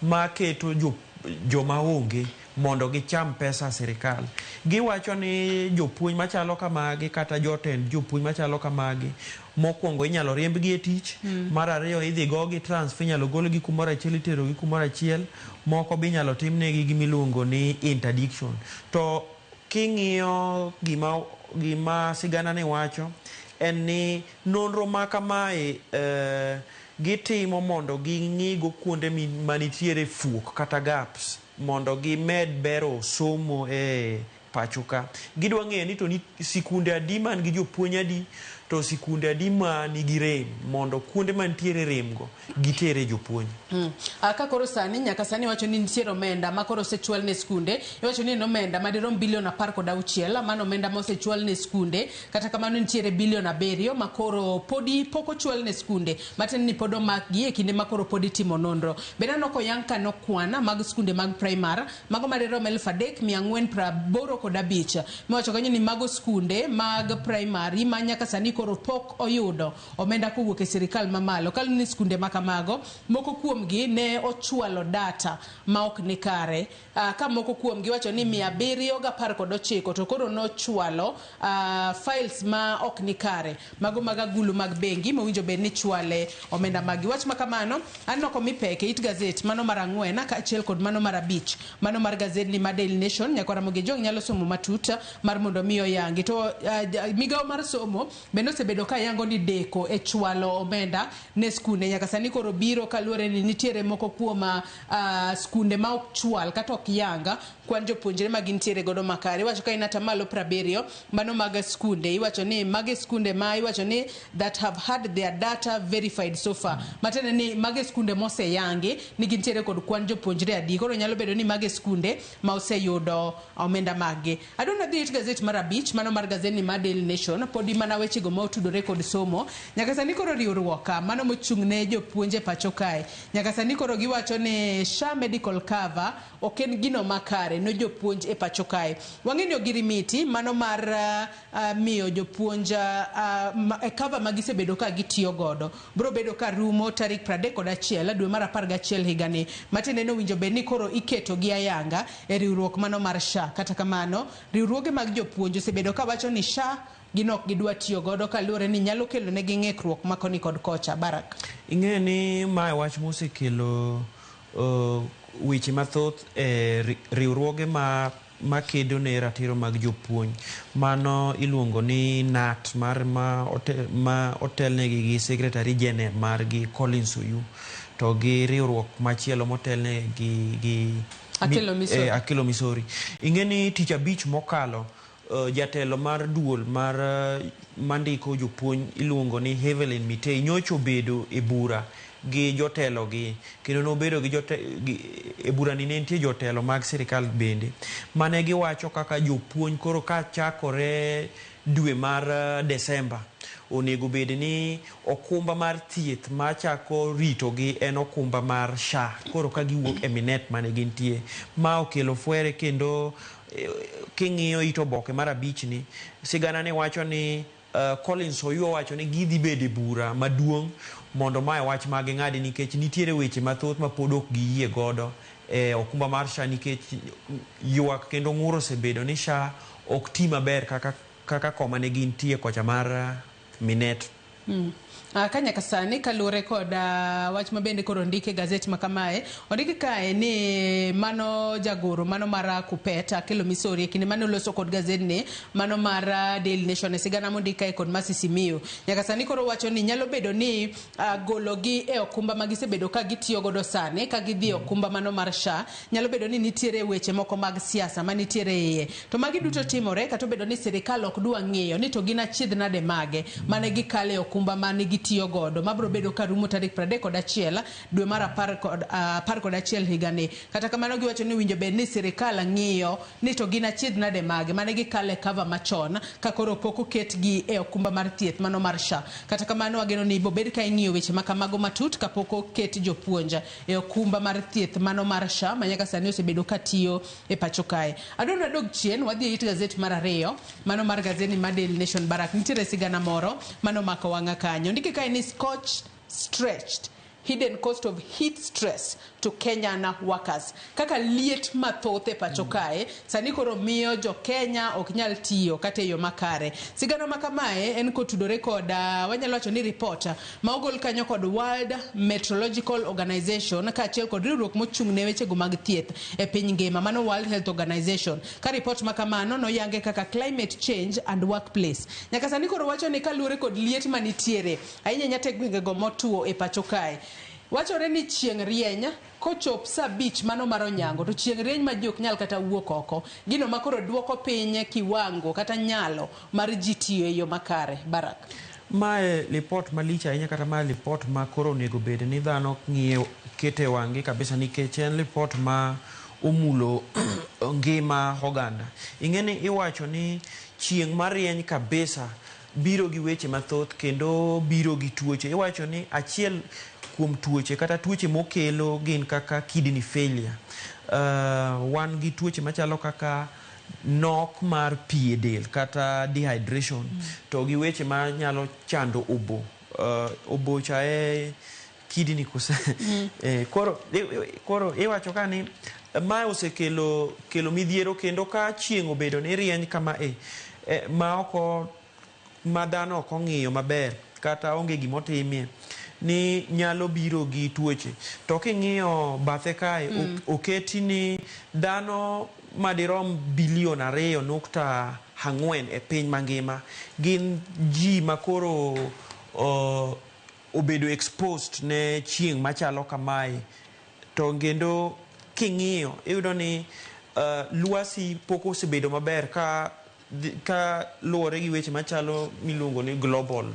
Maketo joma onge mondo gicham pesa sirikal. Giwacho ni jopuonj machalo kamagi kata jotend jopuonj machalo kamagi mokwongo inyalo riembgi e tich, mar ariyo idhi gogi transfer, inyalo golgi kumoro achiel iterogi kumoro achiel, moko be inyalo timnegi gimiluongo ni interdiction. To king'iyo gima sigana ni wacho en ni nonro ma kamae gitimo mondo ging'igo kuonde manitiere fuok kata gaps mondo gimed bero somo e pacho ka. Gidwa ng'eyo ni to ni sikunde adi man gi jopuonj adi to sikunde adi ma nigi rem mondo kuonde mantiere rem go gitere jopuonj. Ka koro sani nyaka sani iwacho ni nitiere omenda ma koro osechwal ne skunde, iwacho ni en omenda madirom bilion 16, mano omenda ma osechwal ne skunde. Kata kamano nitiere bilion 7 ma koro podi pok ochwal ne skunde, matiende ni pod omakgi e kinde ma koro pod itimo nonro. Bende aneno koyang ka nokwan mag skunde mag primar, mago madirom 3485, miwacho kanyo ni mago skunde mag primary ma nyaka sani koro pok oyudo omenda kowuok e sirikal mamalo. Kaluwore ni skunde ma kamago, moko kuomgi ne ochwalo data ma ok ni kare, ka moko kuomgi wacho ni 719 to koro nochwalo files ma ok ni kare, mago mag agulu mag bengi mowinjo bed ni chwale omenda magi. Wach ma kamano aneno komi pek e it gazet mano mar 4 kaachiel kod mano mar 5, mano mar gazedni mar Daily Nation. Nyakwara Ramogi Ojwang' nyalo somo matut mar mondo mi oyangi. To migawo mar somo bende osebedo ka yango ni deko e chwalo omenda ne skunde nyaka sani koro biro kaluwore ni nitiere moko kuom skunde ma ok chwal kata ok yang kwan jopuonjre ma gintiere godo makare. Iwacho ka en atamalo 70 mano mag skunde, iwacho ni mage skunde ma iwacho ni that have had their data verified so far, matiende ni mage skunde moseyangi ni gintiere kod kwan jopuonjre adi. Koro nyalo bedo ni mage skunde ma oseyudo omenda maggi. Adwa nadhi it gazet mar 5, mano mar gazet mar Daily Nation, podi mana wechego ma otudore kod somo. Nyaka sani koro riwruok mano mochung' ne jopuonj e pacho kae, nyaka sani koro giwacho ni SHA medical cover ok en gino makare ne jopuonj e pacho kae. Wang'e ni ogirimiti mano mar miyo jopuonj cover ma gisebedo ka gitiyo godo biro bedo ka rumo tarik 31 dwe mar 11 higani, matiende ni owinjo bed ni koro iketo gi ayanga e riwruok mano mar SHA. Kata kamano riwruoge mag jopuonj osebedo ka wacho ni SHA gin ok gidwa tiyo godo kaluwore ni nyalo kelo negi ng'ikruok ma koni kod kocha. Barak, Ing'eyo ni mae wach mosekelo weche mathoth e riwruoge ma makedo ne ratiro mag jopuonj. Mano iluongo ni KNUT mar ma otelnegi gi Secretary General margi Collins Oyu to gi riwruok machielo motelnegi gi Akelo Misori. Akelo Misori. Ing'e ni tich abich mokalo jatelo mar duol mar mandiko jopuonj iluongo ni Evelyn Mitei nyocha obedo e bura gi jotelo gi kendo nobedo gi e bura ni ne nitie jotelo mag sirikal bende mane giwacho kaka jopuonj koro kachakore dwe mar Desemba onego bed ni okumba mar thieth machako ritogi en okumba mar SHA koro ka giwuok e minet mane gintie. Ma okelo fwere kendo king'iyo it oboke mar 5 ni sigana ni wacho ni Collins Oyu owacho ni gidhi bedo e bura maduong' mondo mae wach ma ging'adi nikech nitiere weche mathoth ma pod ok giyie godo e okumba mar SHA nikech ywak kendo ng'ur osebedo ni SHA ok ti maber kaka koma ne gintie kocha mar minet. Ka nyaka sani kaluwore kod wach ma bende koro ondiki e gazet ma kamae, ondiki kae ni mano jagoro mano mar Kupet Akelo Misori e kinde mane oloso kod gazedni mano mar Daily Nation e sigana mondik kae kod Mercy Simiyu. Nyaka sani koro wacho ni nyalo bedo ni gologi e okumba ma gisebedo ka gitiyo godo sani ka gidhi e okumba mano mar SHA, nyalo bedo ni nitiere weche moko mag siasa manitiere iye. To magi duto timore kata obedo ni sirikal ok dwa ng'iyo ni to gin achiedh nade mage mane gikale okumba mane gitiyo godo mabiro bedo ka rumo tarik 31 dwe mar 11 higani. Kata kamano giwacho ni owinjo bed ni sirikal ng'iyo ni to gin achiedh nade mage mane gikale cover machon ka koro pok oketgi e okumba mar thieth mano mar SHA. Kata kamano wageno ni bobed ka ing'iyo weche ma kamago matut kapok oket jopuonj e okumba mar thieth mano mar SHA ma nyaka sani osebedo ka tiyo e pacho kae. Adwa ni wadog chien wadhi e it gazet mar 2 mano mar gazeti mar Daily Nation. Barak, nitiere sigana moro mano omako wang'a kanyo. Ondiki kae ni Scotch stretched hidden cost of heat stress to Kenyan workers. Kaka liet mathoth e pacho kae, sani koro miyo jo Kenya ok nyal tiyo kata e yo makare. Sigana ma kamae en kotudore kod wanyalo wacho ni report ma ogol kanyo kod World Meteorological Organization kaachiel kod riwruok mochung' ne wechego mag thieth e piny ngima, mano World Health Organization. Ka report ma kamano noyange kaka climate change and workplace. Nyaka sani koro wacho ni kaluwore kod liet manitiere ahinya ahinya te gwengego motuo e pacho kae. Wachore ni chieng' rieny kochop saa 5 mano mar onyango to chieng' rieny ma ji ok nyal kata wuok oko. Gino ma koro duoko piny kiwango kata nyalo mar ji tiyo e yo makare. Barak. Mae lipot malich ahinya kata mae lipot ma koro onego bed ni dhano ng'iye kete wang'gi kabisa nikech en lipot ma omulo ngima oganda. Ing'e ni iwacho ni chieng' marieny kabisa biro gi weche mathoth kendo biro gi tuoche. Iwacho ni achiel kuom tuoche kata tuoche mokelo gin kaka kidney failure. Wan gi tuoche machalo kaka nok mar pi e del kata dehydration to gi weche manyalo chando obo. Obo cha e kidney kose. Koro iwacho ka ni mae osekelo kelo midhiero kendo ka chieng' obedo ni rieny kama ma oko ma dhano ok ong'iyo maber kata onge gimotimie ni nyalo biro gi tuoche. To king'iyo bathe kae oketi ni dhano madirom bilion 2.4 e piny mangima gin ji makoro obedo exposed ne chieng' machalo kamae. To kendo king'iyo iyudo ni lwasi pok osebedo maber ka luwore gi weche machalo miluongo ni global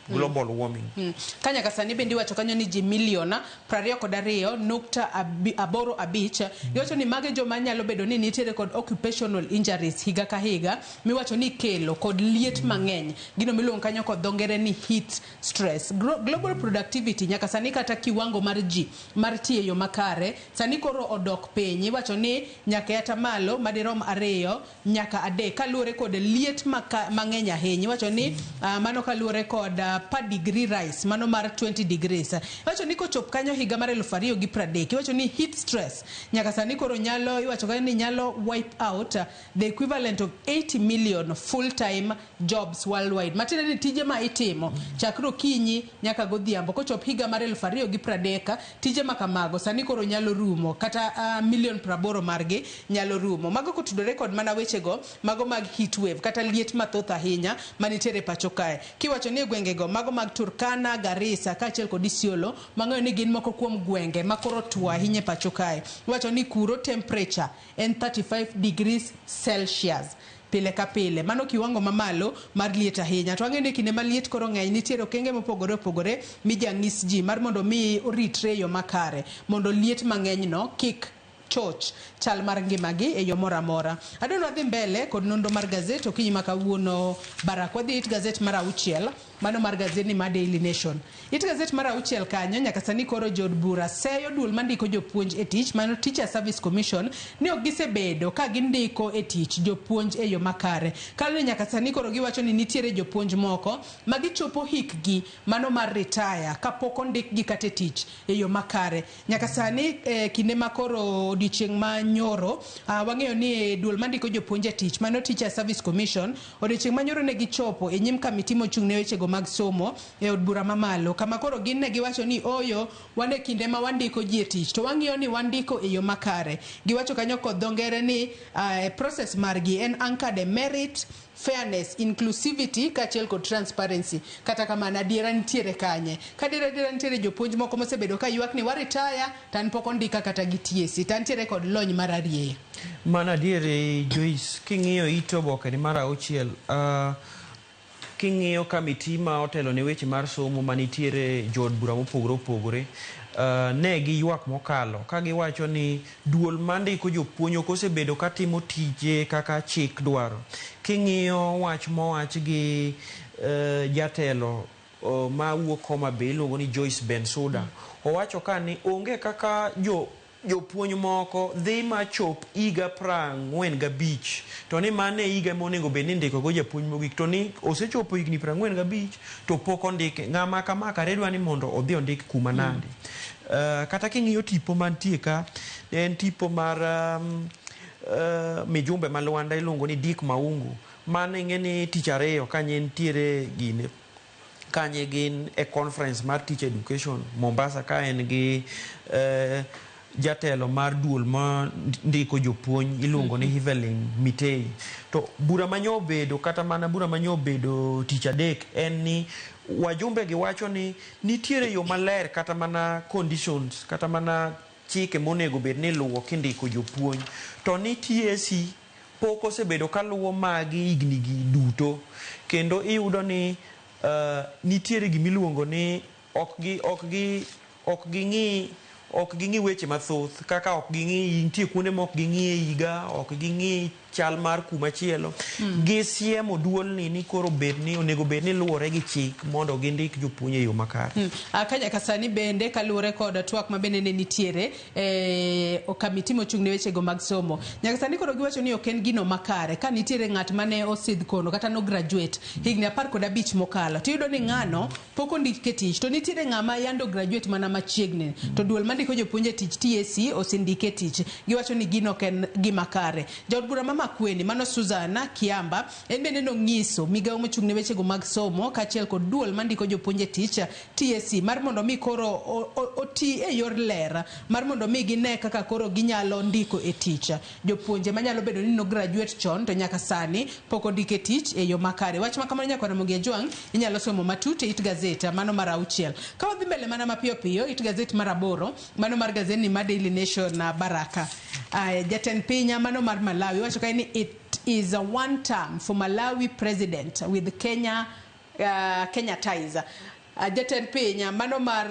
warming. Ka nyaka sani bende iwacho kanyo ni ji milion 22.85 giwacho ni mage joma nyalo bedo ni nitiere kod occupational injuries higa ka higa miwacho ni kelo kod liet mang'eny, gino miluongo kanyo kod dho ngere ni heat stress. Global productivity nyaka sani kata kiwango mar ji mar tiyo e yo makare sani koro odok piny, iwacho ni nyaka e atamalo madirom 2 nyaka 3 kaluwore kod liet mang'eny ahinya. Iwacho ni mano kaluwore kod per degree rise mano mar 20 degrees. Iwacho ni kochop kanyo higa mar 2030 iwacho ni heat stress nyaka sani koro nyalo, iwacho kanyo ni nyalo wipe out the equivalent of 80 million full time jobs worldwide. Matiende ni tije ma itimo chakre okinyi nyaka godhiambo kochop higa mar 2030 tije ma kamago sani koro nyalo rumo kata milion 80 margi nyalo rumo. Mago kotudore kod mana wechego mago mag heat wave kata liet mathoth ahinya manitiere pacho kae. Kiwacho ni gwengego mago mag Turkana, Garissa kaachiel kod Isiolo mang'eyo ni gin moko kuom gwenge makoro tuo ahinya e pacho kae. Iwacho ni kuro temperature en 35 degrees Celsius pile ka pile, mano kiwango mamalo mar liet ahinya. To wang'eyo ni kinde ma liet koro ng'eny nitiere okenge mopogore opogore mijang'is ji mar mondo mi oritre e yo makare mondo liet mang'eny no kik choch chal mar ngimagi e yo moro amora. Adwaro wadhi mbele kod nonro mar gazet okinyi ma kawuono. Barak, wadhi it gazet mar 6, mano mar gazet ni mar Daily Nation. It gazet mar 6 kanyo nyaka sani koro jood bura seyo duol mandiko jopuonj e tich, mano Teacher Service Commission, ni ok gisebedo ka gindiko e tich jopuonj e yo makare. Kaluwore nyaka sani koro giwacho ni nitiere jopuonj moko ma gichopo hikgi mano mar retire kapok ondikgi kata e tich e yo makare. Nyaka sani kinde ma koro odiochieng' ma nyoro wang'eyo ni duol mandiko jopuonj e tich mano Teacher Service Commission odiochieng' ma nyoro ne gichopo e nyim kamiti mochung' ne wechego mag somo e od bura mamalo, kama koro gin ne giwacho ni oyo wan e kinde ma wandiko ji e tich to wang'iyo ni wandiko e yo makare. Giwacho kanyo kod dho ngere ni process margi en anchored e merit, fairness, inclusivity kaachiel kod transparency. Kata kamano adiera nitiere kanye? Ka adiera nitiere jopuonj moko mosebedo ka ywak ni waritaya to an pok ondika kata gi TSC to antiere kod lony mar arieya. Mano adier Joyce, king'iyo it oboke ni mar 6, king'iyo kamiti ma otelo ne weche mar somo manitiere jood bura mopogore opogore, ne giywak mokalo ka giwacho ni duol mandiko jopuonj ok osebedo katimo tije kaka chik dwaro. King'iyo wach mowach gi jatelo ma wuok Homa Bay iluongo ni Joyce Bensuda, owacho ka ni onge kaka jopuonj moko dhi machop higa 45 to ni mano e higa monego bed ni indiko go japuonj mogik, to ni osechopo higni 45 to pok ondike. Ng'ama kama kare dwa ni mondo odhi ondik kuma nade? Kata king'iyo tipo mantie ka, en tipo mar mijumbe ma Lwanda iluongo ni Dick Maungu. Mano ing'e ni tich ariyo kanye nitiere gine kanye gin e conference mar teacher education Mombasa ka en gi jatelo mar duol ma ndiko jopuonj iluongo ni Evelyn Mitei. To bura manyo obedo kata mana bura manyo obedo tich adek en ni wajumbe gi wacho ni nitiere yo maler kata mana conditions kata mana chike monego bed ni iluwo kindiko jopuonj to ni TSC pok osebedo kaluwo magi higni gi duto kendo iyudo ni nitiere gimiluongo ni ok ging'i weche mathoth kaka ok ging'i nitie kuonde ma ok ging'i e higa ok ging'i chal mar kuma chielo. Gisiemo duolni ni koro bed ni onego bed ni luwore gi chik mondo gindik jopuonj e yo makare. Ka nyaka sani bende kaluwore kod twak ma bende ne nitiere e kamiti mochung' ne wechego mag somo. Nyaka sani koro giwacho ni ok en gino makare ka nitiere ng'at mane osidh kono kata no graduate higni 15 mokalo tiyudo ni ng'ano pok ondike tich to nitiere ng'ama yando graduate mana machiegni to duol mandiko jopuonj e tich TSC osendike tich. Giwacho ni gino ok en gima kare. Jaod bura ma Makueni mano Susan Kiamba en bende nong'iso migawo mochung' ne wechego mag somo kaachiel kod duol mandiko jopuonj e tich TSC mar mondo mi koro oti e yor ler mar mondo mi gine kaka koro ginyalo ndiko e tich jopuonje manyalo bedo ni no graduate chon to nyaka sani pok ondike e tich e yo makare. Wach ma kamano nyaka Ramogi Ajwang' inyalo somo matut e it gazet mano mar 6. Ka wadhi mbele mana mapiyo piyo it gazet mar 8 mano mar gazeti mar Daily Nation Baraka. Jatend piny mano mar Malawi wacho kae ni it is a one term for Malawi president with Kenya Kenya ties. Jatend piny mano mar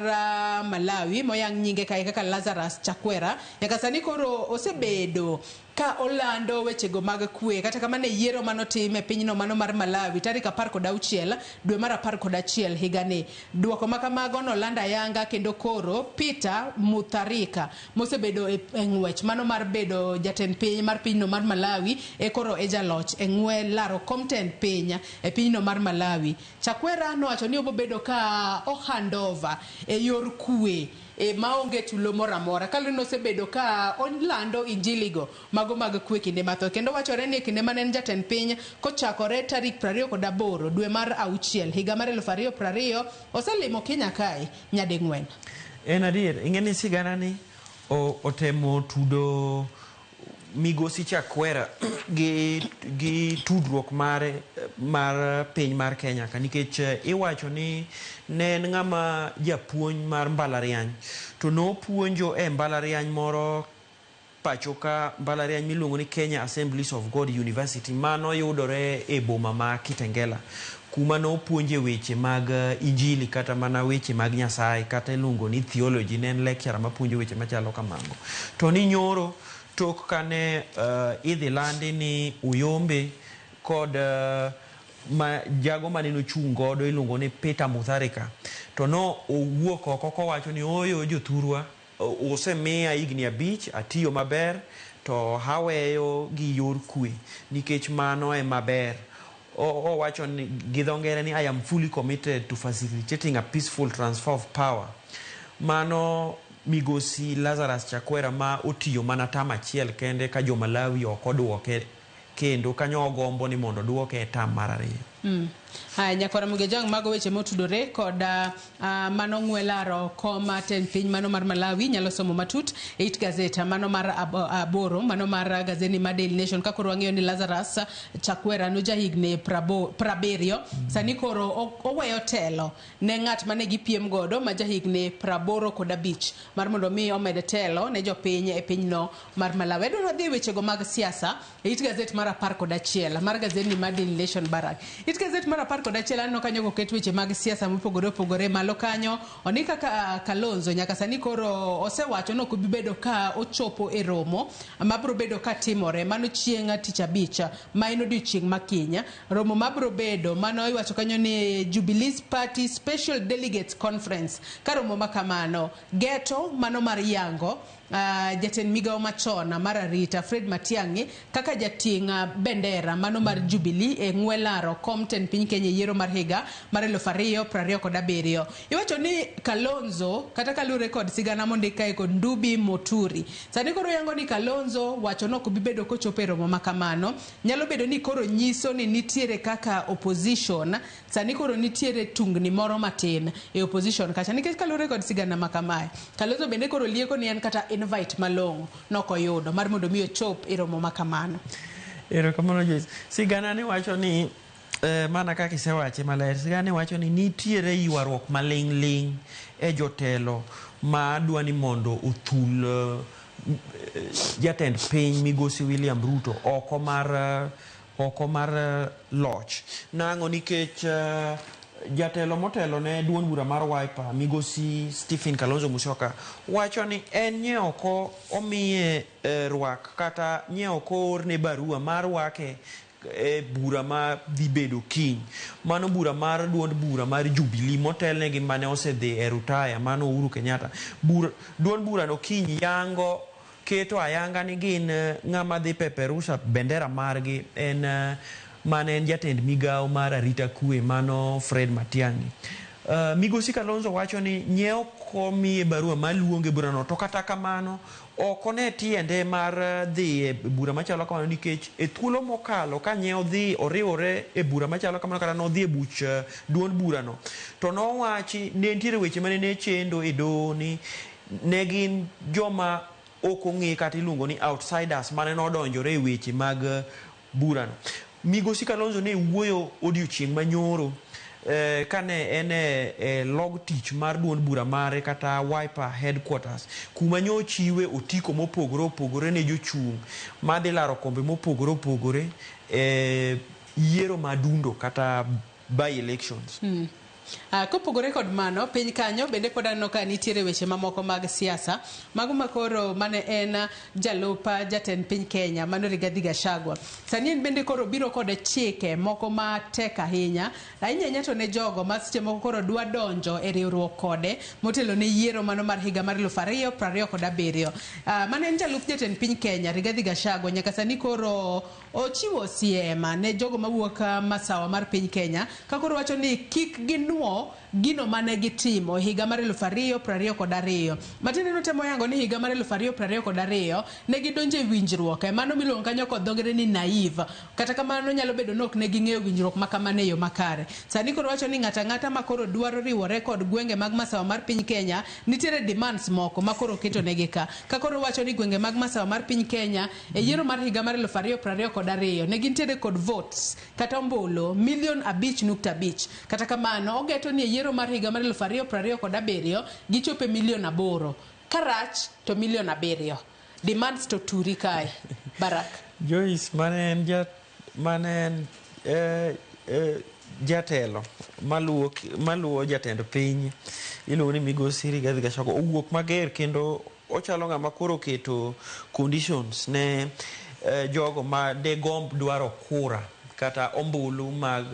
Malawi moyang nyinge kae kaka Lazarus Chakwera nyaka sani koro osebedo ka olando wechego mag kwe kata kamano e yiero manotim e pinyno mano mar Malawi tarik 16 dwe mar 11 higani. Duoko ma kamago nolando ayanga kendo koro Peter Mutharika mosebedo e ng'wech mano mar bedo jatend piny mar pinyno mar Malawi e koro e jaloch e ng'we laro kom tend piny e pinyno mar Malawi. Chakwera nowacho ni obobedo ka o handover e yor kwe e maonge tulo moro amora kaluwore ni osebedo ka olando injiligo mago mag kwe kinde mathoth kendo wachore ni e kinde mane en jatend piny kochakore tarik 28 dwe mar 6 higa mar 2020 oselimo Kenya kae nyading'wen. En adier, ing'e ni sigana ni otemo tudo migosi Chakwera gi tudruok mare mar piny mar Kenya ka nikech iwacho ni ne en ng'ama japuonj mar mbalariany to nopuonjo e mbalariany moro pacho ka mbalariany miluongo ni Kenya Assemblies of God University mano yudore e boma ma Kitengela kuma nopuonje weche mag injili kata mana weche mag Nyasaye kata iluongo ni theology ne en lecturer mapuonjo weche machalo kamago. To ni nyoro tok kane idhi landi ni Uyombe kod jago mane nochung' godo iluongo ni Peter Mutharika to no owuok oko kowacho ni oyo jothurwa osemiya higni 5 atiyo maber to aweyo gi yor kwe nikech mano ema ber. Owacho ni gi dho ngere ni I am fully committed to facilitating a peaceful transfer of power. Mano migosi Lazarus Chakwera ma otiyo mana tam achiel kende ka jo Malawi ok oduoke kendo kanyo ogombo ni mondo oduoke e tam mar 2. Haya, nyakwara Mugejang, mago weche motudore kod mano ng'we laro kom tend piny mano mar Malawi nyalo somo matut e it gazeta mano mar 8 mano mar gazeti mar Daily Nation ka koro wang'eyo ni Lazarus Chakwera no jahigni 70 sani koro oweyo telo ne ng'at mane gipiem godo ma jahigni 85 mar mondo mi omed telo ne jopiny e pinyno mar Malawi. Adwaro dhi wechego mag siasa e it gazet mar 11 mar gazeti mar Daily Nation Barak. It gazet mar 11 aneno kanyo koket weche mag siasa mopogore opogore malo kanyo ondik kaka Kalonzo nyaka sani koro osewacho ni ok obi bedo ka ochopo e romo mabiro bedo ka timore mano chieng' tich abich ma en odiochieng' ma kiny. Romo mabiro bedo mano iwacho kanyo ni Jubilee Party Special Delegates Conference ka romo ma kamano geto mano mar yango Jatend migawo machon mar arita Fred Matiang'i kaka jating' bendera mano mar Jubilee e ng'we laro kom tend piny Kenya e yiero mar higa mar 2027. Iwacho ni Kalonzo kata kaluwore kod sigana mondik kae kod Ndubi Moturi. Sani koro yango ni Kalonzo wacho ni ok bi bedo kochopo e romo ma kamano. Nyalo bedo ni koro nyiso ni nitiere kaka opposition sani koro nitiere tungni moro matin e opposition kacha nikech kaluwore kod sigana ma kamae. Kalonzo bende koro lieko ni en kata invite malong'o nokoyudo mar mondo mi ochop e romo ma kamano. Erokamano Joyce. Sigana ni wacho ni mana kaka isewache maler, sigana ni wacho ni nitiere ywaruok maling' ling' e jotelo ma dwa ni mondo othul jatend piny migosi William Ruto oko mar loch. Nang'o? Nikech jatelo motelo ne duond bura mar Wiper migosi Stephen Kalonzo Musyoka wacho ni en nye oko omiye rwak kata nye ok oorne barua mar rwake e bura ma dhi bedo kiny. Mano bura mar duond bura mar Jubilee motelne gi mane osedhi e rutaya mano Uhuru Kenyatta. Duond bura no kiny yango keto ayanga ni gin ng'ama dhi peperusha bendera margi en mane en jatend migawo mar arita kwe mano Fred Matiang'i. Migosi Kalonzo wacho ni nye ok omiye barua maluonge e burano, to kata kamano ok one tiende mar dhi e bura machalo kamano, nikech e thuolo mokalo ka nye odhi oriwore e bura machalo kamano kata nodhi e buch duond burano, to nowachi ne nitiere weche mane ne chendo e doho ni ne gin joma ok ong'e kata iluongo ni outsiders mane nodonjore e weche mag burano. Migosi Kalonzo ne wuoyo odiochieng' manyoro kane en e log tich mar duond bura mare kata Wiper headquarters, kuma nyochiwe otiko mopogore opogore ne jochung' madhi laro kombe mopogore opogore e yiero madundo kata by elections. Kopogore kod mano, piny kanyo bende pod aneno ka nitiere weche mamoko mag siasa mago makoro mane en jalup jatend piny Kenya mano Rigathi Gachagua. Sani en bende koro biro kod chike moko matek ahinya ahinya ahinya to ne jogo ma seche moko koro dwa donjo e riwruok kode motelo ne yiero mano mar higa mar 2027. Mane en jalup jatend piny Kenya Rigathi Gachagua nyaka sani koro ochiwo siem ne jogo mawuok masawa mar piny Kenya ka koro wacho ni kik ginuo gino mane gitimo e higa mar 2022. Matiende ni otemo yango ni higa mar 2022 ne gidonjo e winjruok mano miluongo kanyo kod dho ngere ni naive. Kata kamano nyalo bedo ni ok ne ging'eyo winjruok ma kamano e yo makare. Sani koro wacho ni ng'ato ang'ata ma koro dwaro riwore kod gwenge mag masawa mar piny Kenya nitiere demands moko ma koro oketo negi ka. Ka koro wacho ni gwenge mag masawa mar piny Kenya e yiero mar higa mar 2022 ne gintiere kod votes kata ombulu milion 5.5. Kata kamano ogeto ni e yiero mar higa mar 2027 gichopo e milion 8. Karach to milion 7. Demands to turi kae. Barak. Joyce, mane en jatelo maluwo jatend piny iluongo ni migosi Rigathi Gachagua owuok mager kendo ochalo ng'ama koro oketo conditions ne jogo ma degomb dwaro kura kata ombulu mag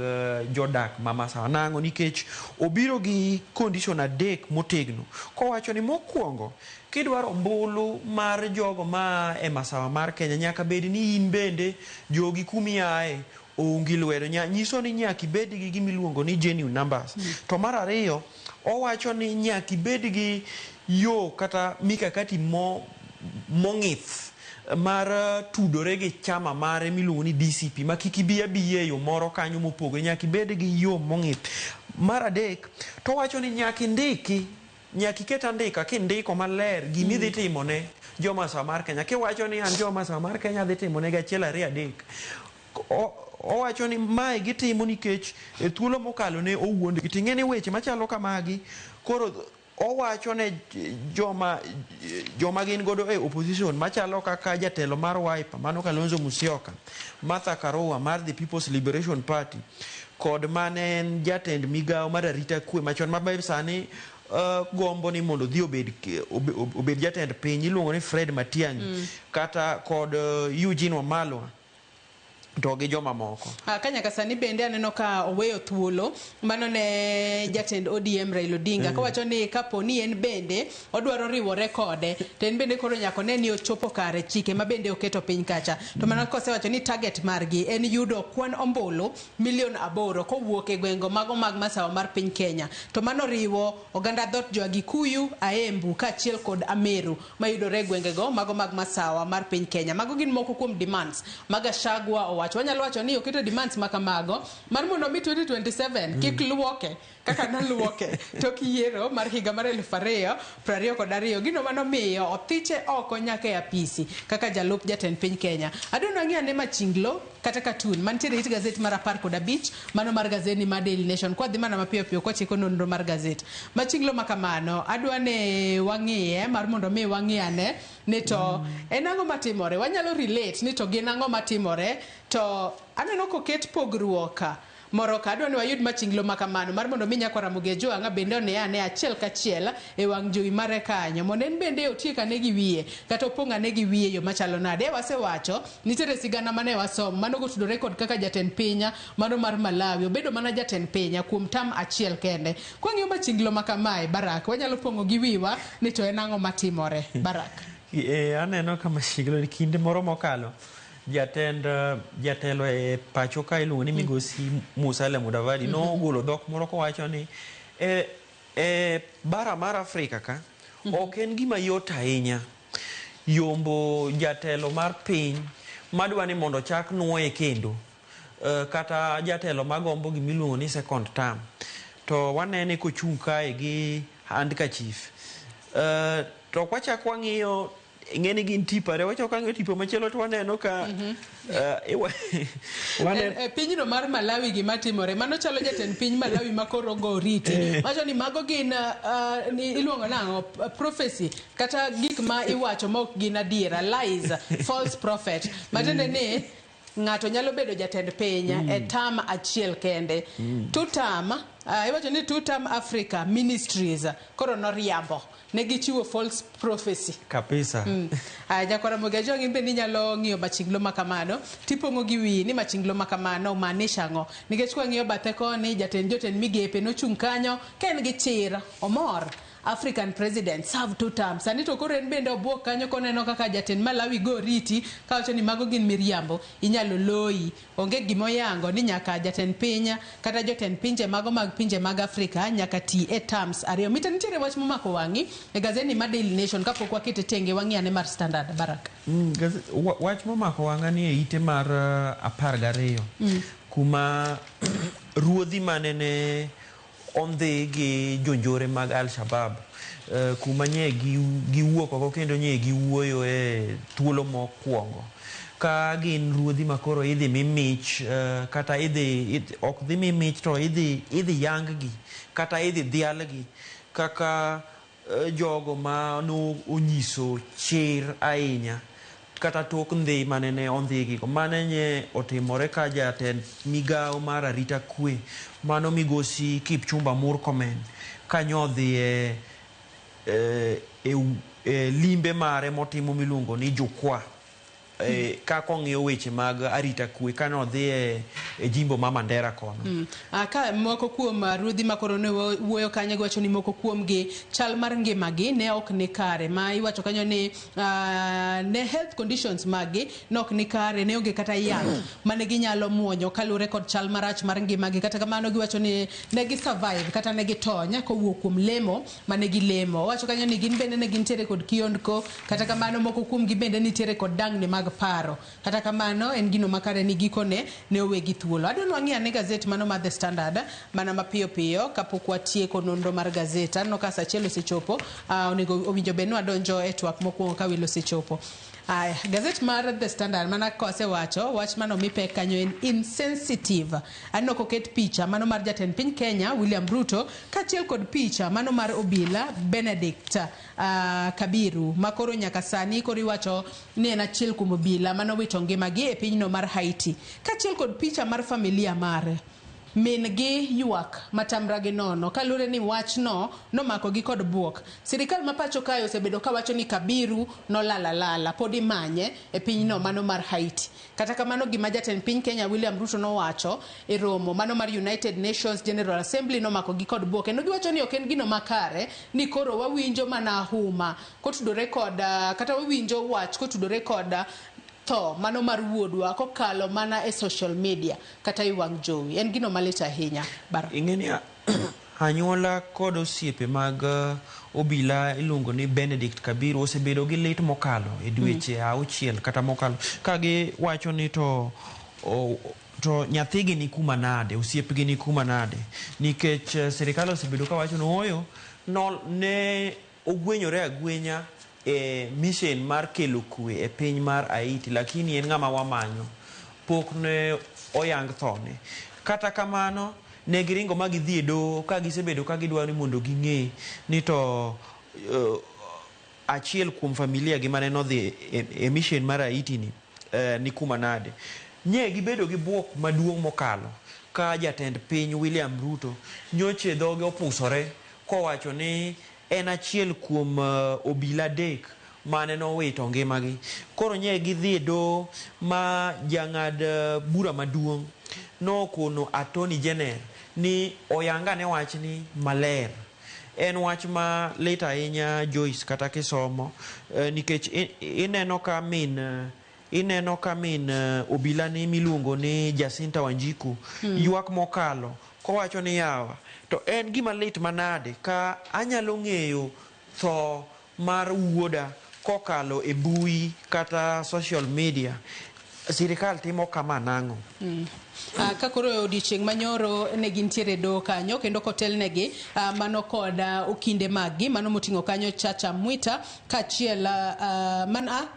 jodak ma Masawa. Nang'o? Nikech obiro gi condition adek motegno kowacho ni mokwongo, kidwaro ombulu mar jogo ma e masawa mar Kenya, nyaka bed ni in bende jogi kumiaye oungi lwedo. Nyiso ni nyaka ibed gi gimiluongo ni genuine numbers. To mar ariyo, owacho ni nyaka ibed gi yo kata mikakati mong'ith mar tudore gi chama mare miluongo ni DCP, ma kik ibi abiya e yo moro kanyo mopogore, nyaka ibed gi yo mong'ith. Mar adek, to owacho ni nyaka indiki, nyaka iket andika kindiko maler gimidhi timo ne jomasawa mar Kenya, kiwacho ni an jomasawa mar Kenya adhi timo negi achiel, ariyo, adek. Owacho ni mae gitimo nikech e thuolo mokalo ne owuondgi. Ting'e ni weche machalo kamagi koro owacho ne joma gin godo e opposition machalo kaka jatelo mar Wiper mano Kalonzo Musyoka, Martha Karua mar the People's Liberation Party, kod mane en jatend migawo mar arita kwe machon ma sani gombo ni mondo odhi obed jatend piny iluongo ni Fred Matiang'i, kata kod Eugene Wamalwa. To gi jomamoko. Ka nyaka sani bende aneno ka oweyo thuolo mano ne jatend ODM Raila Odinga kowacho ni kapo ni en bende odwaro riwore kode to en bende koro nyaka one ni ochopo kare chike ma bende oketo piny kacha. To mana kosewacho ni target margi en yudo kwan ombulu milion 8 kowuok e gwengo mago mag masawa mar piny Kenya. To mano riwo oganda dhot jo Agikuyu, Aembu kaachiel kod Ameru mayudore e gwengego mago mag masawa mar piny Kenya. Mago gin moko kuom demands ma Gachagua owacho. Wanyalo wacho ni oketo demands ma kamago mar mondo mi 2027 kik luoke kaka noluoke tok yiero mar higa mar 2022. Gino manomiyo othiche oko nyaka e apisi kaka jalup jatend piny Kenya. Adwa ni wang'i ane machinglo kata cartoon mantiere e it gazet mar 15 mano mar gazeti mar Daily Nation. Kwadhi mana mapiyo piyo kwatieko nonro mar gazet. Machinglo ma kamano adwa ni wang'iye mar mondo mi wang'i ane ni to en ang'o matimore. Wanyalo relate ni to gin ang'o matimore to aneno koket pogruok ka moro ka adwa ni wayud machinglo ma kamano mar mondo mi nyakwar Ramogi Ajwang'a bende one ane achiel kachiel e wang' jowi mare kanyo mondo en bende otiek ane gi wiye kata opong' ane gi wiye yo machalo nade. E wasewacho nitiere sigana mane wasomo mano kotudore kod kaka jatend piny mano mar Malawi obedo mana jatend piny kuom tam achiel kende. Kwang'iyo machinglo ma kamae Barak wanyalo pong'o gi wiwa ni to en ang'o matimore Barak. Aneno ka machinglo kinde moro mokalo jatend jatelo e pacho ka iluongo ni migosi Musalia Mudavadi nogolo dhok moro kowacho ni e bara mar Afrika ka ok en gima yot ahinya yombo jatelo mar piny madwa ni mondo ochak nuoye kendo kata jatelo magombo gimiluongo ni second term. To wanene kochung' kae gi handkerchief. To kwachak wang'iyo ing'e ni gin tipo ariyo wachako wang'iyo tipo machielo to waneno ka E pinyno mar Malawi gima timore mano chalo jatend piny Malawi ma koro go oriti wacho ni mago gin iluongo nang'o prophecy kata gik ma iwacho ma ok gin adiera, lies, false prophet, matiende ni ng'ato nyalo bedo jatend piny e term achiel kende. Two term, iwacho ni two term Africa ministries koro noriambo ne gichiwo false prophecy kabisa. Aya, nyakwar Ramogi Ajwang' in bende inyalo ng'iyo machinglo ma kamano tipong'o gi wiyi ni machinglo ma kamano maanisha ang'o, nikech kwang'iyo bathe koni jatend jotend migepe nochung' kanyo ka en gi chir omor African president serve two terms. Sani to koro en bende obuok kanyo koneno kaka jatend Malawi go oriti kawacho ni mago gin miriambo, inyalo loyi. Onge gimoyango ni nyaka jatend piny kata jotend pinje mago mag pinje mag Afrika nyaka ti e terms ariyo. Mita nitiere wach momako wang'i e gazeti mar Daily Nation kapok wakete tenge wang'i ane mar Standard Barak. Wach momako wang'a ni e ite mar 12 kuma ruodhi manene ondhi gi jonjore mag Al-Shabaab kuma nye giwuok oko kendo nye giwuoyo e thuolo mokwongo ka gin ruodhi ma koro idhi mi mich kata idhi ok dhi mi mich to idhi yang gi kata idhi dhial gi kaka jogo ma no onyiso chir ahinya kata tok ndhi manene ondhi gigo. Mane nye otimore ka jatend migawo mar arita kwe mano migosi Kipchumba Murkomen kanyo odhi e limbe mare motimo miluongo ni Jukwaa kaka ong'iyo weche mag arita kwe kane odhi e jimbo ma Mandera kono. Ka moko kuom ruodhi ma koro ne wuoyo kanyo giwacho ni moko kuom gi chal mar ngimagi ne ok ni kare, ma iwacho kanyo ni ne health conditions maggi ne ok ni kare, ne onge kata yath mane ginyalo muonyo kaluwore kod chal marach mar ngimagi. Kata kamano giwacho ni ne gi survive kata ne gitony kowuok kuom lemo mane gilemo. Owacho kanyo ni gin bende ne gintiere kod kiondko, kata kamano moko kuom gi bende nitiere kod dangni mag paro. Kata kamano en gino makare ni gikone ne owegi thuolo. Adwa ni wang'i ane gazet mano mar The Standard mana mapiyo piyo kapok watieko nonro mar gazet. Aneno ka saa achiel osechopo, onego owinjo bed ni wadonjo e twak mokwongo ka welo osechopo. Aya, gazet mar The Standard mana kosewacho wach mano mi pek kanyo en insensitive. Aneno koket picha mano mar jatend piny Kenya William Ruto kaachiel kod picha mano mar obila Benedict Kabiru ma koro nyaka sani koro iwacho ni en achiel kuom obila manowito ngimagi e pinyno mar Haiti kaachiel kod picha mar familia mare. Min gi ywak matamra gi nono kaluwore ni wachno nomakogi kod buok. Sirikal ma pacho kae osebedo kawacho ni Kabiru nolal alala, pod imanye e pinyno mano mar Haiti. Kata kamano gima jatend piny Kenya William Ruto nowacho e romo mano mar United Nations General Assembly nomakogi kod buok. Kendo giwacho ni ok en gino makare ni koro wawinjo mana huma kotudore kod kata wawinjo wach kotudore kod tho mano mar wuodwa kokalo mana e social media kata e wang' jowi. En gino malit ahinya. Bar. Ing'eni anyuola kod osiepe mag obila iluongo ni Benedict Kabiru osebedo gi lit mokalo e dweche auchiel kata mokalo ka giwacho ni to nyathigi ni kuma nade, osiepgi ni kuma nade, nikech sirikal osebedo kawacho ni ooyo ne ogwenyore agwenya e mission mar kelo kwe e piny mar Haiti, lakini en ng'ama wamanyo pok ne oyang thone. Kata kamano ne giringo ma gidhi e doho ka gisebedo ka gidwaro ni mondo ging'e ni to achiel kuom familia gi mane nodhi e mission mar Haiti ni ni kuma nade. Nye gibedo gi buok maduong' mokalo ka jatend piny William Ruto nyoche dhoge opusore kowacho ni en achiel kuom obila adek mane nowito ngimagi. Koro nye gidhi e doho ma jang'ad bura maduong' nokono Attorney General ni oyangane wachni maler. En wach ma lit ahinya Joyce kata kisomo nikech ineno ka min obila ni miluongo ni Jacinta Wanjiku ywak mokalo kowacho ni yawa to en gima lit manade ka anyalo ng'eyo tho mar wuoda kokalo e mbui kata social media. Sirikal timo kama nang'o? Ka koro odiochieng' manyoro ne gintiere doho kanyo kendo kotelnegi mano kod okinde maggi mano moting'o kanyo Chacha Mwita kaachiel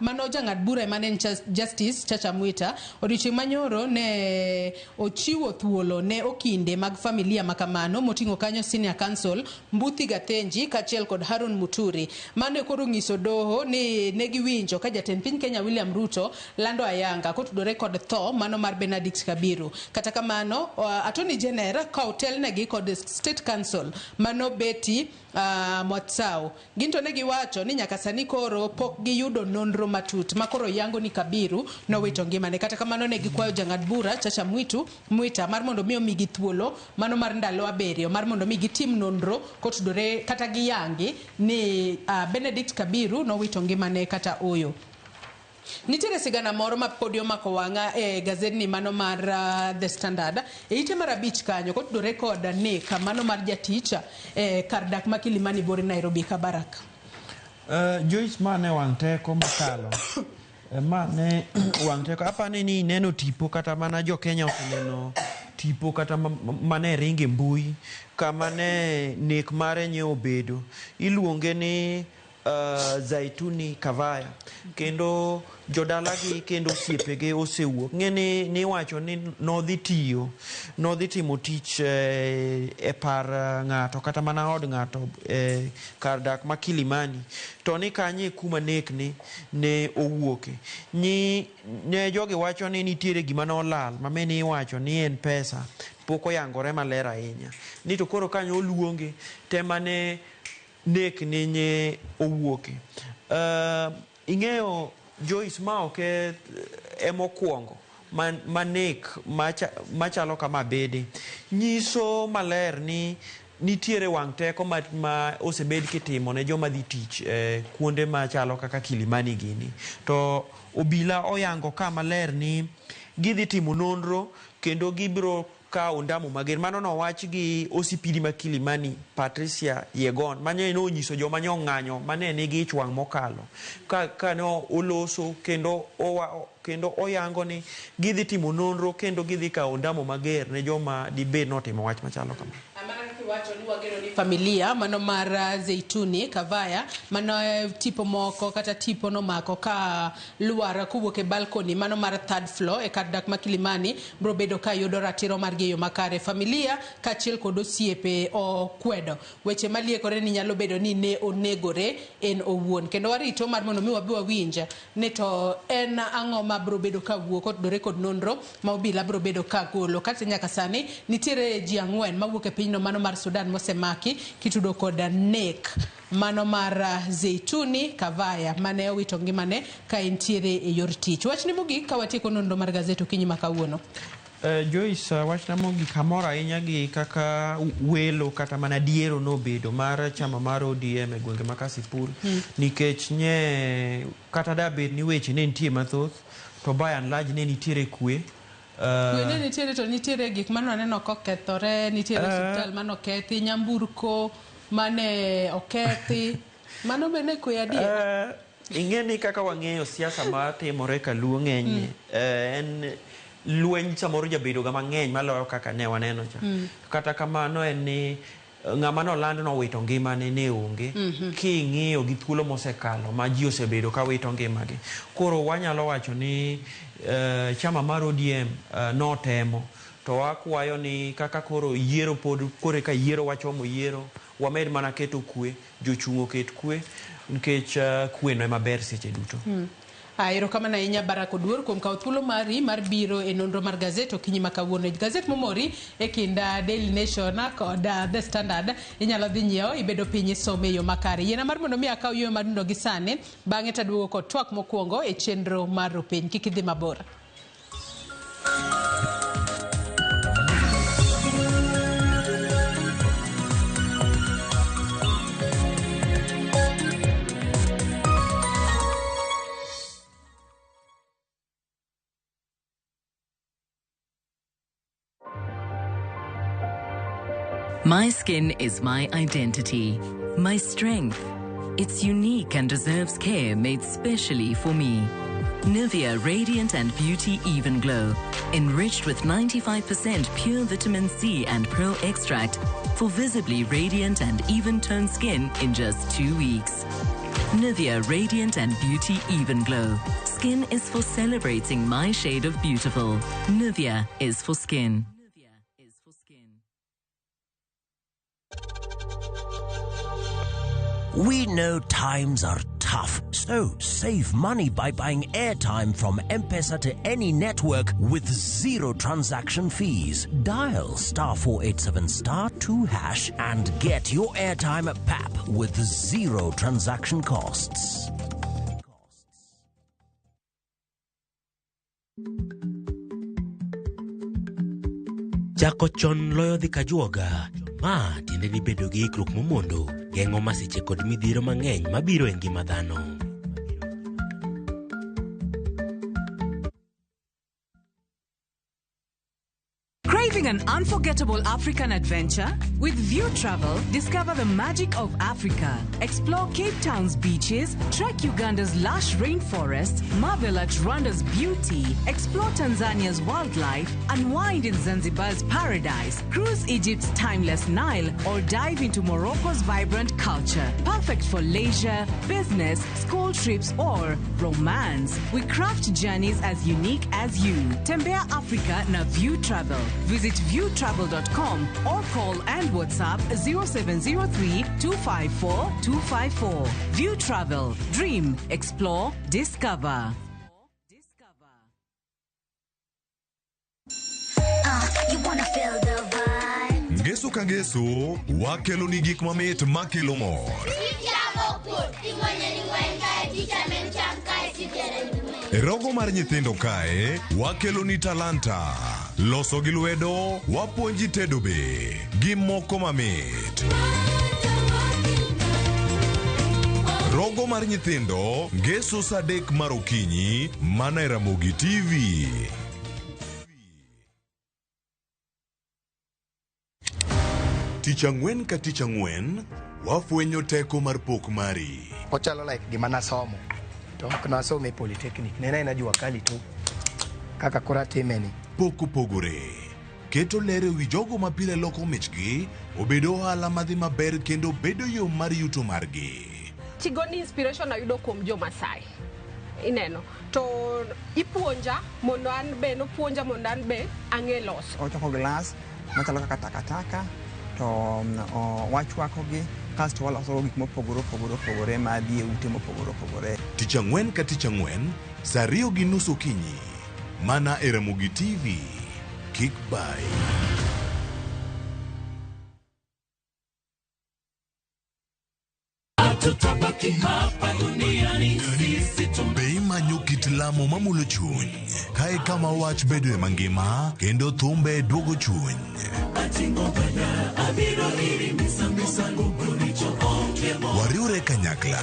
mano jang'ad bura mane en Justice Chacha Mwita. Odiochieng' manyoro ne ochiwo thuolo ne okinde mag familia makamano moting'o kanyo Senior Counsel Mbuthi Gathenji kaachiel kod Harun Muturi. Mano koro ng'iso doho ni ne giwinjo ka jatend piny Kenya William Ruto lando ayanga kotudore kod tho mano mar Benedict Kabiru. Kata kamano Attorney General ka otelnegi kod State Council mano Betty Mwatsau ginto ne giwacho ni nyaka sani koro pok giyudo nonro matut ma koro yango ni Kabiru nowito ngimane. Kata kamano ne gikwayo jang'ad bura Chacha Mwita mar mondo mi omigi thuolo mano mar ndalo 7 mar mondo mi gitim nonro kotudore kata giyangi ni Benedict Kabiru nowito ngimane kata oyo. Nitiere sigana moro ma podi omako wang'a e gazetni mano mar The Standard e ite mar 5 kanyo kotudore kod nek mano mar jatich e kar dak ma Kilimani bore Nairobi Kabarak. Joyce mane wang' teko mokalo mane wang' teko apani ni neno tipo kata mana jo Kenya oseneno tipo kata mane ringe mbui kama ne nek mare nye obedo iluonge ni Zaituni Kavaya kendo jodalagi kendo osiepege osewuok. Ng'e ni wacho ni nodhi tiyo, nodhi timo tich e par ng'ato kata mana od ng'ato e kar dak ma Kilimani to ni kanye kuma nek ni ne owuoke. Ne jogi wacho ni nitiere gima nolal ma mene iwacho ni en pesa pok oyangore maler ahinya ni to koro kanyo oluonge tema ne nek ni nye owuoke. Ing'eyo Joyce ma ok emokwongo ma nek machalo kama bede nyiso maler ni nitiere wang' teko ma osebed kitimo ne joma dhi tich kuonde machalo kaka Kilimani gini. To obila oyango ka maler ni gidhi timo nonro kendo gibiro kawo ondamo mager. Mano nowach gi OCPD ma Kilimani Patricia Yegon mane nonyiso joma ne ong'anyo mane nigi ich wang' mokalo ka ne oloso kendo oyango ni gidhi timo nonro kendo gidhi kawo ondamo mager ne joma dibed notimo wach machalo kama. kiwacho ni wageno ni familia mano mar Zeituni Kavaya mano tipo moko kata tipo nomako ka lwar kowuok e balcony mano mar third floor e kar dak ma Kilimani biro bedo ka yudo ratiro margi e yo makare. Familia kaachiel kod osiepe okwedo weche maliekore ni nyalo bedo ni ne onegore en owuon. Kendo warito mar mondo mi wabi wawinj ni to en ang'o ma biro bedo ka wuok kotudore kod nonro ma obila biro bedo ka golo. Kata nyaka sani nitiere ji 4 mawuok e pinyno mano mar Sudan mosemaki kitudo kod nek mano mar Zeituni Kavaya mane owito ngimane ka entiere e yor tich. Wachni mogik ka watieko nonro mar gazet okinyi ma kawuono. Joyce, wachna mogik amor ahinya gi kaka welo kata mana diero nobedo mar chama mar ODM e gwenge ma Kasipul nikech nye kata da bed ni weche ne nitie mathoth to by and large ne nitiere kwe. Kwe ne nitiere to nitiere gik mane waneno kokethore, nitiere osiptal mane okethi, nyamburko mane okethi. Mano be ne kwe adier? Ing'e ni kaka wang'eyo siasa matimore kaluo ng'eny en lweny samoro jabedo ga mang'eny maloyo kaka ne waneno cha. Kata kamano en ni ng'ama noland nowito ngimane ne onge king'iyo gi thuolo mosekalo ma ji osebedo ka wito ngimagi. Koro wanyalo wacho ni chama mar ODM notemo to wakwayo ni kaka koro yiero pod kore ka yiero wachomo yiero wamed mana keto kwe, jochung' oket kwe nikech kwe no ema ber seche duto. Erokamano ahinya Barack Oduor kuom kawo thuolo mari mar biro e nonro mar gazet okinyi ma kawuono. Gazet momori e kind Daily Nation kod The Standard inyalo dhi nyiewo ibedo piny isome e yo makare. Yiena mar mondo mi akaw yueyo madundo gi sani bang'e taduogo kod twak mokwongo e chenro mar Rupiny. Kik idhi mabor. My skin is my identity, my strength. It's unique and deserves care made specially for me. Nivea Radiant and Beauty Even Glow, enriched with 95% pure vitamin C and pearl extract for visibly radiant and even-toned skin in just 2 weeks. Nivea Radiant and Beauty Even Glow. Skin is for celebrating my shade of beautiful. Nivea is for skin. We know times are tough, so save money by buying airtime from M-Pesa to any network with zero transaction fees. Dial *487*2# and get your airtime at PAP with zero transaction costs. Chako chon loyo dhi kajuoga. Ma tiende ni bedo gi ikruok momondo geng'o masiche kod midhiero mang'eny mabiro e ngima dhano. Craving an unforgettable African adventure? With View Travel, discover the magic of Africa. Explore Cape Town's beaches, trek Uganda's lush rainforests, marvel at Rwanda's beauty, explore Tanzania's wildlife, unwind in Zanzibar's paradise, cruise Egypt's timeless Nile, or dive into Morocco's vibrant culture. Perfect for leisure, business, school trips, or romance. We craft journeys as unique as you. Tembea Africa na View Travel. Visit viewtravel.com or call and WhatsApp 0703 254 254. View Travel. Dream, explore, discover. You wanna feel the vibe. Ngeso ka ngeso, wakelo ni gik mamit makelo mor. E rogo mar nyithindo kae, wakelo ni talanta. Loso gi lwedo, wapuonji tedo be, gi moko mamit. Rogo mar nyithindo, ngeso saa 3 mar okinyi, mana e Ramogi TV. Tich ang'wen ka tich ang'wen, wafwenyo teko mar pok mari. Ochalo like gima nasomo. To ok nasome e Polytechnic. Nena ena jua kali tu. Kaka koro atime ni. Pok opogore. Keto ler e wi jogo ma pile loko michgi obedo ohala madhi maber kendo bedo yo mar yuto margi. Chigoni inspiration ayudo kuom jo Masai. Ineno. To ipuonja mondo an be nopuonja mondo an be ang'e loso. Ochoko glass machalo kaka takataka to wachwakogi kasto waloso gik mopogore opogore opogore madhi e ute mopogore opogore. Tich ang'wen ka tich ang'wen, saa 2:30 okinyi, mana e Ramogi TV. Kik bai. Hatutabaki hapa duniani sisi. Be imanyo kit lamo mamulo chuny? Kae kama wach bedoe mangima kendo thumbe duogo chuny. Abiro iri misango goricho onge mo. Wariwre kanyakla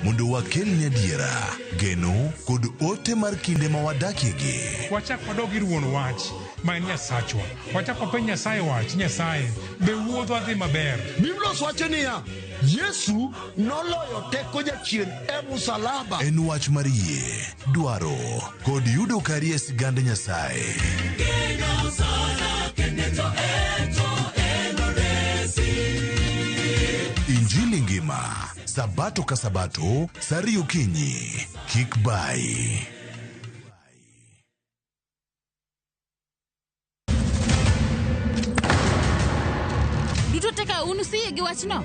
mondo wakelni adiera, geno kod ote mar kinde ma wadakiegi. Wachak wadog ir wuon wach ma en Nyasachwa. Wachak wapenj Nyasaye wach, Nyasaye, be wuodhwa dhi maber? Biblos wacho niya, Yesu noloyo teko jachien e musalaba. En wach mar yie, dwaro kod yudo kari e sigand Nyasaye. Geno sana kende to eto enoresi. Injili ngima, Sabato ka Sabato, saa 2 okinyi. Kik bai. Duto te ka un usiyie gi wachno?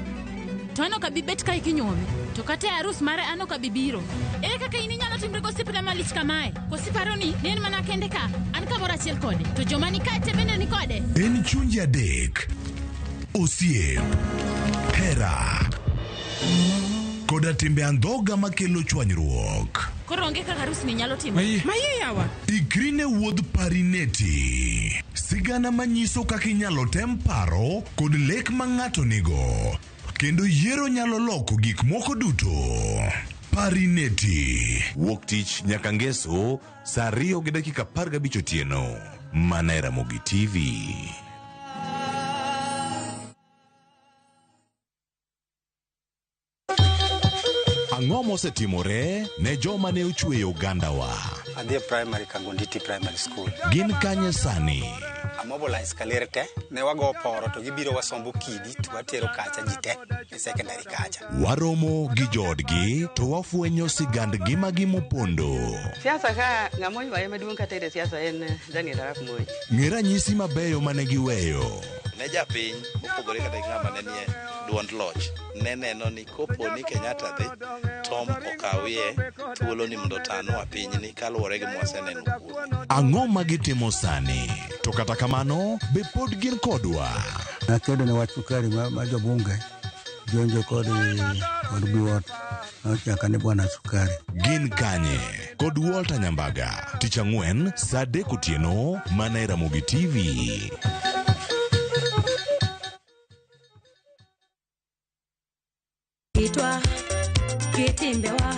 To an ok abi bet kae kinyuome. To kata e arus mare an ok abi biro. Ere kaka in inyalo timri gosiepna malich kamae? Koso iparo ni ne en mana kende ka? An kamoro achiel kode. To joma ni kae te bende ni kode. En chunje adek, osiep, hera, koda timbe andhoga makelo chwanyruok. Koro onge kaka arusni nyalo timore. Mayie yawa. Ikri ne wuodh Parineti. Sigana manyiso kaka inyalo tem paro kod lek ma ng'ato nigo. Kendo yiero nyalo loko gik moko duto. Parineti. Wuok tich nyaka ngeso saa 2:15 otieno. Mana e Ramogi TV. Ang'o mosetimore ne joma ne ochweyo ogandawa? Adhi e primary Kangonditi Primary School. Gin kanye sani? Amobilize kaler te, ne wago poro to gibiro wasombo kidi to watero kacha ji te e secondary kacha. Waromo gi joodgi to wafwenyo sigand ngimagi mopondo. Siasa ka ng'ama oywaye maduong' kata e siasa en Daniel Arap Moi. Ng'e ranyisi mabeyo mane giweyo. Ne japiny mopogore kata gi ng'ama ne nie duond loch ne neno ni kopo ni Kenyatta dhi Tom okawie thuolo ni mondo otanwa pinyni kaluwore gi mwaseneno kuome. Ang'o ma gitimo sani? To kata kamano, be pod gin kodwa? Nakedo ne wach sukari ma jobunge jonjo kod Biwott nochaka ne bwana sukari. Gin kanye? Kod Walter Nyambaga. Tich ang'wen saa 3 otieno mana e Ramogi TV. Kitwa kitimbewa.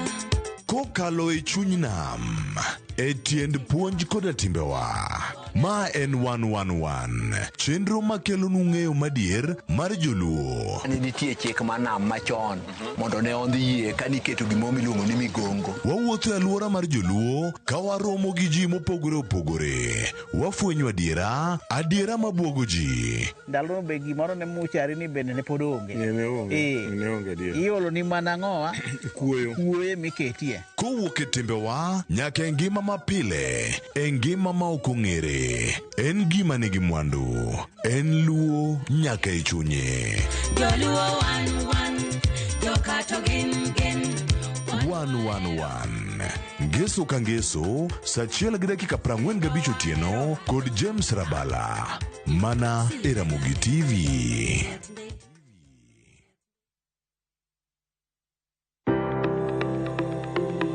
Kokalo e chuny nam, e tiend puonj koda timbewa. Ma en 111, chenro makelonu ng'eyo madier mar joluo. Ne nitie chik mar nam machon mondo ne ondhi yie ka niketo gimoro miluongo ni migongo. Wawuotho e alwora mar joluo ka waromo gi ji mopogore opogore. Wafwenyo adiera, adiera mabuogo ji. Ndalono be gimoro ne muchari ni bende ne pod onge. Iolo ni mana ang'owa? Kuoyo. Kuoyo miketie. Kowuok e timbewa nyaka e ngima mapile, e ngima ma ok ong'ere. En gima nigi mwandu, en luo nyaka e chunye. Joluo wan wan, jokato gin gin. 111 Ngeso ka ngeso, saa 1:45 otieno kod James Rabala. Mana e Ramogi TV.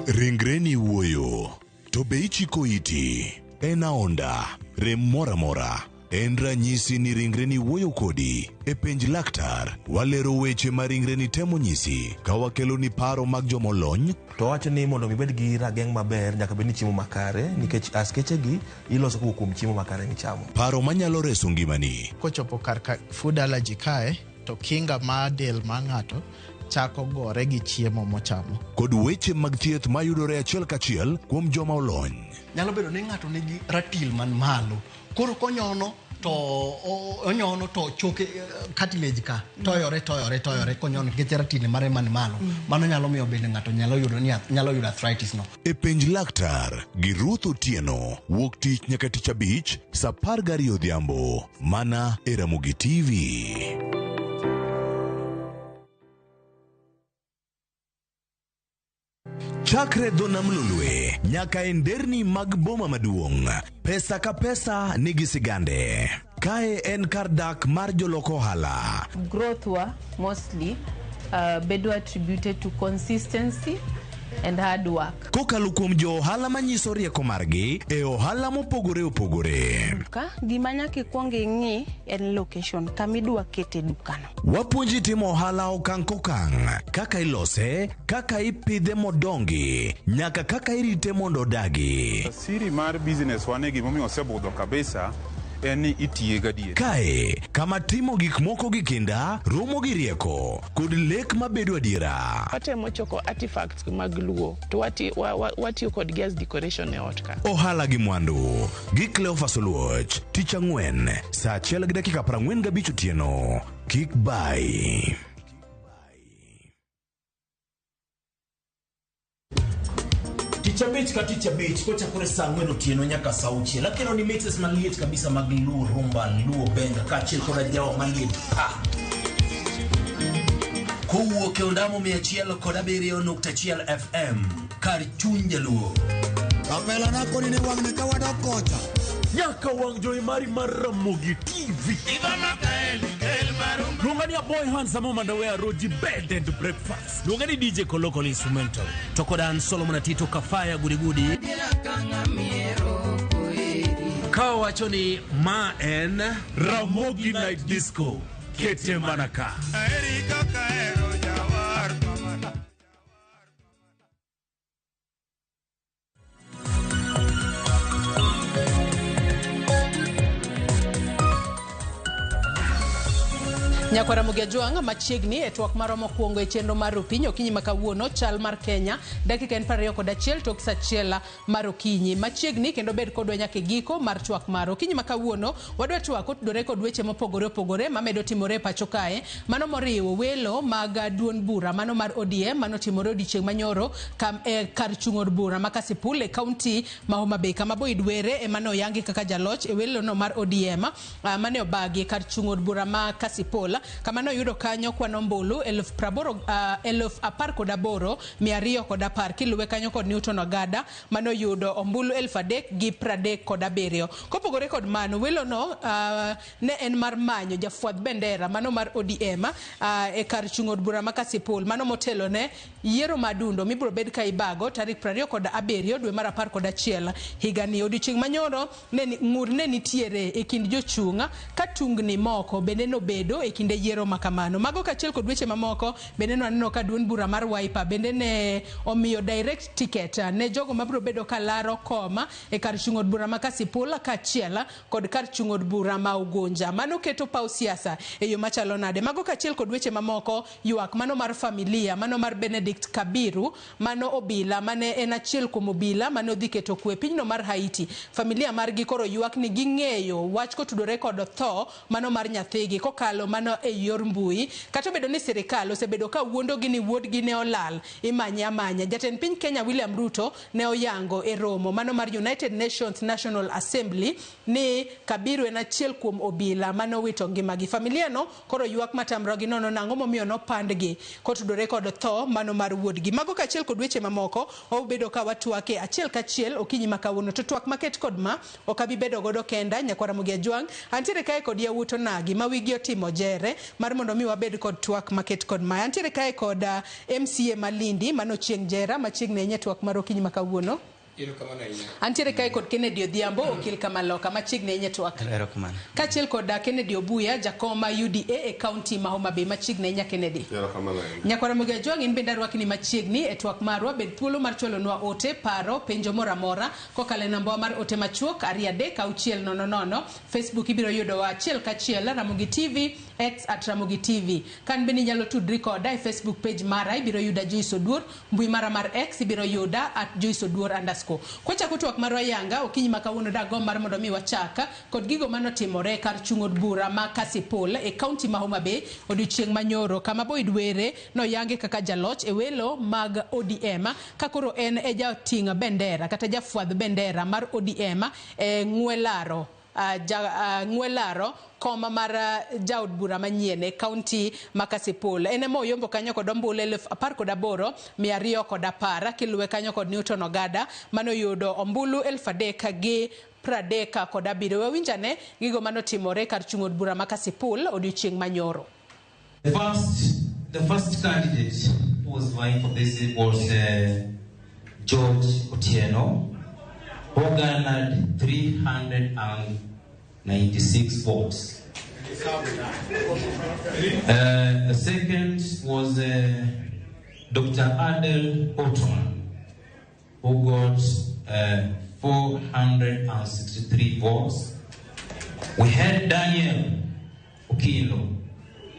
Ringreni wuoyo, to be ichiko iti? En aonda, rem mora mora. En ranyisi ni ringreni wuoyo kodi. E penj laktar, walero weche ma ringreni temo nyisi ka wakeloni paro mag jomolony. To wacho ni mondo mi ibed gi rageng' maber nyaka bed ni chiemo makare nikech askeche gi iloso kowuok kuom chiemo makare michamo. Paro manyalo reso ngimani. Kochopo kar ka food allergy kae to kinga mar del mar ng'ato chako gore gi chiemo mochamo. Kod weche mag thieth mayudore achiel kachiel kuom joma olony. Nyalo bedo ni ng'ato nigi ratil man malo. Koro konyono To onyono to choke cartilage ka toyore toyore toyore konyono nikech ratili mare man malo. Mano nyalo miyo bende ng'ato nyalo yudo ni nyalo yudo arthritis no. E Penj Laktar gi Ruth Otieno wuok tich nyaka tich abich saa 12 odhiambo mana e Ramogi TV. Chakre dho nam Lolwe nyaka e nderni mag boma maduong', pesa ka pesa nigi sigande. Kae en kar dak mar jolok ohala. Growth wa mostly bedo attributed to consistency and hard work. Kokalo kuom jo ohala manyiso rieko margi e ohala mopogore opogore. Duka gima nyaka ikwong ing'i en location kama idwa kete dukano. Wapuonji timo ohala okang' kokang', kaka ilose, kaka ipidhe modongi, nyaka kaka irite mondo odagi. Siri mar business wane gimomiyo osebudho kabisa en ni itiye gadier. Kae, kama timo gik moko gi kinda, romo gi rieko, kod lek mabedo adiera. Watemo choko artifacts mag Luo to watiyo kodgi as decoration e ot ka. Ohala gi mwandu gi Cleophas Oluoch, tich ang'wen, saa 1:45 otieno. Kik bai. Tich abich ka tich abich kochakore saa 4 otieno nyaka saa 6 akelo ni mixes maliet kabisa mag Luo rumba, Luo benga kaachiel koda jawa maliet pa. Kowuok e ondamo 107.1 FM kar chuny Jaluo. Kapela na koni ni wang'ni ka wadok kocha. Nyaka wang' jowi mari mar Ramogi TV. Luonga ni Aboy Handsome Omandawe Roji Bed and Breakfast. Luonga ni DJ Kolokol Instrumental. To koda an Solomon Atito Kafaya Gudigudi. Ka wacho ni ma en Ramogi Night Disco. Kete mana ka. Nyakwara Ramogi Ajwang' machiegni e twak marwa mokwongo e chenro mar Opinyi okinyi ma kawuono chal mar Kenya dakika en 21 tok saa 1 mar okinyi machiegni kendo bed kodwa nyaka e giko mar twak mar okinyi ma kawuono. Wadwa twak otudore kod weche mopogore opogore mamedo timore e pacho kae, mano moriwo welo mag duond bura mano mar ODM mano timore odiochieng' manyoro kar chung' od bura ma Kasipul e kaunti ma Homa Bay kama Boyd Were ema ne oyangi kaka jaloch e welono mar ODM mane obagi kar chung' od bura ma Kasipul kama ne oyudo kanyo kwan ombulu 18,210 kiluwe kanyo kod Newton Ogada mane oyudo ombulu 3,037. Kopogore kod mano, welono ne en mar manyo jafwadh bendera mano mar ODM e kar chung' od bura ma Kasipul mano motelo ne yiero madundo mibiro bed ka ibago tarik 27 dwe mar 11 higani. Odiochieng' manyoro ng'ur ne nitiere e kind jochung' ka tungni moko bende nobedo e kinde yiero makamano. Mago kaachiel kod weche mamoko bende nwaneno ka duond bura mar Wiper bende ne omiyo direct ticket ne jogo mabiro bedo ka laro koma e kar chung' od bura ma Kasipul kaachiel kod kar chung' od bura ma Ugunja. Mano keto paw siasa e yo machalo nade. Mago kaachiel kod weche mamoko, ywak mano mar familia mano mar Benedict Kabiru mano obila mane en achiel kuom obila mane odhi keto kwe pinyno mar Haiti. Familia margi koro ywak ni ging'eyo wach kotudore kod tho mano mar nyathigi kokalo mano e yor mbui. Kata obedo ni sirikal osebedo ka wuondogi ni wuodgi ne olal imanye amanya. Jatend piny Kenya William Ruto ne oyango e romo mano mar United Nations National Assembly ni Kabiru en achiel kuom obila mane owito ngimagi. Familia no koro ywak matamrogi nono nang'o momiyo nopandgi kotudore kod tho mano mar wuodgi. Mago kaachiel kod weche mamoko wabedo ka watwake achiel kachiel okinyi ma kawuono. To twak maket kod ma ok abi bedo godo kenda. Nyakwara Ramogi Ajwang' antiere kae kod yawuot onagi ma wigi otimo jere mar mondo mi wabed kod twak maket kod ma. Antiere kae kod MCA Malindi mano chieng' jera machiegni ahinya twak mar okinyi ma kawuono. Antiere kae kod Kennedy Odhiambo okil Kamaloka machiegni ahinya twak. Kaachiel kod Kennedy Obuya jakom ma UDA e kaunti ma Homa Bay machiegni ahinya Kennedy. Nyakwara Ramogi Ajwang' in bende arwakni machiegni e twak marwa. Bed thuolo mar chwalonwa ote, paro, penjo moro amora kokalo e nambawa mar ote machuok 2 3 6 0 0. Facebook ibiro yudowa achiel kachiel Ramogi TV, X at Ramogi TV. Kan bende inyalo tudri koda e Facebook page mara ibiro yuda Joyce Oduor, mbui mara mar X ibiro yuda at Joyce Oduor _. Disco. Kwachako twak marwa yanga okinyi ma kawuono dagomb mar mondo mi wachak kod gigo manotimore kar chung' od bura ma Kasipul e kaunti ma Homa Bay odiochieng' manyoro kama Boyd Were noyangi kaka jaloch e welo mag ODM ka koro en e jating' bendera kata jafwadh bendera mar ODM e ng'we laro ng'we laro koma mar jaod bura manyien e kaunti ma Kasipul. En ema oyombo kanyo kod ombulu 18,210 kiluwe kanyo kod Newton Ogada manoyudo ombulu 3,037. Wawinjane gigo manotimore kar chung' od bura ma Kasipul odiochieng' manyoro. The first candidate who was vying for this was George Otieno, who garnered 396 votes. The second was Dr. Adel Ottoman, who got 463 votes. We had Daniel Okilo,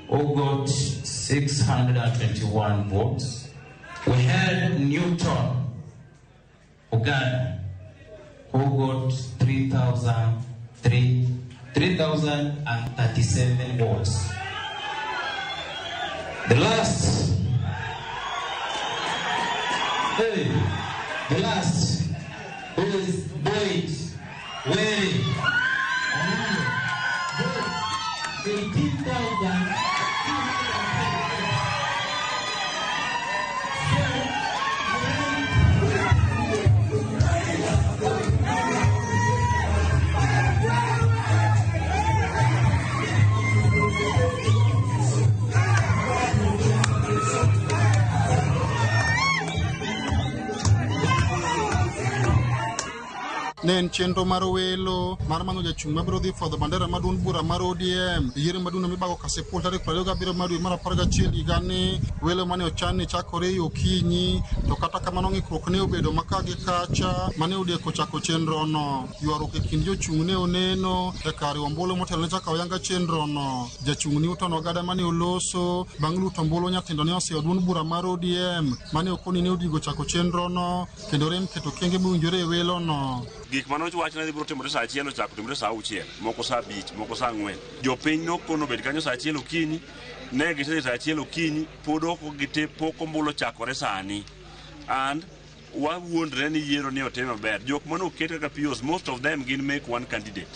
who got 621 votes. We had Newton Ogada, who got 3,037 votes. The last, who is Boyd Were, 18,000. Ne en chenro mar welo mar manyo jachung' mabiro dhi fwadho bandera mar duond bura mar ODM e yiero maduong' mibago Kasipul tarik 27 mar dwe mar 11 higani. Welo mane ochan ni chakore e okinyi, to kata kamano ng'ikruok ne obedo maka gi kacha mane odeko chako chenrono. Ywaruok e kind jochung' ne oneno e kar riwo ombulu motelo ne chako oyanga chenrono. Jachung' Newton Ogada mane oloso bang' luto ombulu nyatindo ne oseyo duond bura mar ODM mane okoni ne odigo chako chenrono kendo rem keto kenge mowinjore e welono. Gik mane owach ne biro timore saa 1 ochako timore saa 6, moko saa 5, moko saa 4. Jopiny nokono obed kanyo saa 1 okinyi, ne gisedhi saa 1 okinyi, pod ok gite pok ombulu ochakore sani. And wawuondre ni yiero ni otim maber. Jok mane oket kaka POs, most of them gin make one candidate.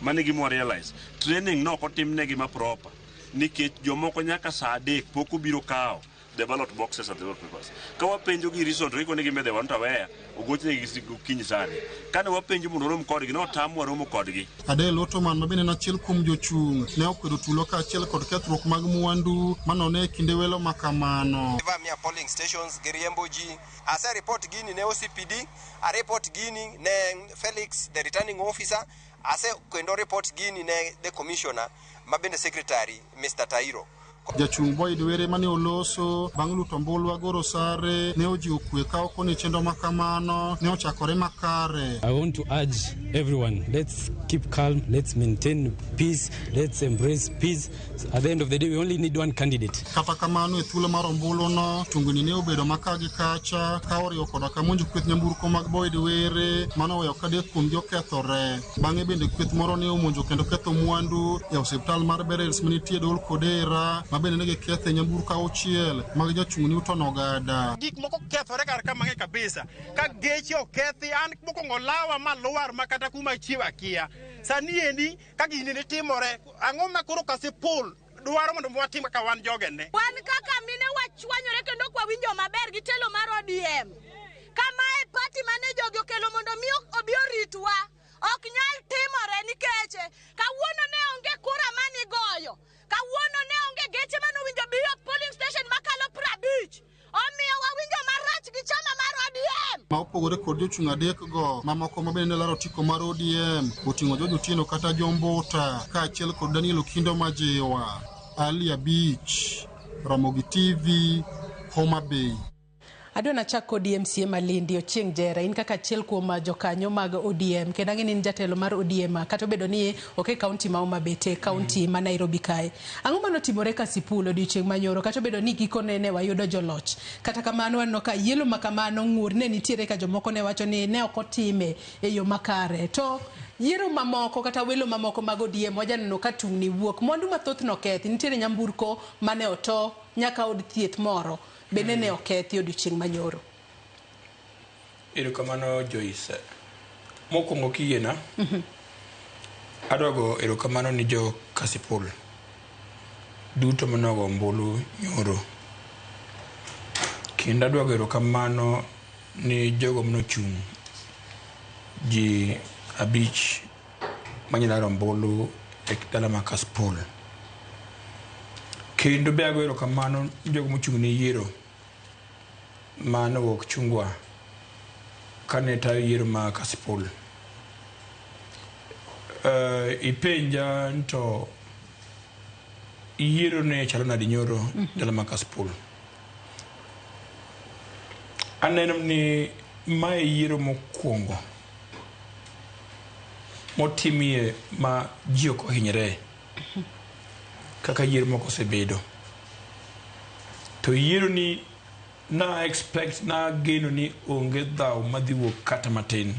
Mano e gima wa realize. Training ne ok otimnegi ma proper nikech jomoko nyaka saa 3 pok obiro kawo the ballot boxes and the ballot papers. Ka wapenjo gi reason to gikone gi they were not aware, ogochne gi okinyi sani. Kane wapenjo mondo warom kodgi, ne otamwa romo kodgi. Adel Ottoman ma bende en achiel kuom jochung' ne okwedo tulo kaachiel kod kethruok mag mwandu manone e kinde welo ma kamano. Givamia polling stations, giriembo ji. Ase report gini ne OCPD, a report gini ne Felix the returning officer, ase kendo report gini ne the commissioner ma bende secretary Mr. Tairo. Jachung' Boyd Were mane oloso bang' luto ombulu Agoro Sare ne ojiwo kwe ka okoni chenro ma kamano ne ochakore makare. I want to urge everyone, let's keep calm, let's maintain peace, let's embrace peace. At the end of the day, we only need one candidate. Kata kamano e thuolo mar ombuluno, tungni ne obedo maka gi kacha ka oriwo koda ka monjo kweth nyamburko mag Boyd Were manoweyo ka adek kuomgi okethore. Bang'e bende kweth moro ne omonjo kendo ketho mwandu e osiptal mar Berels manitie Dol Kodera ma bende ne giketho e nyamburko 6 mag jachung' Newton Ogada. Gik moko kethore kar ka mang'eny kabisa. Ka geche okethi, an mokwongo lawa malwar ma kata kuma achiew akia. Sani endi ka gini ne timore, ang'o ma koro Kasipul dwaro mondo watim kaka wan jogene? Wan kaka mine wachwanyore kendo ok wawinjo maber gi telo mar ODM. Kamae party mane jogi okelo mondo mi obi oritwa ok nyal timore nikech kawuono ne onge kura manigoyo. Kawuono ne onge geche manowinjo biyo polling station makalo 50. Omiyo wawinjo marach gi chama mar ODM. Ma opogore kod jochung' adek go, mamoko ma bende ne laro otiko mar ODM oting'o George Otieno kata Jombuta kaachiel kod Daniel Okindo Majiwa. Ali Abich, Ramogi TV, Homa Bay. Adwa nachak kod MCA Malindi Ochieng' Jera, in kaka achiel kuom jokanyo mag ODM kendo ang'e ni in jatelo mar ODM kata obedo ni ok e kaunti ma Homa Bay to e kaunti ma Nairobi kae. Ang'o manotimore Kasipul odiochieng' manyoro kata obedo ni gikone ne wayudo joloch? Kata kamano waneno ka yielo ma kamano ng'ur ne nitiere ka jomoko ne wacho ni ne ok otime e yo makare. To yiero mamoko kata welo mamoko mag ODM wajaneno ka tungni wuok, mwandu mathoth nokethi, nitiere nyamburko mane oto nyaka od thieth moro bende ne okethi odiochieng' manyoro. Erokamano Joyce. Mokwongo kiyiena, adwa go erokamano ni jo Kasipul duto manogo ombulu nyoro. Kendo adwa go erokamano ni jogo manochung' ji abich manyalaro ombulu e dala ma Kasipul. Kendo be ago erokamano ni jogo mochung' ne yiero manowuok Chungwa kane tayo yiero ma Kasipul. Ipenja ni to yiero ne chalo nade nyoro dala ma Kasipul. Aneno ni mae yiero mokwongo motimie ma ji ok ohinyre kaka yiero moko osebedo. To yiero ni na expect na geno ni onge dhaw madhi wuok kata matin.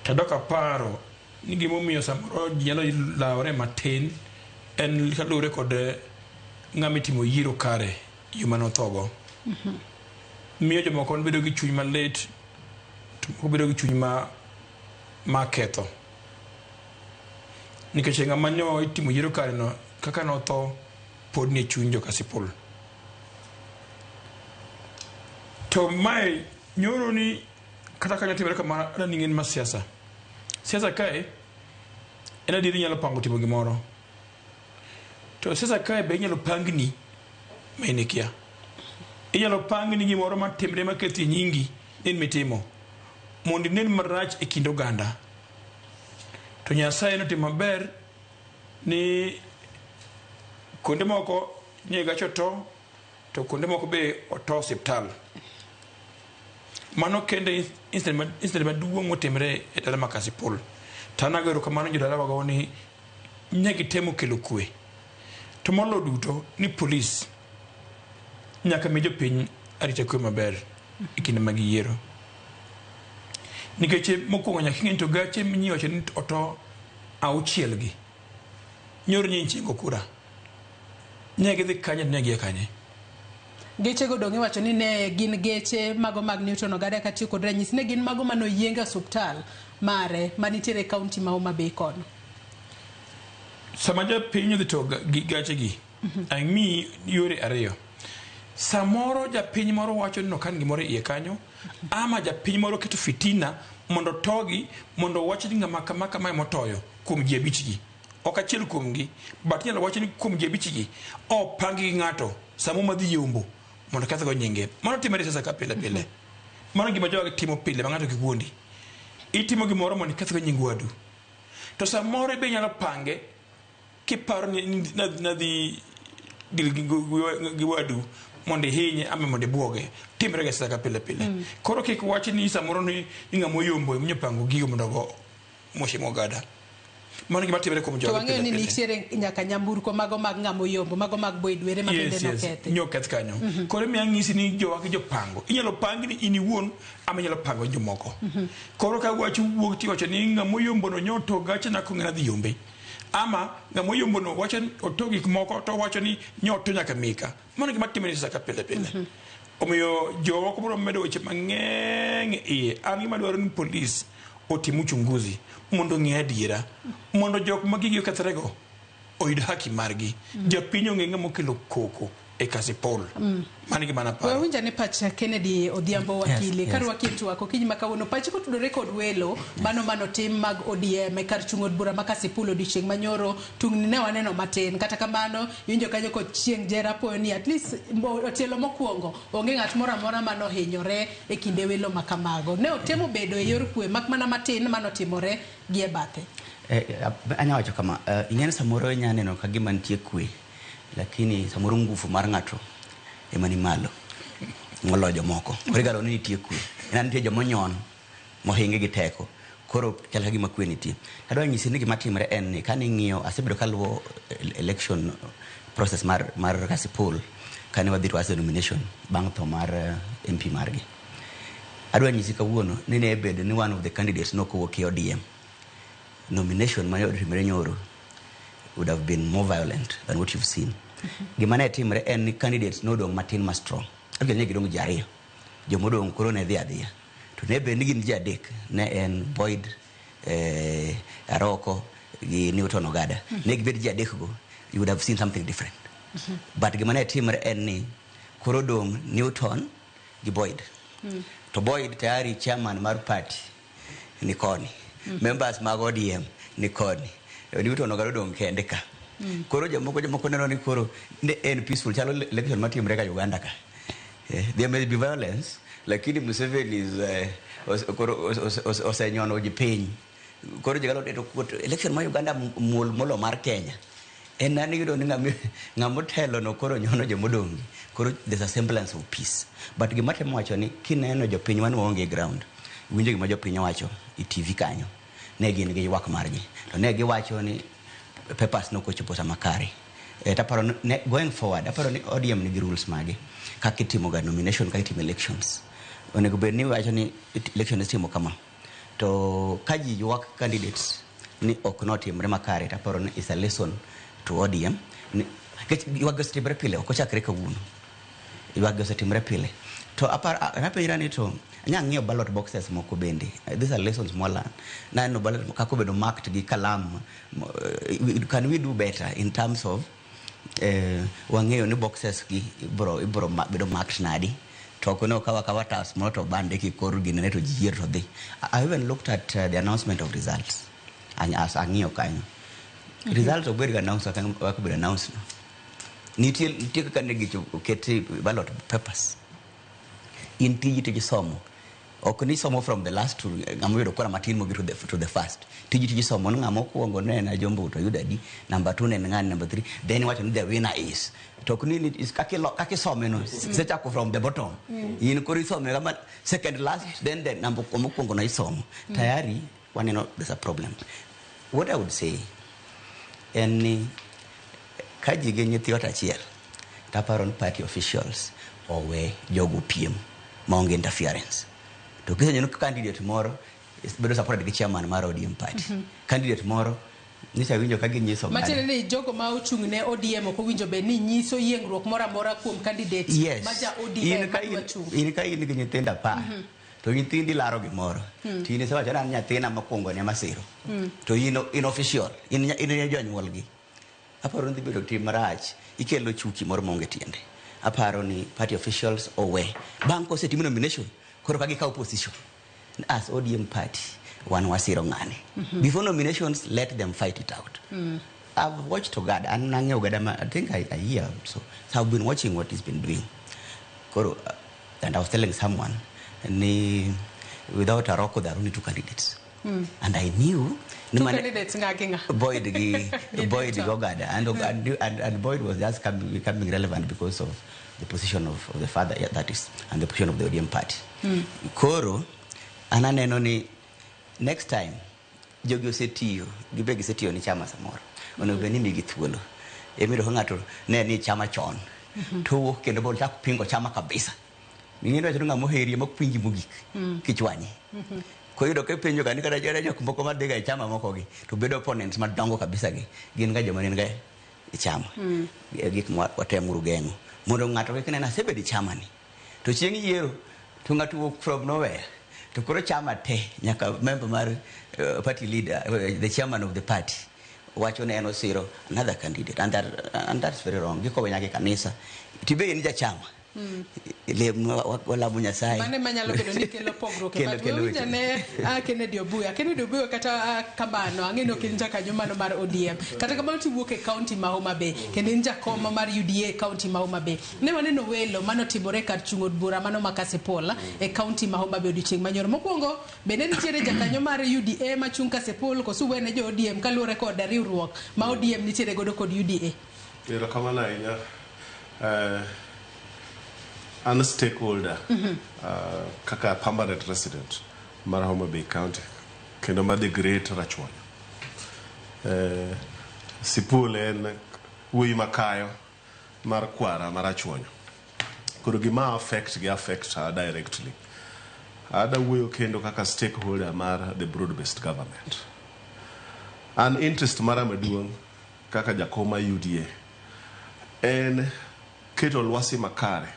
Tadok aparo ni gimomiyo samoro ji nyalo lawre matin en kaluwore kod ng'ama itimo yiero kare yo mane othogo. Miyo jomoko bedo gi chuny malit to moko bedo gi chuny ma ketho. Nikech ng'ama nyo itimo yiero kare no kaka notho pod nie chuny jo Kasipul. To mae nyoro ni kata ka nyotimore kamano adwa ni ng'en ma siasa. Siasa kae en adier inyalo pango timo gimoro. To siasa kae be inyalo pangni ma in ikia. Inyalo pangni gimoro matimre makethi nyingi in mitimo mondo inen marach e kind oganda. To Nyasaye notimo maber ni kuonde moko nye gacho to to kuonde moko be oto osiptal. Mano kende incident maduong' motimre e dala ma Kasipul. To an ago erokamano jodalawa go ni ne gitemo kelo kwe. To moloyo duto ni polis nyaka mi jopiny arita kwe maber e kinde mag yiero. Nikech mokwongo nyaka ing'e ni to gache minyiwacho ni oto auchiel gi nyoro nye ichengo kura. Ne gidhi kanye to ne gia kanye. Geche go dong' iwacho ni ne gin geche mago mag Newton Ogada katiyo kod ranyisi ne gin mago mane oyieng e osuptal mare manitiere e kaunti ma Homa Bay kono. Sama japiny odhi to gi gache gi, amiyi yore ariyo. Samoro japiny moro wacho ni nokan gimoro e iye kanyo, ama japiny moro keto fitina mondo otogi mondo owach ni ng'ama kama kama emotoyo kuom ji abich gi. Ok achiel kuomgi, but inyalo wach ni kuom ji abich gi, opang gi ng'ato samo madhi yombo mondo kethgo nyinge. Mano timore e siasa ka pile pile. Mano gima jogi timo pile ma ng'ato kik wuondi. Itimo gimoro mondo ikethgo nying wadu. To samoro be inyalo pange kiparo ni nadhi deal gi wadu mondo ihinye ama mondo ibuoge. Timre ga siasa ka pile pile. Koro kik wach ni samoro ni ng'ama oyombo ema opango gigo mondo ogo Mheshimiwa Ogada. Mano gima timre kuom To jogi wang'eyo pile ni pile. nitiere nyaka nyamburko mago mag ng'ama oyombo, mago mag Boyd Were ma bende nokethi. Nyoket kanyo. Koro imiyo ang'isi ni jowagi jopango. Inyalo pang ni in iwuon ama inyalo pango jomoko. Koro ka wach wuok tiwacho ni ng'ama oyombo no nyoto gachena kong'e nadhi yombe. Ama ng'ama oyombo no wacho ni oto gik moko to wacho ni nyoto nyaka mika. Mano gima timre e siasa ka pile pile. Omiyo jomoko biro medo weche mang'eny e iye. An gima dwaro ni polis otim uchunguzi mondo ong'e adiera. Mondo jok ma gigi okethorego oyud haki margi. Japiny ong'e ng'ama okelo koko e Kasipul. Mano e gima naparo. Wawinj ane pach Kennedy Odhiambo wakili Yes, yes. karwaki e twak okinyi ma kawuono pachi kotudore kod welo mano manotim mag ODM e kar chung' od bura ma Kasipul odiochieng' manyoro tungni ne waneno matin kata kamano iwinjo kanyo kod Chieng' Jera poyo ni at least otielo mokwongo onge ng'at moro amora manohinyore e kinde welo ma kamago ne otemo bedo e yor kwe mak mana matin manotimore gi e bathe. Anya wacho kama, ing'e ni samoro inya neno ka gima nitie kwe, lakini samoro nguvu mar ng'ato ema ni malo. Moloyo jomoko. Koro igalo ni nitie kwe. En nitie jomonyon mohingi gi teko. Koro chal ka gima kwe nitie. Adwa nyisi ni gima timre en ni kane ing'iyo asebedo kaluwo election process mar Kasipul kane wadhi to the nomination bang' tho mar MP margi. Adwa nyisi kawuono ni ne bedo ni one of the candidates nokowuok e ODM. Nomination mane otimore nyoro would have been more violent than what you've seen. Gima ne timre en ni candidates nodong' matin ma strong. Actually ne gidong' ji ariyo. Jomodong' koro ne dhi adhiya. To ne bed ni gin ji adek, ne en Boyd, Aroko gi Newton Ogada. Ne gibed ji adek go, you would have seen something different. But gima ne timre en ni koro dong' Newton gi Boyd. To Boyd tayari chairman mar party ni koni. Members mag ODM ni koni. Newton Ogada odong' kende ka. Koro jomoko neno ni koro ne en peaceful chalo election matimre ka Uganda ka. There may be violence, lakini Museveni is koro osenyono ji piny. Koro ji galo to election ma Uganda muol molo mar Kenya. En nani yudo ni ng'ama otelo no koro nyono jomodong'. Koro there's a semblance of peace. But gima temo wacho ni kineno jopiny wan waonge ground. Winjo gima jopiny owacho e TV kanyo. Ne gin gi ywak margi. To ne giwacho ni papers nokochopo sama kare. Taparo ni going forward, aparo ni ODM nigi rules mage. Kaka itimo ga nomination, kaka itimo elections. Onego bed ni wacho ni election itimo kama. To ka ji ywak candidates ni ok notimre makare, taparo ni is a lesson to ODM. Nikech ywak osetimre pile, ok ochakre kawuono. Ywak osetimre pile. To aparo, napenjra ni to anya ng'iyo ballot boxes moko bende. These are lessons mwalearn. Naneno ballot kaka obedo marked gi kalam. Can we do better in terms of wang'eyo ni boxes gi ibro bedo marked nadi? To ok ne okaw akawa tas moro to bande ki kor ginene to ji yier to dhi. I even looked at the announcement of results. Ang'iyo kanyo. Results ok bed ga announced kaka obedo announced no. Nitie kaka ne gicho oketi ballot papers. In tiji tij somo. Ok ni somo from the last to ng'ama oyudo kura matin mogik to the first. Tiji tij somo ni ng'ama okuongo ne en Ajombo to oyudo adi, number 2 ne en ng'ani, number 3. Then iwacho ni the winner is. To ok ni is kaka isome no, isechako from the bottom. In koro isome kama second last, then the number mokwongo no isomo. Tayari waneno there's a problem. What I would say en ni ka ji gin nyithi ot achiel, to aparo ni party officials owe jogo piem maonge interference. To kiseneno ka candidate moro bedo supported gi chairman mar ODM party. Candidate moro nyicha winjo ka ginyiso oganda. Matiende ni jogo ma ochung' ne ODM ok owinjo bed ni nyiso yiengruok moro amora kuom candidate ma ja ODM madwa chung'. In ka in gi nyithindo 10, to nyithindi laro gimoro. To in isewacho ni an nyathina mokwongo ne masiro. To in official, in jonyuolgi. Aparo ni dhi bedo tim marach, ikelo chuki moro maonge tiende. Aparo ni party officials owe. Bang' kosetim nomination, koro ka gikawo position as ODM party, wan wasiro ng'ane. Before nominations, let them fight it out. I've watched Ogada, and nang'eyo Ogada, I think I hear so. So I've been watching what he's been doing. Koro, and I was telling someone, ni without Aroko, there are only 2 candidates. And I knew 2 candidates ng'a gi ng'a? Boyd gi, Gi Boyd Newton. Ogada, and Boyd was just becoming relevant because of the position of the father, yeah, that is, and the position of the ODM party. Koro, ananeno ni next time jogi osetiyo, gibe gisetiyo ni chama samoro. Onego bed ni imigi thuolo. Emiro ka ng'ato ne ni chama chon, to owuok kendo biro chako pingo chama kabisa. Ing'e ni wacho ni ng'ama oheri ema ok pingi mogik, kichwanye. Koyudo ka ipenjo ga ni kata jok moko madhi ga e chama moko gi, to bedo opponents madongo kabisa gi, gin ga joma nin ga e chama. E gik ma watemuru geng'o. Mondo ng'ato kik ne ni asebedo e chama ni. To chieng' yiero, to ng'ato wuok from nowhere. To koro chama te, nyaka member mar party leader, the chairman of the party, wacho ni en osiro another candidate. And that's very wrong. Gikowe nyaka e kanisa. Tibe in jachama. Lem walamo Nyasaye. Mane manyalo bedo ni kelo pogruok e Kelo, party. kelo Wawinjo weche. ne Kennedy Obuya. Kennedy Obuya kata kamano, ang'e ni ok in jakanyo mano mar ODM. Kata kamano tiwuok e county ma Homa Bay, kendo in jakom mar UDA e county ma Homa Bay. Ne waneno welo manotimore kar chung' od bura mano ma Kasipul e county ma Homa Bay odiochieng' manyoro. Mokwongo, bende nitiere jakanyo mar UDA machung' Kasipul koso uwene jo ODM kaluwore kod riwruok ma ODM nitiere godo kod UDA? Erokamano ahinya. An stakeholder kaka permanent resident mar Homa Bay County kendo mar the Great Rachuonyo. Sipul en wuoyi makayo mar kwara mar Rachuonyo. Koro gima affect gi affect her directly. Ada wuoyo kendo kaka stakeholder mar the broad based government. An interest mara maduong' kaka jakom mar UDA en keto lwasi makare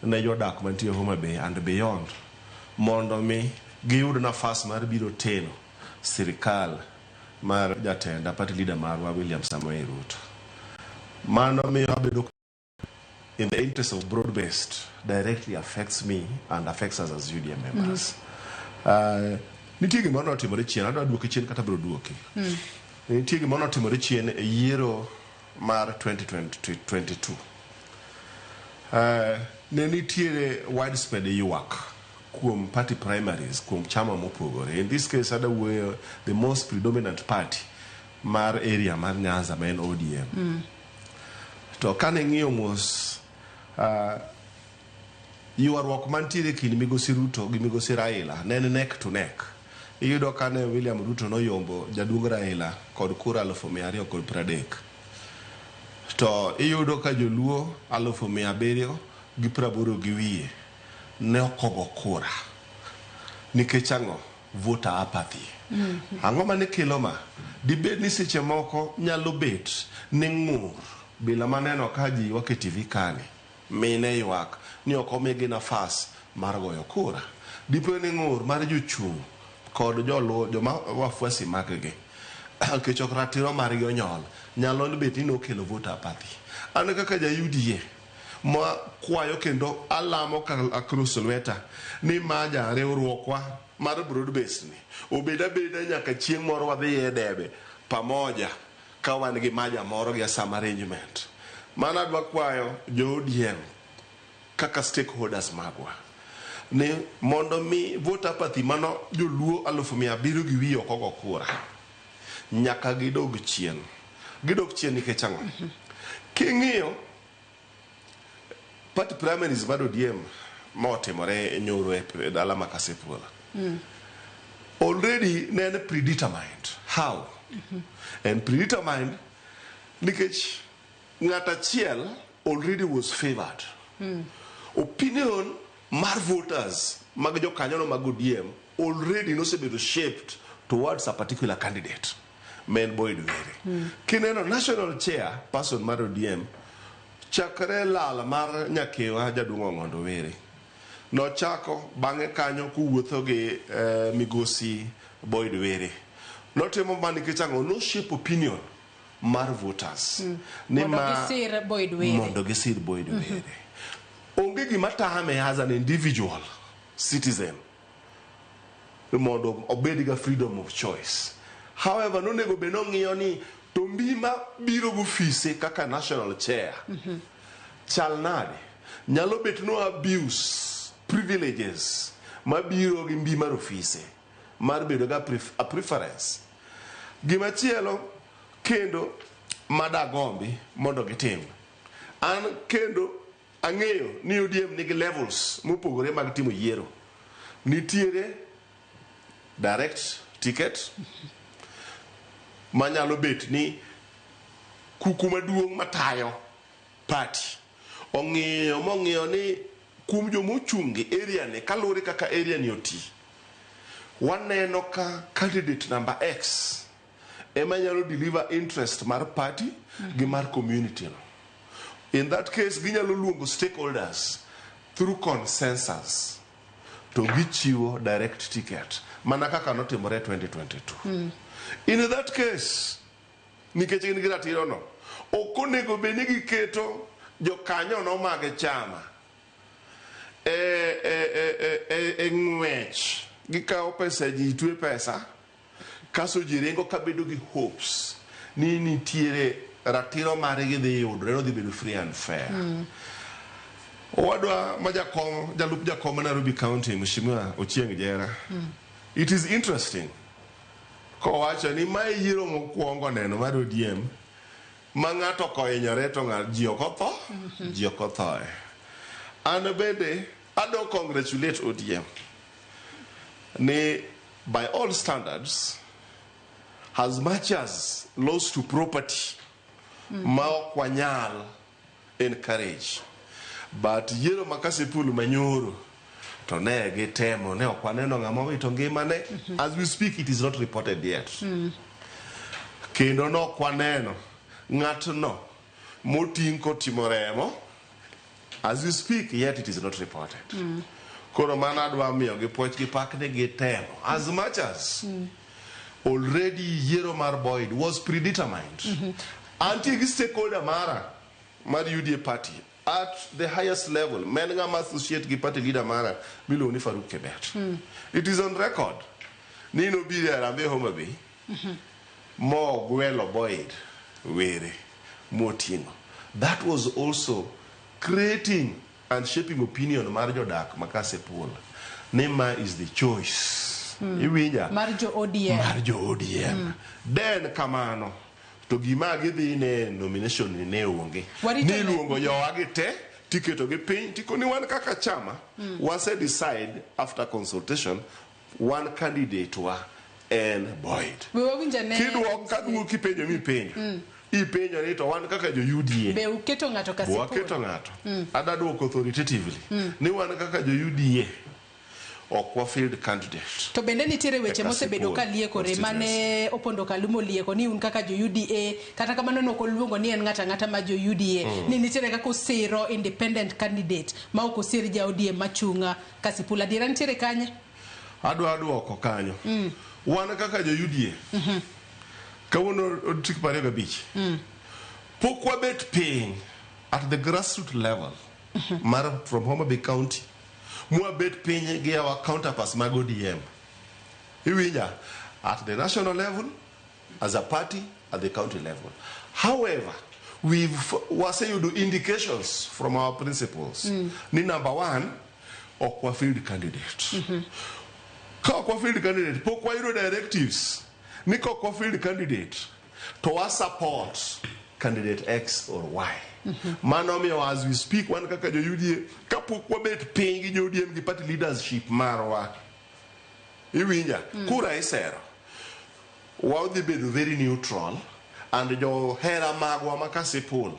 ne jodak mantie Homa Bay and beyond mondo mi giyud nafas mar biro teno sirikal mar jatenda party leader marwa William Samoei Ruto. Mano miyo abedo in the interest of broad based directly affects me and affects us as UDA members. Nitie gimoro notimore chien, adwa duoki chien kata biro duoki. Nitie gimoro notimore chien e yiero mar 2022. Ne nitiere widespread ywak kuom party primaries, kuom chama mopogore. In this case, ada wuoyo the most predominant party mar area mar Nyanza ma en ODM. To kane ng'iyo mos ywaruok mantiere kind migosi Ruto gi migosi Raila ne en neck to neck. Iyudo kane William Ruto noyombo jaduong' Raila kod kura 230,000. To iyudo ka joluo 780,000 gi wiye ne ok ogo kura. Nikech ang'o? Voter apathy. Ang'o mane kelo ma? Dibed ni seche moko nyalo bet ni ng'ur bila maneno ka ji ywak e TV kani. Mine ywak ni ok omigi nafas mar goyo kura. Dipo ni ng'ur mar jochung' kod joluo joma wafuasi mag gi nikech ok ratiro margi onyol nyalo bet ni nokelo voter apathy. An kaka ja UDA ma kwayo kendo alamo ka across lweta ni ma ja riwruokwa mar broad base ni obed abeda nyaka chieng' moro wadhi e debe pamoja ka wan gi maja moro gi some arrangement. Mano adwa kwayo jo ODM kaka stakeholders magwa ni mondo mi voter apathy mano joluo 700,000 gi wiye ok ogo kura nyaka gidog chien. Gidog chien nikech ang'o? King'iyo party primaries mar ODM motimore nyoro e dala ma Kasipul. Already ne en predetermined. How? En predetermined nikech ng'at achiel already was favored. Opinion mar voters mag jokanyono mag ODM already nosebedo shaped towards a particular candidate, ma en Boyd Were. Kineno national chair person mar ODM chakre lal mar nyakewa jaduong' Ong'ondo Were nochako bang'e kanyo kowuotho gi migosi Boyd Were notimo ma nikech ang'o no shape opinion mar voters ni Mondo ma gisir Boyd Were. Mondo gisir Boyd Were. Onge gima tame as an individual citizen mondo obed ga freedom of choice. However, nonego bed nong'iyo ni to mbi ma biro gofise kaka national chair chal nade nyalo bet no abuse privileges mabiro gi mbi mar ofise mar bedo ga a preference. Gimachielo kendo madagombi mondo gitim an kendo ang'eyo ni ODM nigi levels mopogore mag timo yiero. Nitiere direct ticket manyalo bet ni kuku maduong' matayo party ong'iyo mong'iyo ni kuom jomochung' gi area ni kaluwore kaka area ni oti waneno ka candidate number X ema nyalo deliver interest mar party gi mar community no. In that case ginyalo luongo stakeholders through consensus to gichiwo direct ticket mana kaka notimore 2022. In that case nikech gin gi ratiro no ok onego bed ni giketo jokanyono mag chama e ng'wech gikawo pesa ji twe pesa kaso ji ringo kabedo gi hopes ni nitiere ratiro margi dhi yudore nodhi bedo free and fair. Owadwa ma jakom jalup jakom ma Nairobi County Mheshimiwa Ochieng Jera. It is interesting kowacho ni mae yiero mokwongo neno mar ODM ma ng'ato kohinyore to ji ok otho ji ok othoe. An bende ado congratulate ODM ni by all standards, as much as loss to property ma ok wanyal encourage, but yiero ma Kasipul manyoro to ne gitemo, ne ok waneno ng'ama owito ngimane. As we speak, it is not reported yet. Kendo nok waneno ng'atno moting' kotimo remo. As we speak, yet it is not reported. Koro mano adwa miyo gi puoch gi pak ni gitemo, as much as already yiero mar Boyd was predetermined. Antie gi stakeholder mara mar UDA party at the highest level, men ng'ama associate gi party leader mara miluongo ni Farouk Kibet. It is on record ni nobiro e Harambee Homa Bay mogwelo Boyd Were moting'o. That was also creating and shaping opinion mar jodak ma Kasipul ni ma is the choice. Iwinja? Mar jo ODM. Mar jo ODM. Den kamano to gima gidhi ne nomination ni ne onge. Warito ne- Niluongo jowa gi te tiketo gi piny tikoni wan kaka chama wase decide after consultation, one candidate wa en Boyd. We wawinjo ne Kiduok kaduok kipenjo mipenjo ipenjo ni to wan kaka jo UDA be uketo ng'ato Kasipul? Waketo ng'ato. Ada duoko authoritatively ni wan kaka jo UDA ok wa field candidate. To bende nitiere weche E mosebedo Kasipul ka liekore mane Opondo Kaluma olieko ni un kaka jo UDA, kata kamano nok oluongo ni en ng'ato ang'ata ma jo UDA, ni nitiere kaka usiro independent candidate ma ok osir ja ODM machung' Kasipul. Adiera nitiere kanye? Adwa duoko kanyo. Wan kaka jo UDA, kawuono tarik 25, pok wabet piny at the grassroots level mar from Homa Bay County mwabet piny gi our counterparts mag ODM. Iwinja? At the national level as a party, at the county level. However, we've waseyudo indications from our principals ni number one, ok wa field candidate. Ka ok wa field candidate, pok wayudo directives ni ka ok wa field candidate to wa support candidate X or Y. Mano omiyo as we speak, wan kaka jo UDA, kapok wabet piny gi jo ODM gi party leadership marwa, iwinja, kura isero, wadhi bedo very neutral and johera magwa ma Kasipul,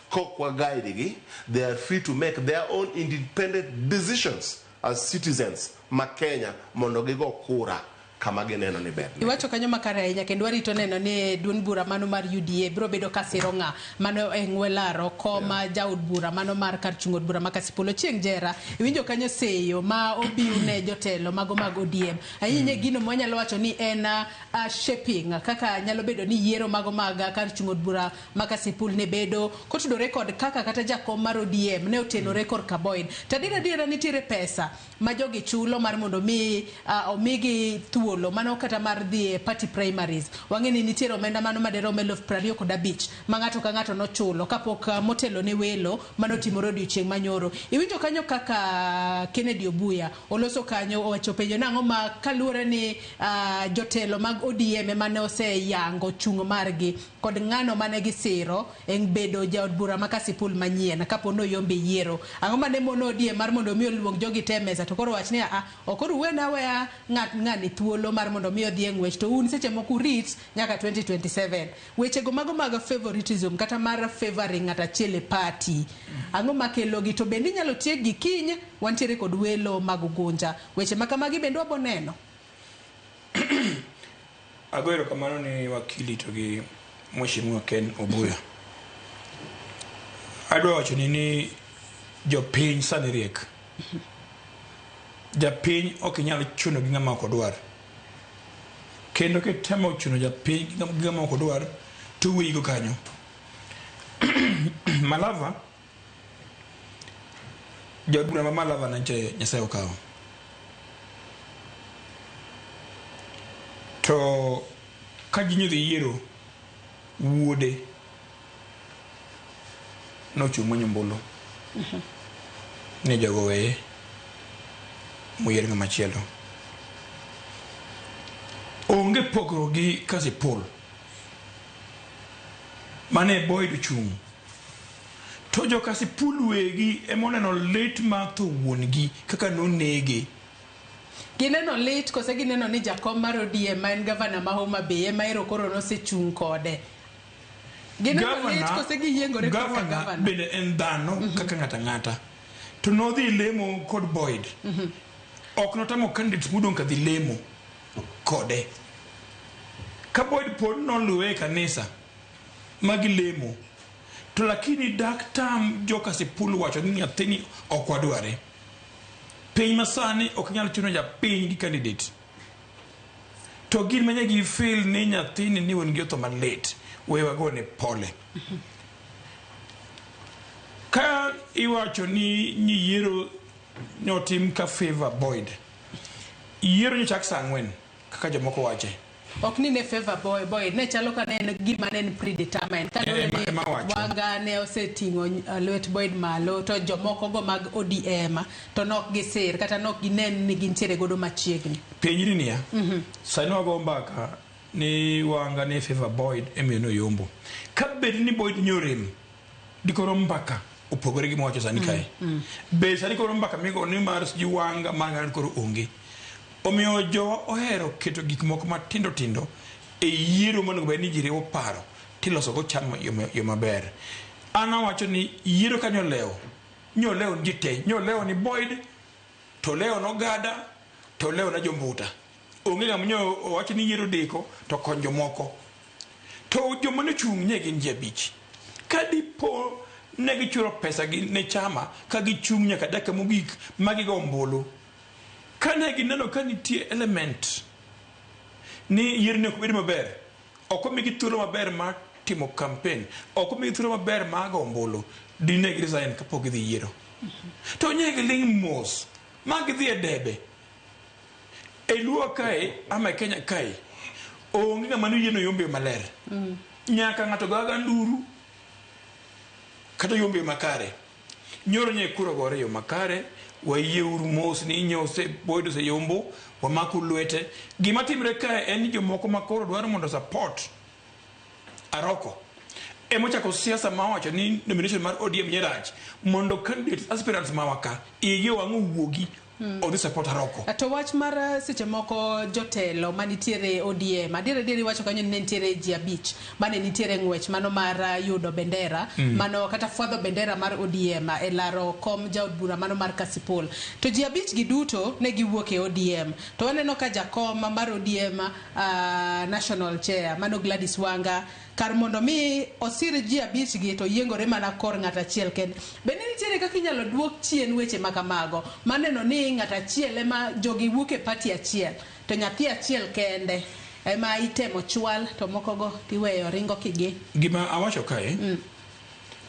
kok wa guide gi, they are free to make their own independent decisions as citizens ma Kenya mondo gigo kura kama gineno ni ber. Iwacho kanyo makare ahinya, kendo warito neno ni duond bura mano mar UDA biro bedo ka siro ng'a mano e ng'we laro koma jaod bura mano mar kar chung' od bura ma Kasipul. Ochieng' Jera, iwinjo kanyo seyo ma obiw ne jotelo mago mag ODM ahinya, gino mwanyalo wacho ni en shaping kaka nyalo bedo ni yiero mago mag kar chung' od bura ma Kasipul ne bedo kotudore kod kaka kata jakom mar ODM ne otenore korka Boyd. To adier adiera nitiere pesa ma jogi chulo mar mondo mi omigi thuolo mano kata mar dhi e party primaries. Wang'e ni nitiere omenda mano maderom 25,000 ma ng'ato ka ng'ato nochulo kapok motelo ne welo manotimore odiochieng' manyoro. Iwinjo kanyo kaka Kennedy Obuya oloso kanyo, owacho penjo nang'o ma kaluwore ni jotelo mag ODM ema ne oseyango chung' margi kod ng'ano mane gisiro e bedo jaod bura ma Kasipul manyien kapo ni oyombe yiero. Ang'o mane mono ODM mar mondo mi oluong jogi te e mesa to koro wach ni a ok uwena aweya ng'at ng'ani thuolo mar mondo mi odhi e ng'wech to un seche moko urit nyaka 2027. Wechego mago mag favoritism kata mar favoring ng'at achiel e party, ang'o makelogi? To bende inyalo tiekgi kiny wantiere kod welo mag Ugunja. Weche ma kamagi bende wabo neno. Ago erokamano ni wakili to gi Mheshimiwa Ken Obuya. Adwa wacho ni jopiny sani riek. Japiny ok inyal chuno gi ng'ama ok odwar. Kendo kitemo chuno japiny gi ng'ama ok odwar, to wiyi go kanyo. Malava, jaod bura ma Malava nyocha Nyasaye okawo. To ka ji nyodhi yiero, wuode nochung' manyo ombulu ni jogo weye moyier ng'ama chielo. Onge pogruok gi Kasipul. Mane Boyd ochung'. To jokasipul wegi emoneno lit mar tho wuon-gi kaka nonege. Gineno lit kose gineno ni jakom mar ODM ma en gavana ma Homa Bay ema ero koro nosechung' kode. Gineno lit kose giyiengore korka gavana gavana. bende en dhano kaka ng'ato ang'ata. To nodhi lemo kod Boyd. Ok notamo candidates modong' ka dhi lemo kode. Ka Boyd pod noluwe e kanisa ma gilemo to lakini dak tam jokasipul wacho ni nyathini ok wadware. Piny masani ok nyal chuno japiny gi candidate. To gin manye gi feel ni nyathini ni wuon gi otho malit, we wagone pole. Ka iwacho ni ni yiero nyotim ka favor Boyd, yiero nyochak saa 4 kaka jomoko wache. Ok ni ne favor boy boy ne chalo ka ne en gima ne en predetermined kaluwore ni Ema wacho. Wanga ne oseting'o lwet Boyd malo to jomoko go mag ODM to nok gisir kata nok ginen ni gintiere godo machiegni. Penjri niya, sani wago mbaka ni Wanga ne favor Boyd emiyo noyombo. Ka bed ni Boyd nyorem, dikoro mbaka opogore gi mwacho sani kae. Be sani koro mbaka migo ni mar sijui Wanga mar ng'ato koro onge. Omiyo jowa ohero keto gik moko matindo tindo e yiero monego bed ni ji riwo paro tiloso go chama yo maber. An awacho ni yiero ka nyolewo, nyolewo ni ji te, nyolewo ni Boyd, to lewo nogada, to lewo na jombuta. Onge ng'ama nyo owacho ni yiero deko to kony jomoko. To joma nochung' ne gin ji 5. Ka dipo ne gichulo pesa gi ne chama ka gichung' nyaka dakika mogik ma gigo ombulu. Ka ne gineno ka nitie element ni yiero ni ok bed maber, ok omigi thuolo maber mar timo campaign, ok omigi thuolo maber mar go ombulu, dine gi resign kapok gidhi yiero. To nye giling' mos ma gidhi e debe. E Luo kae ama e Kenya kae, onge ng'ama noyie noyombe maler. Nyaka ng'ato go aga nduru kata oyombe makare. Nyoro nye kura gore yo makare, wayie uru mos ni nyose Boyd oseyombo, wamaku lwete. Gima timre kae en ni jomoko ma koro dwaro mondo support Aroko. Emochako siasa ma wacho ni nomination mar ODM nye rach mondo candidates aspirants mawa ka igi owang' owuogi odhi support Aroko. To wach mar seche moko jotelo manitiere ODM, adier adier iwacho kanyo ni ne nitiere ji 5 mane nitiere ng'wech mano mar yudo bendera mano kata fwadho bendera mar ODM e laro kom jaod bura mano mar Kasipul. To ji 5 gi duto ne giwuok e ODM. To waneno ka jakom mar ODM national chair mano Gladys Wanga kar mondo mi osir ji 5 gi to yiengore mana kor ng'at achiel kende. Bende nitiere kaka inyalo duok chien weche ma kamago maneno ni ng'at achiel ema jogi wuok e party achiel to nyathi achiel kende ema itemo chwal to moko go tiweyo ringo kigi. Gima awacho kae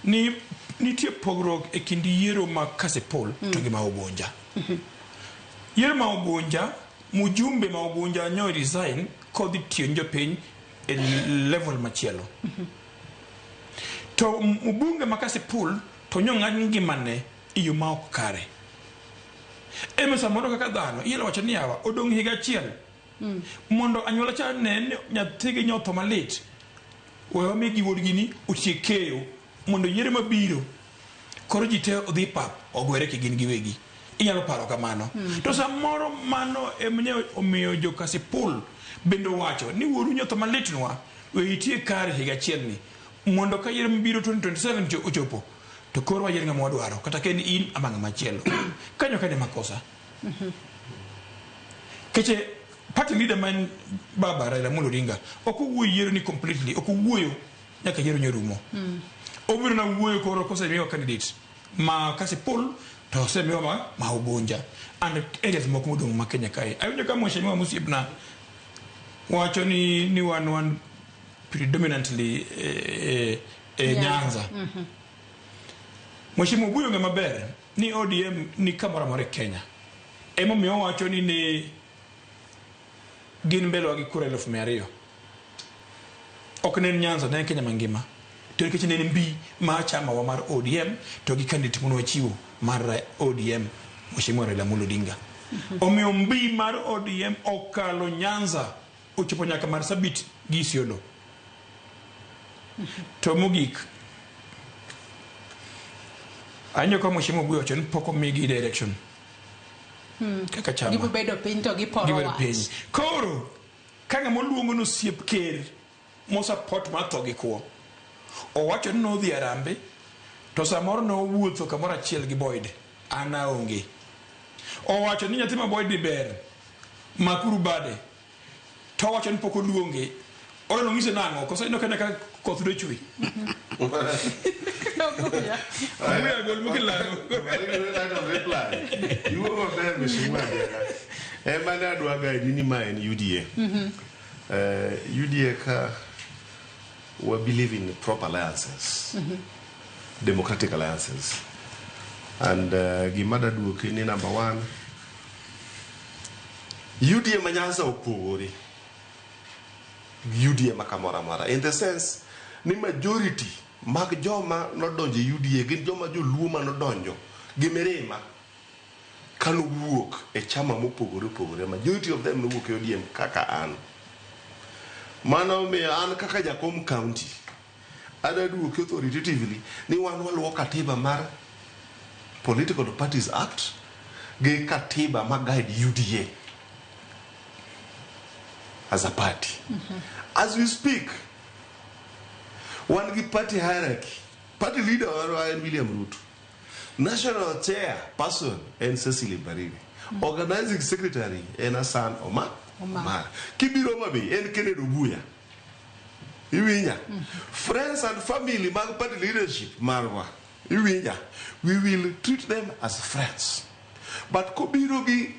ni nitie pogruok e kind yiero ma Kasipul to gi ma Ugunja. Yiero ma Ugunja, mjumbe ma Ugunja nyo resign kodhi tiyo ne jopiny e level machielo. To mbunge ma Kasipul to nyo ng'ad ngimane e yo ma ok kare. Ema samoro kaka dhano inyalo wacho ni yawa odong' higa achiel mondo anyuola cha ne ni nyathigi nyotho malit, we wamigi wuodgi ni otiek keyo mondo yiero mabiro koro ji te odhi pap ogwere ki gin giwegi. Inyalo paro kamano. To samoro mano ema ne omiyo jo Kasipul bende owacho ni wuoru nyotho malitnwa, we itie kare higa achiel ni mondo ka yiero mabiro 2027 ochopo to koro wayier ng'ama wadwaro kata ka en in ama ng'ama chielo. Kanyo ka ne makosa. Keche party leader ma en baba Raila Amolo Odinga ok owuoyo yiero ni completely, ok owuoyo nyaka yiero nyorumo. Obiro na wuoyo koro kosemiwa candidate ma Kasipul to osemiwa ma Ugunja and areas moko modong' ma Kenya kae. Awinjo ka mheshimiwa mosiepna wacho ni wan predominantly e Nyanza. Mheshimiwa Obuyo ng'e maber ni ODM ni kamoro amora e Kenya. Emomiyo owacho ni ne gin mbelewa gi kura 200,000. Ok ne en Nyanza, ne en Kenya mangima. To nikech ne en mbi mar chamawa mar ODM to gi candidate mane wachiwo mar ODM Mheshimiwa Raila Amolo Odinga. Omiyo mbi mar ODM okalo Nyanza ochopo nyaka Marsabit gi Isiolo. To mogik, Anyo ka mheshimiwa Obuya wacho ni pok omigi direction kaka chama. Gibiro bedo piny to giporo Gibedo wach. piny. Koro ka ng'ama oluongo ni osiep ker mosupport mar tho gi kwo owacho ni nodhi Harambee to samoro nowuotho kamoro achiel gi Boyd an aonge. Owacho ni nyathi ma Boyd ni ber makuru bade to owacho ni pok oluonge oro nong'ise nang'o koso ineno kane ka koth dwe chwe. Obuya gol mokilang'o. Iwuo maber mheshimiwa Adiera. Ema ne adwa guide ni ma en UDA. UDA ka we believe in proper alliances, democratic alliances. And gima daduoki ni number one, UDA ma Nyanza opogore gi UDA ma kamoro amora. In the sense ni majority mag joma nodonjo e UDA gin joma joluo manodonjo gi mirima kanowuok e chama mopogore opogore. Majority of them nowuok e ODM kaka an. Mano omiyo an kaka jakom county adaduoki authoritatively ni wan waluwo katiba mar Political Parties Act gi katiba ma guide UDA as a party. As we speak, wan gi party hierarchy. Party leader marwa en William Ruto. National chair person en Cecily Mbarire. Organizing secretary en Hassan Omar. Omar. Omar. Kibiro Homa Bay en Kennedy Obuya. Iwinja? Friends and family mag party leadership marwa. Iwinja? We will treat them as friends. But kobiro gi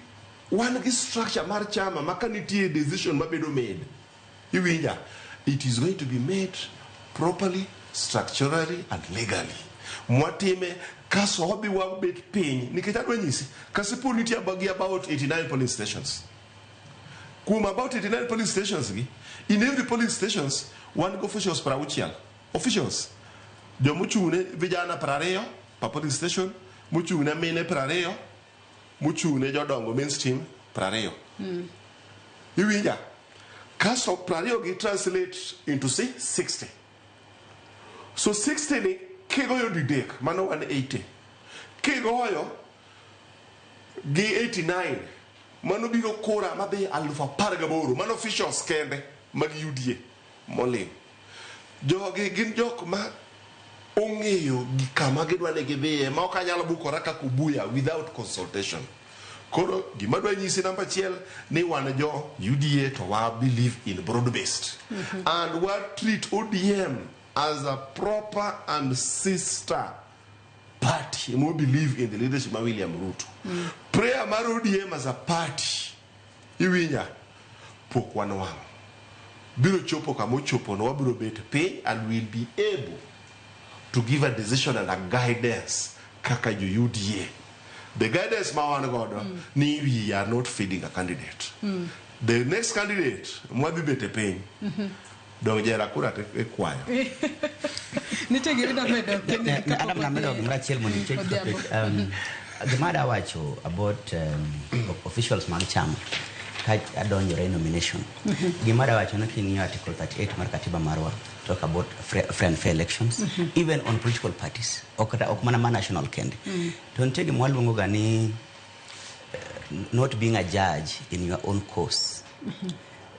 wan gi structure mar chama ma ka nitie decision mabedo made. Iwinja? It is going to be made properly, structurally and legally. Mwatime kaso wabi wabet piny nikech adwa nyisi Kasipul nitie gi about 89 polling stations. Kuom about 89 polling stations gi, in every polling stations wan gi officials 60. Officials jomochung' ne vijana 20 per polling station, mochung' ne mine 20, mochung' ne jodongo mainstream 20. Iwinja? Kaso 20 gi translate into say 60. So 60 ni kigoyo didek mano 180. Kigoyo gi 89 mano biro kura madhi 18,000 mano officials kende mag UDA moling. Jogi gin jok ma ong'eyo gi kama gidwa ni gidhiye ma ok anyal bukora kaka Obuya without consultation. Koro gima dwa nyisi namba achiel ni wan jo UDA to wa believe in broad based. And wa treat ODM as a proper and sister party mo believe in the leadership of William Ruto. Prayer mar ODM as a party iwinja pok wanwang'o. Biro chopo kama ochopo no wabiro bet piny and we'll be able to give a decision and a guidance kaka jo UDA. The guidance ma wan godo ni we are not feeding a candidate. The next candidate mwadhi bet e piny dong jera kura to ikwayo. Nitie gima idwa medo Kennedy kapok Adam namedo wadhi- gimoro achiel mondo ichek Odhiambo. topic. Gima adwa wacho about officials mag chama ka adonjore e nomination. Gima adwa wacho ni king'iyo article 38 mar katiba marwa talk about free and fair elections even on political parties ok ok mana ma national kende. To nitie gima waluongo ga ni not being a judge in your own cause.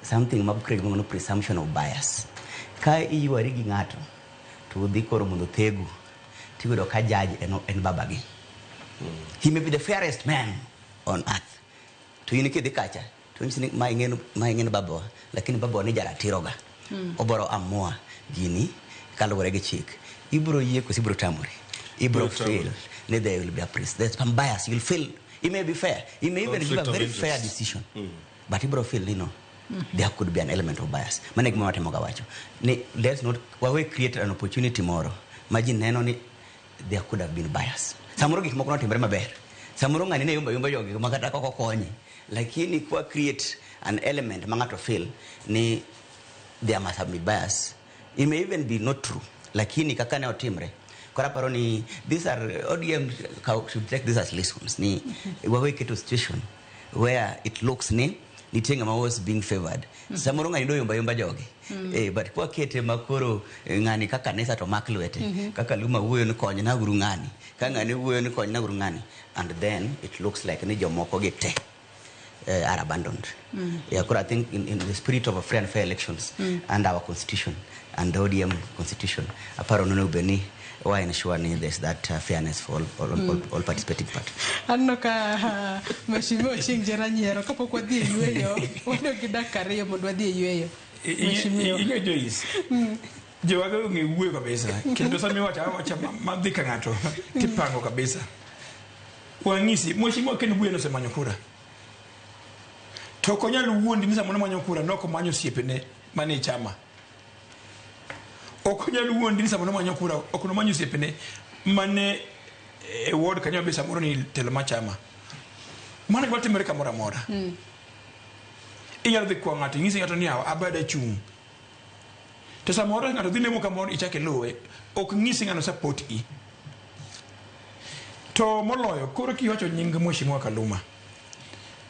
Something ma Craig luongo ni presumption of bias. Ka iywari gi ng'ato to udhi koro mondo thegu tiyudo ka judge en babagi. He may be the fairest man on earth. To in kidhi kacha to nyisi ni ma ing'eno ma ing'eno babawa lakini babawa ni jaratiro ga. Oboro amua gini kaluwore gi chik. Ibiro yie koso ibiro tamori. Ibiro Ibiro tamori. feel ni there will be a there's some bias. You'll feel it may be fair. He may even give a Conflict of very interest. fair decision. But ibiro feel ni no. There could be an element of bias. Mano e gima watemo ga wacho. Ni let's not wawe create an opportunity moro ma ji neno ni there could have been bias. Samoro gik moko notimore maber. Samoro ng'ani ne yombo yombo jogi ma kata kok okonye. Lakini kwa create an element ma ng'ato feel ni there must have been bias. It may even be not true. Lakini kaka ne otimre. Koro aparo ni these are ODM should take this as lessons. Ni wawe keto situation where it looks ni Nitie ng'ama was being favored. Samoro ng'ani doyomba yomba jogi. But kwa kete makoro ng'ani ka kanisa to mak lwete. Kaka Luma wuoyo ni konyna uru ng'ani. Ka ng'ani wuoyo ni konyna uru ng'ani. And then it looks like ni jomoko gi te are abandoned. Yeah, koro I think in the spirit of a free and fair elections and our constitution and the ODM constitution, aparo nonego bed ni wa ensure ni there's that fairness for all participating parties. Aneno ka Mheshimiwa Ochieng' Jera nyiero kapok wadhi e yweyo. Wadong' gi dakika 2 mondo wadhi e yweyo. Mheshimiwa. Ing'e Joyce, jowaga ong'e wuoyo kabisa kendo sama iwacho awacha madhi ka ng'ato tipango kabisa. Wang'isi Mheshimiwa Ken Obuya nosemanyo kura to ok onyal wuondi ni sama nomanyo kura nok omanyo osiepene mane e chama. Ok onyal wuondi ni sama nomanyo kura ok nomanyo osiepene mane e ward kanyo be samoro ni telo ma chama. Mano gima timore kamoro amora. Inyalo dhi kwa ng'ato inyise ng'ato ni awa abada chung'. To samoro ng'ato dhi lemo kamoro ichak iluwe ok nyisi ng'ano support i. To moloyo koro kiwacho nying Mheshimiwa Kaluma.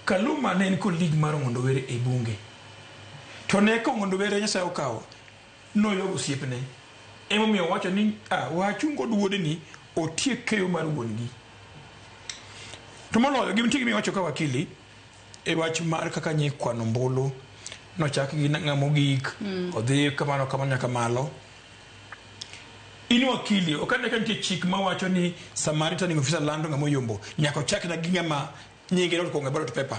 Kaluma ne en colleague mar Ong'ondo Were e bunge. To ne ka Ong'ondo Were Nyasaye okawo noyogo osiepne. Emomiyo owacho ni wachung' kod wuode ni otiek keyo mar wuon gi. To moloyo gima nitie gima iwacho ka wakili e wach mar kaka nyi kwano ombulu nochak gi ng'ama ogik odhi kamano kamano nyaka malo. In wakili ok ane ka nitie chik mawacho ni sama returning officer lando ng'ama oyombo nyaka ochak na gi ng'ama nyinge not kuongo e ballot paper.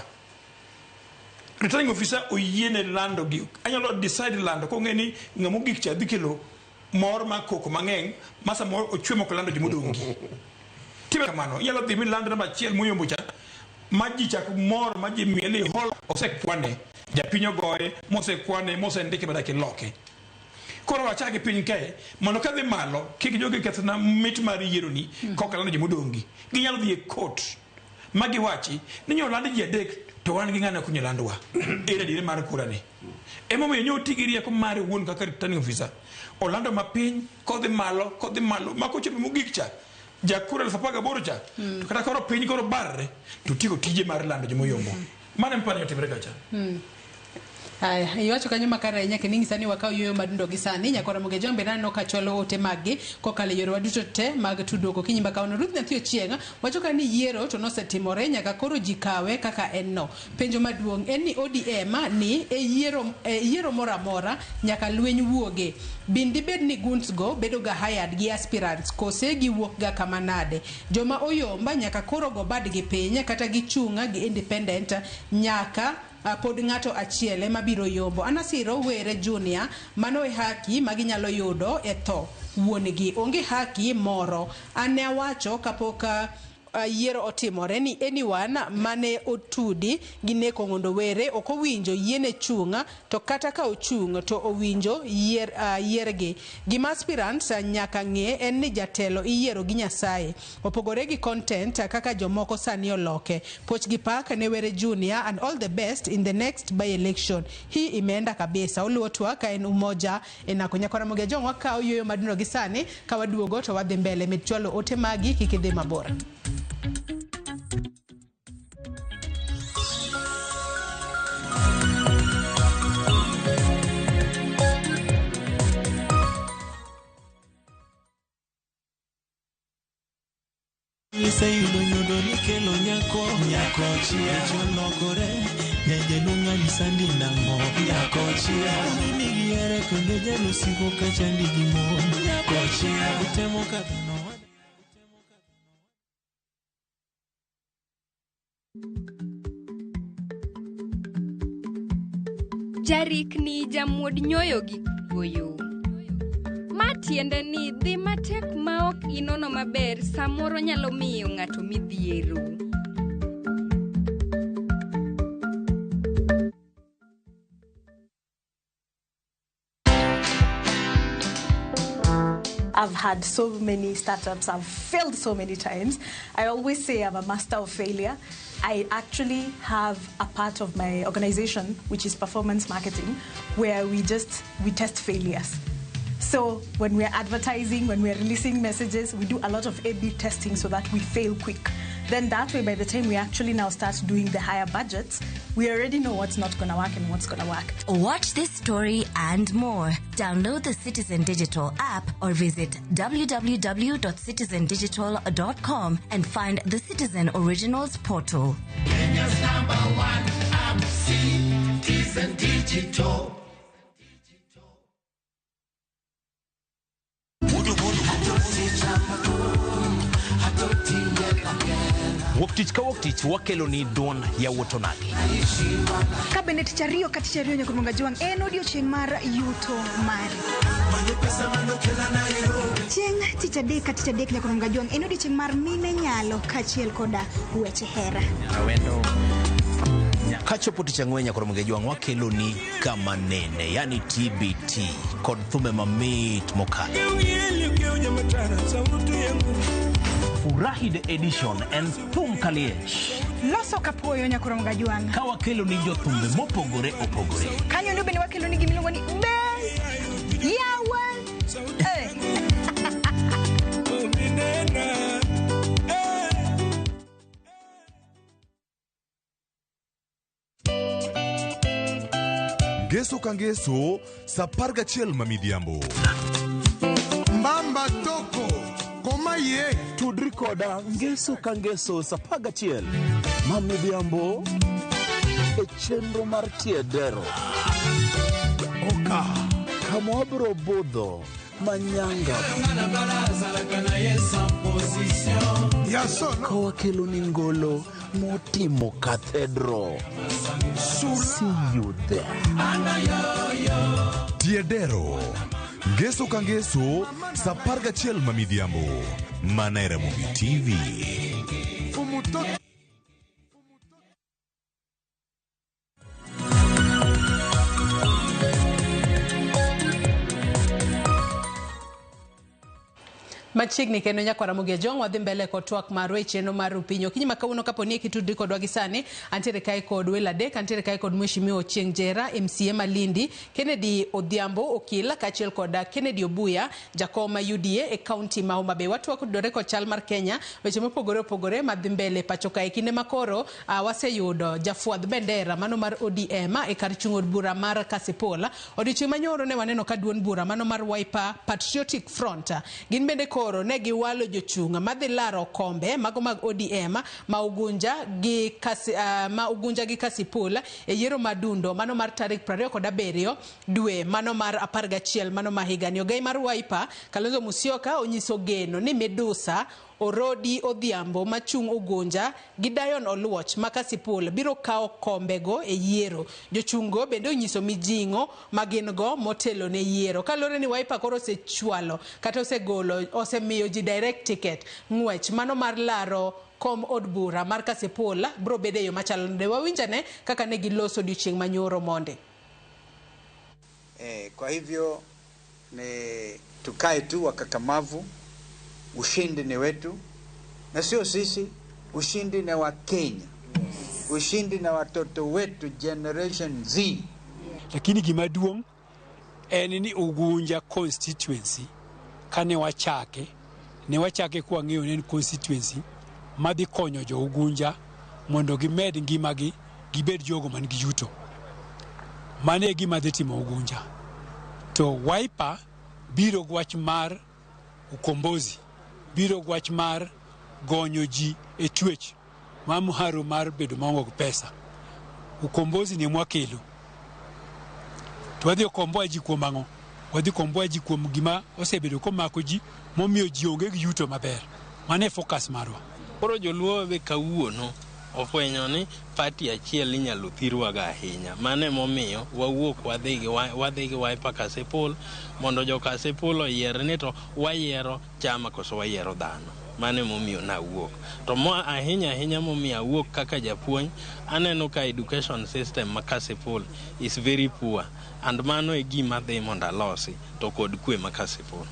Returning officer oyiene lando gi anyalo decide lando kong'e ni ng'ama ogik cha dhi kelo mor mar koko mang'eny ma samoro ochwe mok lando jomodong' gi. Time kamano inyalo dhi miland namba achiel moyombo cha ma ji chak mor ma ji miel e hall osekwane japiny ogoye mosekwane mosendike madak iloke. Koro wachak gi piny kae mondo kadhi malo kik jogi kethna mit mar yiero ni koka lando jomodong' gi. Ginyalo dhi e court ma giwachi ni nyoland ji 3 to wan gi ng'ane ok nyolandwa. Ere adieri mar kura ni. Emomiyo nyo ti gi rieko mare owuon kaka returning officer. Olando mapiny kodhi malo ma kochopo mogik cha jakura 18,000 cha to kata koro piny koro barre to tieko tije mar lando jomoyombo. Mano ema aparo ni otimre kacha. Aya, iwacho kanyo makare ahinya kendo inyisa ni wakaw yueyo madundo gi sani. Nyakora Moge Jombe naneno ka chwalo ote maggi kokalo e yorewa duto te mag tudruok okinyi ma kawuono. Ruth Nyathi Ochieng' wacho ka ni yiero to nosetimore nyaka koro ji kawe kaka en no. Penjo maduong' en ni ODM ni e yiero moro amora nyaka lweny wuoge. Bin dibed ni goons go bedo ga hired gi aspirants kose giwuok ga kama nade? Joma oyomba nyaka koro go badgi piny kata gichung' gi independent nyaka pod ng'ato achiel ema biro yombo. Anasiro Were Junior, mano e haki ma ginyalo yudo e tho wuon-gi. Onge haki moro. An ne awacho kapok yiero otimore ni anyone mane otudi gi neko Ong'ondo Were ok owinjo yiene chung' to kata ka ochung' to owinjo yiergi. Gima aspirants nyaka ng'e en ni jatelo iyiero gi Nyasaye. Opogore gi content kaka jomoko sani oloke. Poch gi pak ne Were Junior and all the best in the next by election. Hii imeenda kabisa. Oluwo twak ka en Umoja e Nako. Nyakora Moge Jong wakawo yueyo madundo gi sani ka waduogo to wadhi mbele. Med chwalo ote magi kik idhi mabor. Iseyudo nyodo nikelo nyako nyako chia cholokore nyajaluong' ng'ani sandi nang'o nyako chia mimi gihere kendo jalosiko ka chandi gi mon nyako chia utemo kadho no. Jarikni jamuod nyoyo gi kuoyo. Ma tiende ni dhi matek ma ok inono maber samoro nyalo miyo ng'ato midhiero. I've had so many startups, I've failed so many times. I always say I'm a master of failure. I actually have a part of my organization, which is performance marketing, where we test failures. So when we're advertising, when we're releasing messages, we do a lot of A/B testing so that we fail quick. Then that way, by the time we actually now start doing the higher budgets, we already know what's not going to work and what's going to work. Watch this story and more. Download the Citizen Digital app or visit www.citizendigital.com and find the Citizen Originals portal. Kenya's number one app, Citizen Digital. Wuok tich ka wuok tich wakelo ni duond yawuot onagi. Ka bende tich ariyo ka tich ariyo nyaka Jwang' en odiochieng' mar yuto mari. Chieng' tich adek ka tich adek nyaka Jwang' en odiochieng' mar mine nyalo kaachiel koda weche hera. Kachopo tich ang'wen nyaka Jwang' wakelo ni kama nene, yani TBT kod thumbe mamit mokalo. Furahi the edition and thum kaliech. Loso kapuoyo nyaka Jwang'. Ka wakelo ni jothumbe mopogore opogore. Kanyo ndo bende wakelo ni gimiluongo ni Best Yawa. Ngeso ka ngeso sa 11 ma midhiambo. Mbamba toko koma ye tudri koda ngeso ka ngeso sa 11 ma midhiambo e chenro mar tiedero. Oka kama wabiro budho manyanga ka wakelo ni ngolo motimo cathedral. See you there. Tiedero ngeso ka ngeso sa 11 ma midhiambo mana e Ramogi TV. Machiegni kendo nyakwara Ramogi Ajwang' wadhi mbele kod twak marwa e chenro mar Rupiny. Okinyi ma kawuono kapo ni ikitudri kodwa gi sani, antiere kae kod welo adek, antiere kae kod Mheshimiwa Ochieng' Jera, MCA Malindi, Kennedy Odhiambo Okil, kaachiel kod Kennedy Obuya, jakom ma UDA e kaunti ma Homa Bay. Watwak tudore kod chal mar Kenya, weche mopogore opogore madhi mbele pacho kae. Kinde makoro waseyudo jafwadh bendera mano mar ODM e kar chung' od bura mar Kasipul. Odiochieng' manyoro ne waneno ka duond bura mano mar Wiper Patriotic Front gin bende koro ne giwalo jochung' madhi laro kombe mago mag ODM ma Ugunja gi Kasipul e yiero madundo mano mar tarik 27 dwe mano mar 11 mano ma higani. Ogai mar Wiper Kalonzo Musyoka onyiso geno ni Medusa Orodi Odhiambo machung' Ugunja gi Dion Oluoch ma Kasipul biro kawo kombego e yiero. Jochung'go bende onyiso mijing'o ma gin go motelo ne yiero. Kaluwore ni Wiper koro osechwalo kata osegolo osemiyo ji direct ticket ng'wech mano mar laro kom od bura mar Kasipul biro bedo e yo machalo nade. Wawinjane kaka ne giloso odiochieng' manyoro monde. Kwa hivyo ni tukae tu wakakamavu. Ushindi ni wetu, na sio sisi, ushindi ni wa Kenya. Ushindi na watoto wetu Generation Z. Lakini gima duong' en ni Ugunja constituency kane wachake, ne wachake kwa ng'eyo ni en constituency madhi konyo jo Ugunja mondo gimed ngimagi gibed jogo man gi yuto. Mano e gima dhi timo Ugunja. To Wiper biro gi wach mar ukombozi, biro gi wach mar gonyo ji e twech ma mharo mar bedo maonge gi pesa. Ukombozi ni mwakelo. To wadhi komboa ji kuom ang'o? Wadhi komboa ji kuom gima osebedo komako ji momiyo ji onge gi yuto maber. Mano e focus marwa. Koro joluo be kawuono ofwenyo ni party achiel inyalo thirwaga ahinya. Mano emomiyo wawuok wadhi gi Wiper Kasipul mondo jo Kasipul oyier ni to wayiero chama koso wayiero dhano. Mano emomiyo nawuok. To mo ahinya ahinya momiyo awuok kaka japuonj, aneno ka education system ma Kasipul is very poor, and mano e gima dhi mondo alosi to kod kwe ma Kasipul.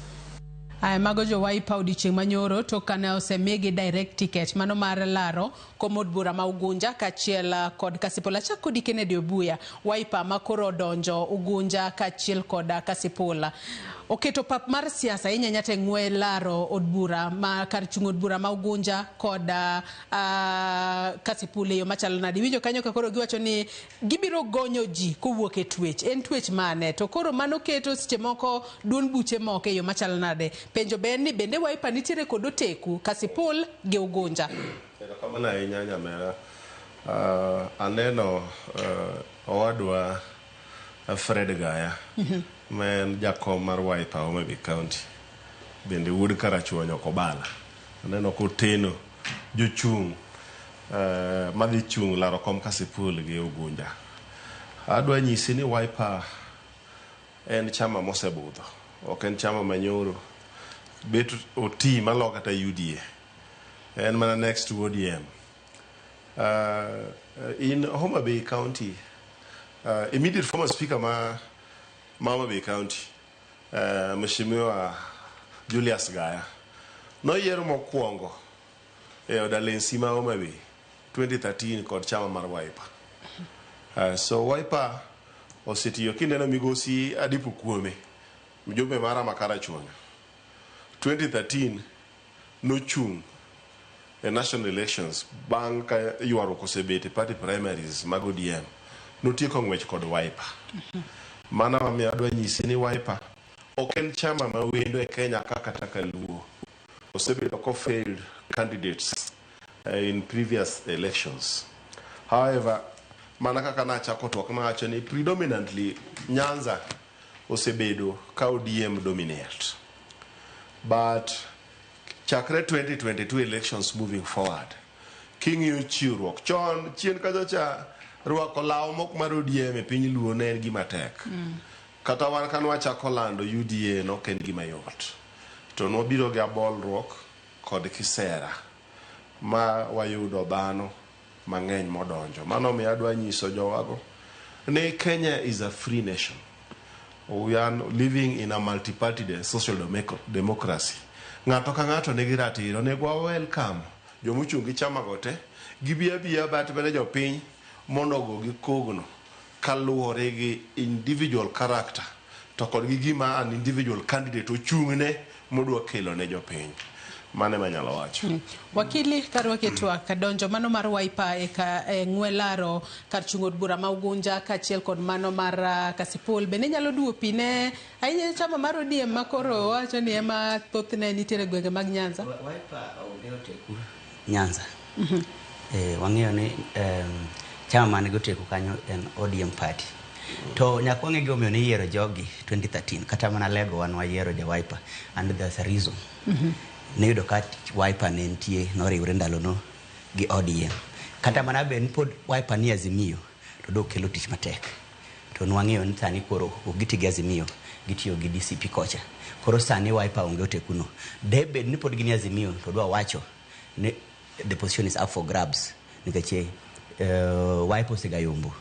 Aya, mago jo Wiper odiochieng' manyoro to kane osemigi direct ticket mano mar laro kom od bura ma Ugunja kaachiel kod Kasipul. Achak kodi Kennedy Obuya, Wiper ma koro odonjo Ugunja kaachiel kod Kasipul. Oketo pap mar siasa ahinya ahinya to e ng'we laro od bura ma kar chung' od bura ma Ugunja kod Kasipul e yo machalo nade. Iwinjo kanyo ka koro giwacho ni gibiro gonyo ji kowuok e twech. En twech mane? To koro mano keto seche moko duond buche moko e yo machalo nade? Penjo be en ni bende Wiper nitiere kod oteku Kasipul gi Ugunja? Erokamano ahinya nyamera. Aneno owadwa Fred Gaya ma en jakom mar Wiper Homa Bay County bende wuod Karachuonyo Kobala. Aneno koteno jochung' madhi chung' laro kom Kasipul gi Ugunja. Adwa nyisi ni Wiper en chama mosebudho, ok en chama manyoro. Bet oti malo kata UDA. En mana next to ODM. In Homa Bay County, immediate former speaker ma Homa Bay County, Mheshimiwa Julius Gaya, noyier mokwongo e od Alensi ma Homa Bay 2013 kod chama mar Wiper. So Wiper osetiyo kineno migosi Adipo Kuome, mjumbe mara ma Karachuonyo. 2013 nochung' e national elections bang' ka ywaruok osebet e party primaries mag ODM notieko ng'wech kod Wiper. Mano mamiyo adwa nyisi ni Wiper ok en chama ma wendo e Kenya ka kata ka Luo. Osebedo ko failed candidates in previous elections. However, mana kaka nachako twak nawacho ni predominantly Nyanza osebedo ka ODM dominate. But chakre 2022 elections moving forward, king'iyo chiwruok chon chien kacha cha rwako law mok mar ODM e piny Luo ne en gima tek. Kata wan ka nwachako lando UDA nok en gima yot. To nwabiro gi abolruok kod kisera ma wayudo dhano mang'eny modonjo. Mano omiyo adwa nyiso jowago ni Kenya is a free nation. We are living in a multi-party social democracy. Ng'ato ka ng'ato nigi ratiro, onego wa welcome jomochung' gi chama go te, gibi abiya but bende jopiny mondo ogo gi kogno kaluwore gi individual character to kod gi gima an individual candidate ochung'ne modwa kelo ne jopiny. Mano ema anyalo wacho. Wakili karwaki e twak donjo mano mar Wiper e, ka, e ng'we laro kar chung' od bura ma Ugunja kaachiel kod mano mar Kasipul bende nyalo duwo pi ne ahinya chama mar ODM ma koro wacho ni ema thothne nitiere e gwenge mag Nyanza. Wiper onge oteku Nyanza. Wang'eyo ni chama man gi oteku kanyo en ODM party. To nyaka wang'e gimomiyo ne iyiero jogi 2013 kata mana lego wan wayiero ja Wiper and there's a reason. Niyudo ka Wiper ne nitie noriwre ndalono gi ODM. Kata mana bed ni pod Wiper ni Azimio to dok kelo tich matek. To nwang'eyo ni sani koro ok giti gi Azimio, gitiyo gi DCP kocha. Koro sani Wiper onge otekuno. De bed ni pod gin e Azimio to dwa wacho ni the position is up for grabs nikech Wiper osegayombo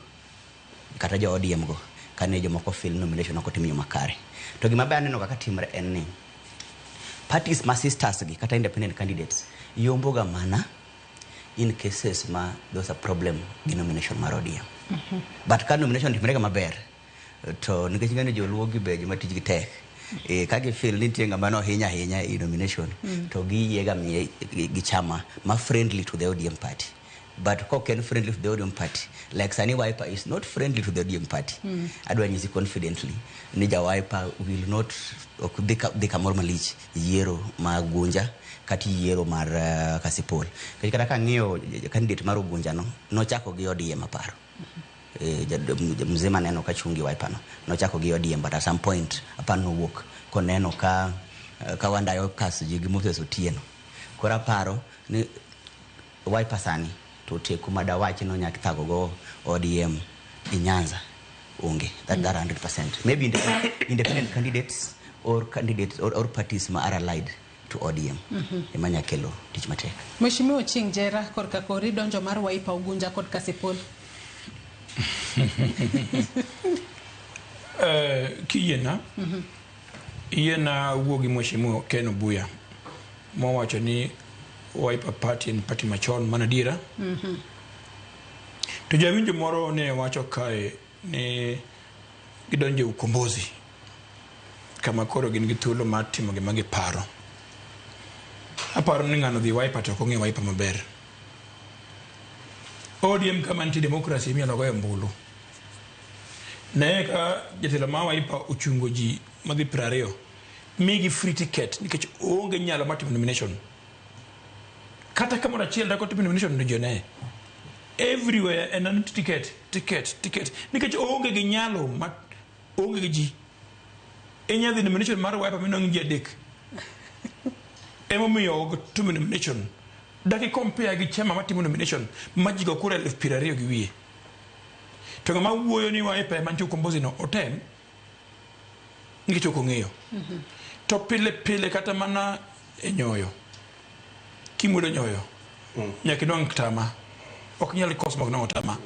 kata jo ODM go kane jomoko fill nomination ok otim yo makare. To gima ber aneno kaka timre en ni parties ma sisters gi kata independent candidates yombo ga mana in cases ma there's a problem gi nomination mar ODM. But ka nomination otimre ga maber to nikech ing'e ni joluo gi be joma tijgi tek ka gi feel ni nitie ng'ama nohiny ahinya e nomination to giyie ga miye gi chama ma friendly to the ODM party. But kok en friendly to the ODM party, like sani Wiper is not friendly to the ODM party. Adwa nyisi confidently ni ja Wiper will not ok dhi kamoro malich yiero ma Ugunja kata yiero mar Kasipul. Nikech kata kang'iyo candidate mar Ugunja no nochako gi ODM aparo. Mzee maneno ka chung' gi Wiper no nochako gi ODM but at some point aparo nowuok koneno ka Wandayo kaso ji gi Moses Otieno. Koro aparo ni Wiper sani to teku madawach ni onya thago go ODM e Nyanza onge. That 100%. Maybe independent candidates or candidates or parties ma are allied to ODM ema nya kelo tich matek. Mheshimiwa Ochieng' Jera korka kori donjo mar Wiper Ugunja kod Kasipul. Kiyiena yiena wuo gi Mheshimiwa Ken Obuya mowacho ni Wiper Party en party machon mana adiera. To jawinjo moro ne wacho kae ni gidonjo e ukombozi. Kama koro gin gi thuolo mar timo gima giparo. Aparo ni ng'ano dhi Wiper to ok ong'e Wiper maber. ODM kama nitie democracy iminyalo goye ombulu. Ne ka jatelo ma Wiper ochungo ji madhi 20 migi free ticket nikech oonge nyalo mar timo nomination. Kata kamoro achiel dak otimo nomination to ji one. Everywhere en an ticket, ticket, ticket nikech oonge gi nyalo ma oonge gi ji. Inya dhi nomination mar Wiper minwang' ji 3. Emomiyo ok timo nomination. Dak i compare gi chama matimo nomination ma ji go kura 20,000 gi wiye. To ng'ama wuoyo ni Wiper ema nitie ukombozi no otem nikech ok ong'eyo. To pile pile kata mana e nyoyo. Kimuodo nyoyo nyaka inwang' tama. Ok inyal koso mok inwang'o tama.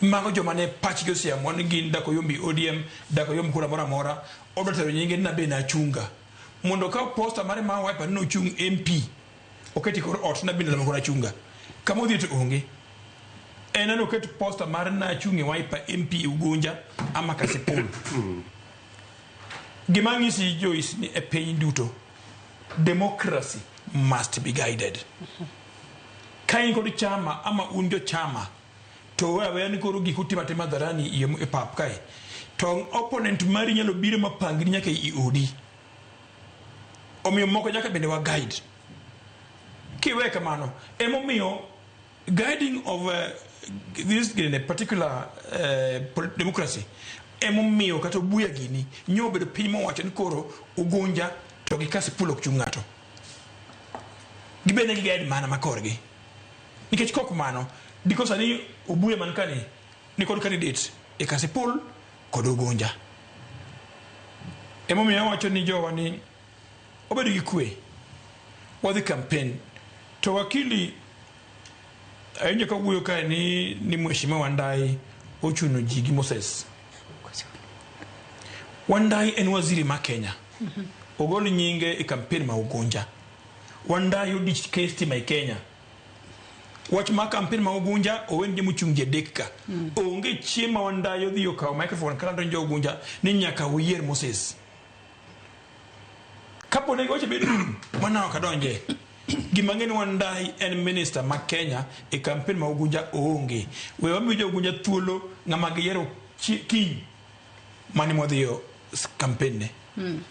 Mago joma ne pachgi oseamua ni gin dak oyombi ODM, dak oyomb kura moro amora, odwa tero nyinge ni nabe nachunga. Mondo okaw posta mare ma Wiper ni nochung' MP, oketi kor ot nabe ndalo moko nachunga. Kama odhi to onge. En ane oket posta mar nachung' e Wiper MP Ugunja ama Kasipul. Gima ang'isi Joyce ni e piny duto, democracy must be guided. Ka in kod chama ama un jo chama to we aweya ni koro gik utimo atima hadharani e pap kae to opponent mari nyalo biro mapangni nyaka i odi. Omiyo moko nyaka bende wa guide. Kiwe kamano, emomiyo guiding of this in a particular democracy emomiyo kata Obuya gini nyo obedo piny mowacho ni koro Ugunja to gi Kasipul ok chung' ng'ato. Gibed ni gi guide mana ma korgi. Nikech kok mano, diko sani Obuya man kani ni kod candidate e Kasipul kod Ugunja. Emomiyo awacho ni jowa ni obedo gi kwe, wadhi campaign to wakili awinjo ka wuoyo kae ni Mheshimiwa Wandayi ochuno ji gi Moses. Wandayi en waziri ma Kenya. Ogol nyinge e campaign ma Ugunja. Wandayi odich ke stima e Kenya. Wach ma campaign ma Ugunja owen joma ochung' ji 3 ka. Onge chieng' ma Wandayi odhi okawo microphone kalando ni jo Ugunja ni nyaka uyier Moses. Kapo ne giwacho bedo mano ok adonje. Gima ng'e ni Wandayi en minister ma Kenya e campaign ma Ugunja oonge. We wamiyo jo Ugunja thuolo ng'ama giyiero kiny mane mwadhiyo campaign ne.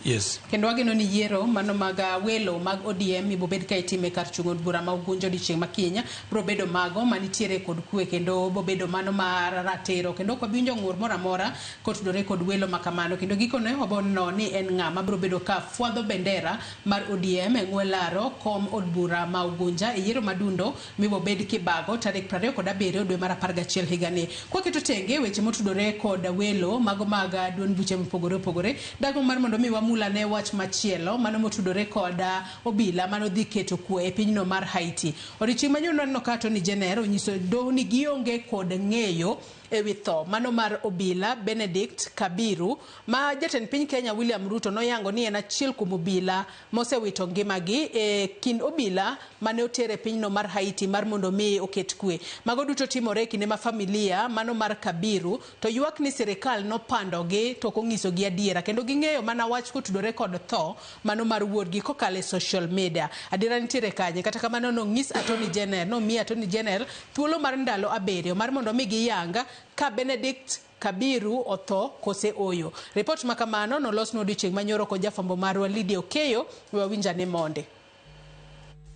Yes. Kendo wageno ni yiero mano mag welo mag ODM ibobed ka itime kar chung' od bura ma Ugunja odiochieng' ma kiny biro bedo mago manitiere kod kwe kendo bobedo mano mar ratiro kendo ok wabi winjo ng'ur moro amora kotudore kod welo ma kamano kendo gikone wabo neno ni en ng'a mabiro bedo ka fwadho bendera mar ODM e ng'we laro kom od bura ma Ugunja e yiero madundo mibobed kibago tarik 27 dwe mar 11 higani. Kwaketo tenge weche motudore kod welo mago mag duond buche mopogore opogore, dago mar mondo mi wamula ne wach machielo mano motudore kod obila mano dhi keto kwe e pinyno mar Haiti. Odiochieng' manyoro waneno ka Attorney General onyiso doho ni gionge kod ng'eyo ewi tho mano mar obila Benedict Kabiru ma jatend piny Kenya William Ruto noyango ni en achiel kuom obila mosewito ngimagi e kind obila mane oter e pinyno mar Haiti mar mondo mi oket kwe. Mago duto timore e kinde ma familia mano mar Kabiru to ywak ni sirikal nopandogi to ok onyisogi adiera kendo ging'eyo mana wach kotudore kod tho mano mar wuodgi kokalo e social media. Adiera nitiere kanye? Kata kamano nonyis Attorney General, nomiyo Attorney General thuolo mar ndalo 7 mar mondo mi giyang ka Benedict Kabiru otho kose oyo. Ripot ma kamano nolosnwa odiochieng' manyoro kod jafwambo marwa Lydia Okeyo, we wawinjane monde.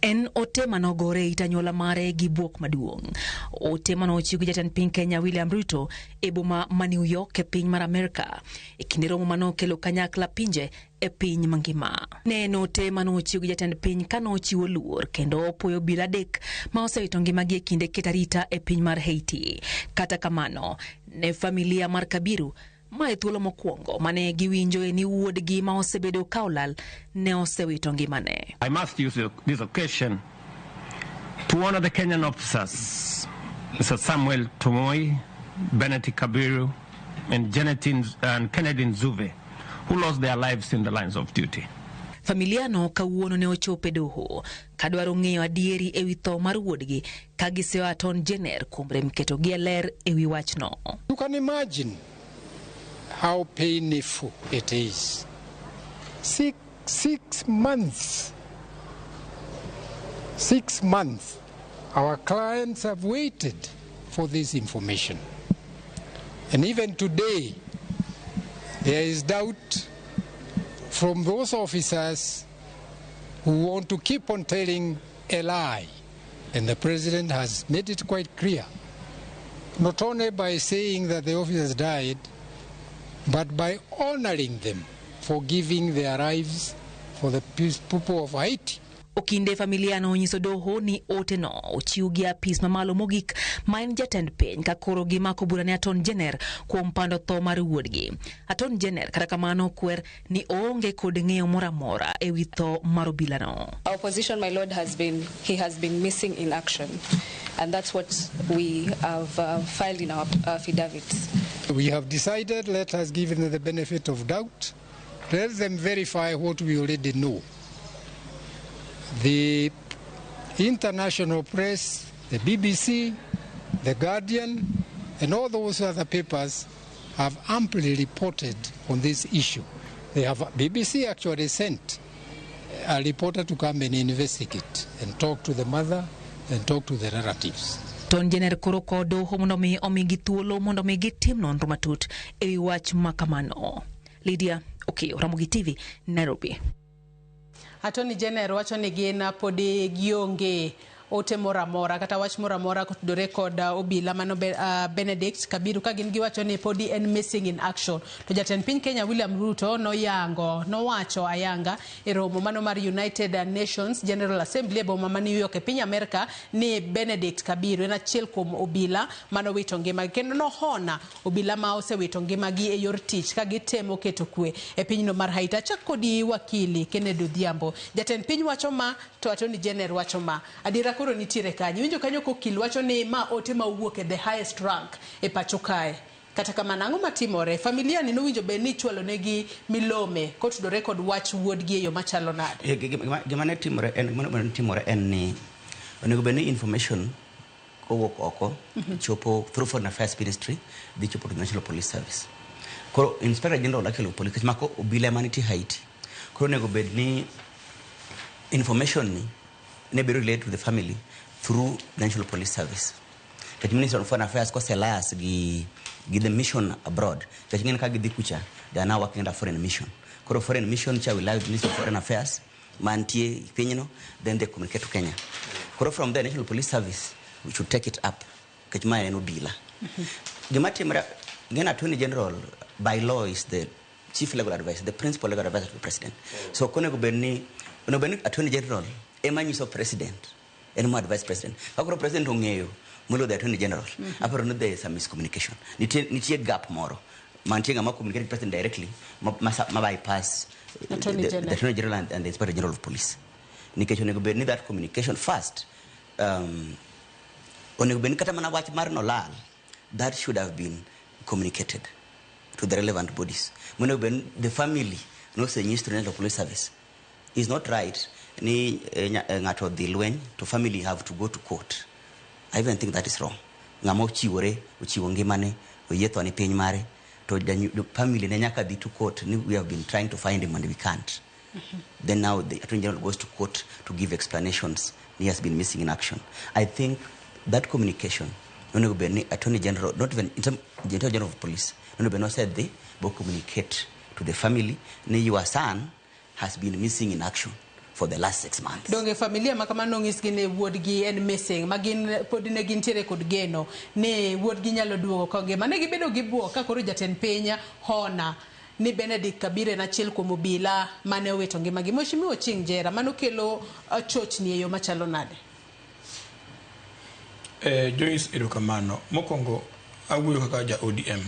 En ote manogore e it anyuola mare gi bwok maduong'. Ote manochiw gi jatend piny Kenya William Ruto e boma ma New York e piny mar Amerka e kinde romo manokelo kanyakla pinje e piny mangima. Ne en ote manochiw gi jatend piny kanochiwo luor kendo opuoyo obila 3 ma osewito ngimagi e kinde keto arita e piny mar Haiti. Kata kamano, ne familia mar Kabiru ma e thuolo mokwongo mane giwinjoe ni wuodgi ma osebedo ka olal ne osewito ngimane. I must use this occasion to honor the Kenyan officers, Mr. Samuel Tomoi, Benedict Kabiru, and Kennedy Nzuve, who lost their lives in the lines of duty. Familia no kawuono ne ochopo e doho kadwaro ng'eyo adieri ewi tho mar wuodgi ka giseyo Attorney General kuom rem ketogi e ler ewi wachno. You can imagine how painful it is. 6 months. 6 months. Our clients have waited for this information. And even today, there is doubt from those officers who want to keep on telling a lie. And the president has made it quite clear, not only by saying that the officers died, but by honoring them for giving their lives for the people of Haiti. Okinde familia no onyiso doho ni ote no ochiw gi apis mamalo mogik ma en jatend piny ka koro gimako bura ne Attorney General kuom pando tho mar wuodgi. Attorney General kata kamano kwer ni oonge kod ng'eyo moro amora ewi tho mar obilano. Our position, my lord, has been he has been missing in action, and that's what we have filed in our affidavits. We have decided, let us give them the benefit of doubt. Let them verify what we already know. The international press, the BBC, the Guardian, and all those other papers have amply reported on this issue. They have BBC actually sent a reporter to come and investigate and talk to the mother and talk to the relatives. Attorney General koro kwayo doho mondo mi omigi thuolo mondo mi gitim nonro matut ewi wach makamano. Lydia Okeyo, Ramogi TV, Nairobi. Attorney General wacho ni gin podi gionge ote moro amora kata wach moro amora kotudore kod obila mano Benedict Kabiru, ka gin giwacho ni podi en missing in action. To jatend piny Kenya William Ruto noyango, nowacho ayanga e romo mano mar United Nations General Assembly e boma ma New York e piny Amerka ni Benedict Kabiru en achiel kuom obila manowito ngimagi, kendo nohona obila ma osewito ngimagi e yor tich ka gitemo keto kwe e pinyno mar Haiti. Achak kodi, wakili Kennedy Odhiambo. Jatend piny wacho ma, to Attorney General wacho ma. Adiera koro nitiere kanyo. Iwinjo kanyo kokil wacho ni ma ote ma owuok e the highest rank e pacho kae. Kata kamano, ang'o matimore? Familia ni nowinjo bed ni ichwalo negi milome kotudore kod wach wuodgi e yo machalo nade? Gima ne timore en ni onego bed ni information kowuok oko chopo through Foreign Affairs Ministry, dhi chopo to National Police Service. Koro Inspector General actually of Police, nikech mako obila ema nitie Haiti. Koro onego bed ni information ni ne bedo related to the family through National Police Service. Nikech Minister of Foreign Affairs kose liaise gi the mission abroad. Nikech ing'e ni ka gidhi kucha, they are now working under foreign mission. Koro foreign mission cha will liaise with Minister of Foreign Affairs mantie pinyno, then they communicate to Kenya. Koro from there, National Police Service we should take it up. Nikech mae en obila. Gima timore, ng'e Attorney General by law is the chief legal advisor, the principal legal advisor to the president. So konego bed ni, onego bed ni Attorney General ema nyiso president, en mo advise president. Ka koro president ong'eyo molo the Attorney General, aparo ni there is a miscommunication. Nitie gap moro. Mantie ng'ama communicate with president directly, ma bypass Attorney the General. Attorney General and the Inspector General of Police. Nikech onego bed ni that communication first, onego bed ni kata mana wach mar nolal, that should have been communicated to the relevant bodies. Monego bed ni the family nosenyis to National Police Service. It's not right ni ng'ato odhi lweny to family have to go to court. I even think that is wrong. Ng'ama ochiwore, ochiwo ngimane, oyie tho ni piny mare, to family ne nyaka dhi to court ni we have been trying to find him and we can't. Then now the Attorney General goes to court to give explanations. He has been missing in action. I think that communication, onego bed ni Attorney General, not even in term, the Attorney General of Police, onego bed ni osedhi bo communicate to the family ni your son has been missing in action for the last 6 months. Donge familia ma kamano nonyisgi ni wuodgi en missing, ma gin pod ne gintiere kod geno ni wuodgi nyalo duogo kongima. Ne gibedo gi buok ka koro jatend piny hona ni Benedict Kabire en achiel kuom obila mane owito ngimagi. Mheshimiwa Ochieng Jera, mano kelo chochni e yo machalo nade? Joyce, erokamano. Mokwongo awuoyo kaka ja ODM.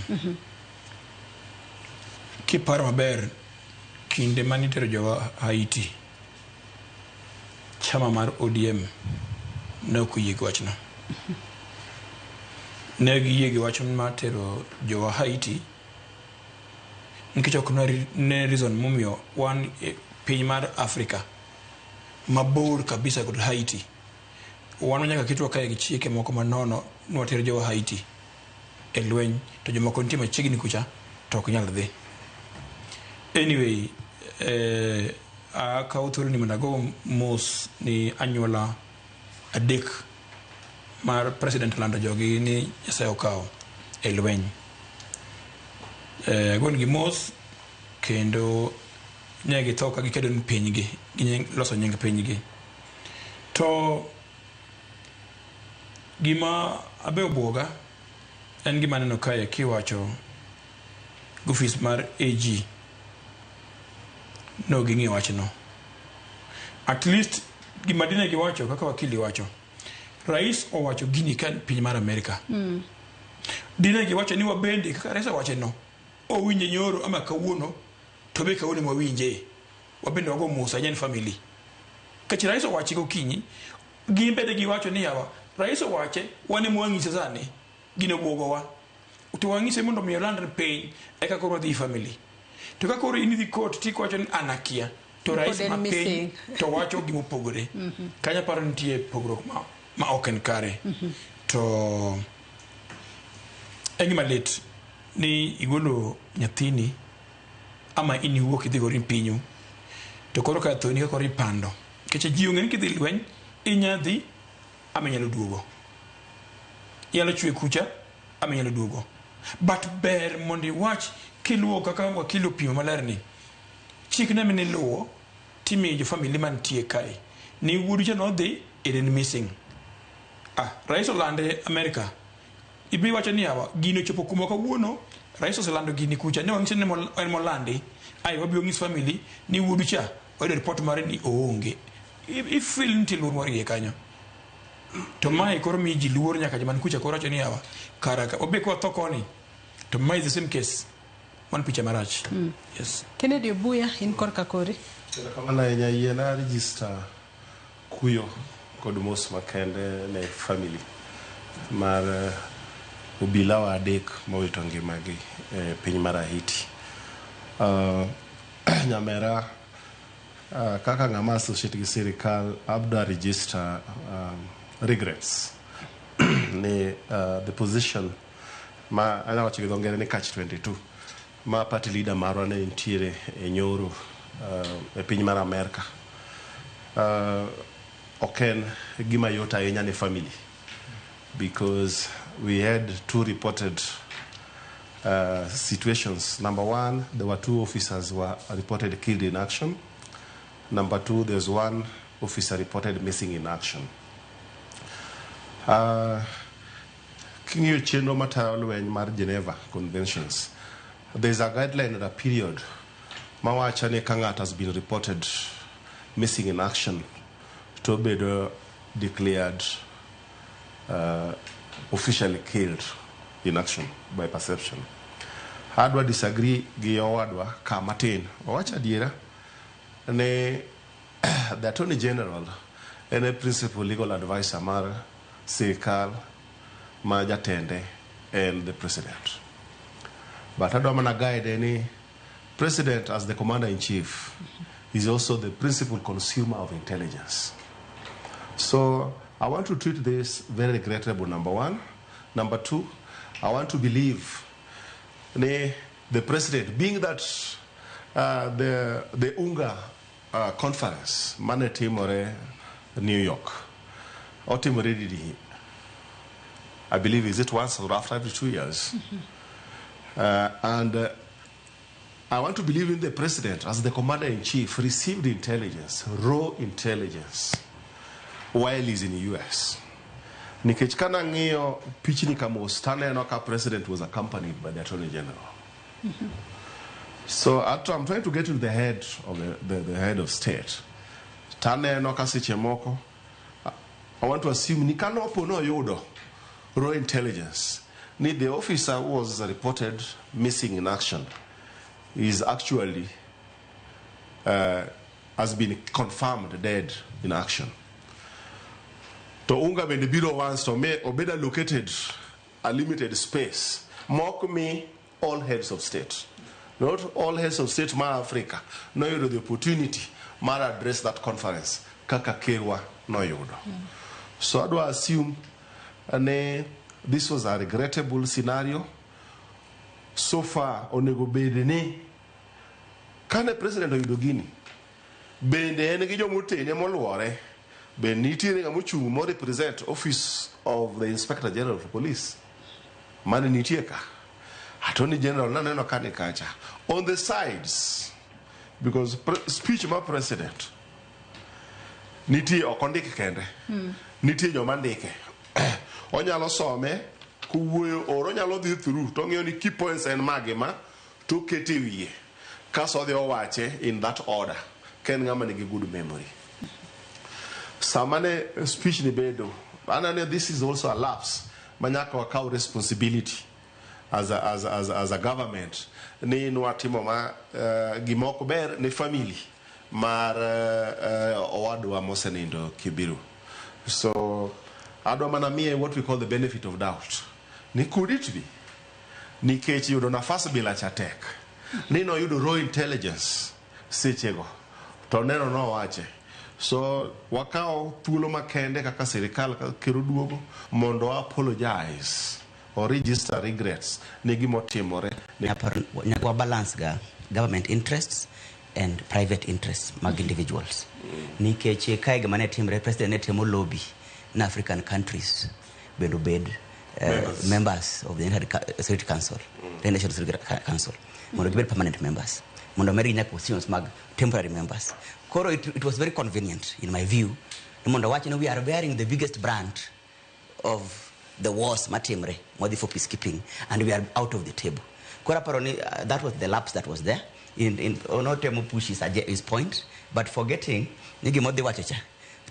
Kiparo maber, kinde manitero jowa Haiti, chama mar ODM ne ok oyie gi wachno. Ne giyie gi wach mar tero jowa Haiti nikech ok ne reason momiyo wan e piny mar Afrika mabor kabisa kod Haiti. Wan nyaka ketwa kae gi chike moko manono ni water jowa Haiti e lweny, to jomoko nitie machiegni kucha to ok nyal dhi. Anyway, Akawo thuolo ni mondo ago mos ni anyuola adek mar president lando jogi ni Nyasaye okawo e lweny. Agonegi mos kendo ne githo ka gikedo ni pinygi, gi loso nying pinygi. To gima abe obwoga en gima aneno kae kiwacho gofis mar AG no ging'iyo wachno. At least gima dine giwacho kaka wakili wacho, rais owacho gini ka piny mar Amerika. Dine giwacho ni wabende kaka rais owacho no, owinje nyoro ama kawuono to be kawuono mwawinje. Wabende wago mos ahinya ni family. Kach rais owache gokinyi, gin bende giwacho ni yawa, rais owache, wan ema wang'ise sani, gino obwogowa. To wang'ise mondo mi olandre piny, eka koro wadhi family. To ka koro in idhi court tiwacho ni an akia, to rais Pod en ma piny missing. to wacho gimopogore. Kanyo aparo nitie pogruok ma ok en kare. To en gima lit ni igolo nyathini ama in iwuok idhi gori pinyu to koro ka thoni ka koro ipando nikech ji ong'e ni kidhi lweny inya dhi ama inyalo duogo, inyalo chwe kucha ama inyalo duogo, but ber mondo iwach kiluwo kaka wakili opimo maler ni chik ne miniluwo timiyo jo family mantie kae ni wuodu cha nodhi en missing. Rais olande Amerika, ibi wacho ni yawa gino ochopo kuma kawuono rais oselando gini kucha ne wang'ise ni en molandi ai wabiro ng'is family ni wuodu cha wayudo report mare ni oonge. I feel nitie luor moro iye kanyo to mae koro miyo ji luor nyaka joma ni kucha koro wacho ni yawa kara ka wabe kwa tho koni to mae is the same case man picha marach. Yes. Kennedy Obuya, in korka kori. Erokamano ahinya. Yiena register kuyo kod mos makende ne family mar obilawa adek mowito ngimagi e piny mar Haiti. Nyamera kaka ng'ama associate gi sirikal abda register regrets ni the position ma anyalo wacho gi dho ngere ni catch 22 ma party leader marwa ne nitiere e nyoro e piny mar Amerka ok en gima yot ahinya ne family because we had two reported situations. Number one, there were two officers were reported killed in action. Number two, there's one officer reported missing in action. King'iyo chenro matayo lweny mar Geneva Conventions, there's a guideline at a period mawacho ni ka ng'ato has been reported missing in action to obedo declared officially killed in action by perception. Adwa disagree gi owadwa ka matin. Owacho adiera ne the Attorney General en e principal legal advisor mar sirikal ma jatende en the president. But adwa mana guide ni president as the commander in chief is also the principal consumer of intelligence. So I want to treat this very regrettable, number one. Number two, I want to believe ni the president, being that the UNGA conference mane timore New York, otimore didi, I believe is it once or after every 2 years? And I want to believe in the president as the commander in chief received intelligence, raw intelligence, while he's in the US. Nikech kana ng'iyo pichni ka mos taneno ka president was accompanied by the attorney general. So I'm trying to get to the head of the head of state. Taneno ka seche moko, I want to assume ni kanopo noyudo raw intelligence ni the officer who was reported missing in action is actually has been confirmed dead in action. To UNGA bende biro once to me obed allocated a limited space mok mi all heads of state. Not all heads of state mar Africa noyudo the opportunity mar address that conference kaka kerwa noyudo. So adwa assume ne this was a regrettable scenario. So far onego bed ni kane Kane president oyudo gini, bende en gi jomotene moluore, be nitiere ng'ama ochung' mo represent office of the Inspector General of Police mane nitie ka. Attorney General naneno ka ni kacha. On the sides, because speech ma president nitie ok ondik kende. Nitie joma ndike. Onyalo some kowuoyo or onyalo dhi through to ong'iyo ni key points en mage ma to okete e wiye. Kaso odhi owache in that order. Ka en ng'ama nigi good memory. Sama ne speech ni bedo, aneno this is also a lapse ma nyaka wakaw responsibility as a government ni nwatimo ma gima ok ber ne family mar owadwa mosenindo Kibiru. So adwa mana miye what we call the benefit of doubt. Ni could it be? Nikech yudo nafas bila cha tek. Ni noyudo raw intelligence sechego. To neno nowache. So wakawo thuolo makende kaka sirikal ka ker oduogo mondo wa apologize or register regrets ne gimotimore. Nyaka wa balance ga government interests and private interests mag individuals. Nikech kae gima ne timre, president ne temo lobby na African countries bende obed Members. Members of the United Security Council, the National Security Council, mondo gibed permanent members, mondo omedgi nyaka positions mag temporary members. Koro it was very convenient, in my view, ni mondo wach ni we are bearing the biggest brand of the wars matimre, modhi for peacekeeping, and we are out of the table. Koro aparo ni that was the lapse that was there. In onotemo push his point, but forgetting ni gimodhi wacho cha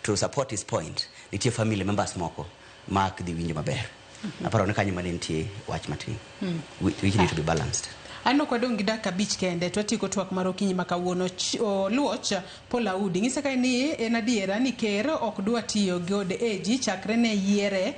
to support his point, nitie family members moko ma ok dhi winjo maber. Aparo ni kanyo mane nitie wach matin, which need to be balanced. Aneno ka wadong' gi dakika 5 kende to watieko twak mar okinyi ma kawuono. Luoch Paul Audi ng'isa kae ni en adiera ni ker ok dwa tiyo kod AG chakre ne yiere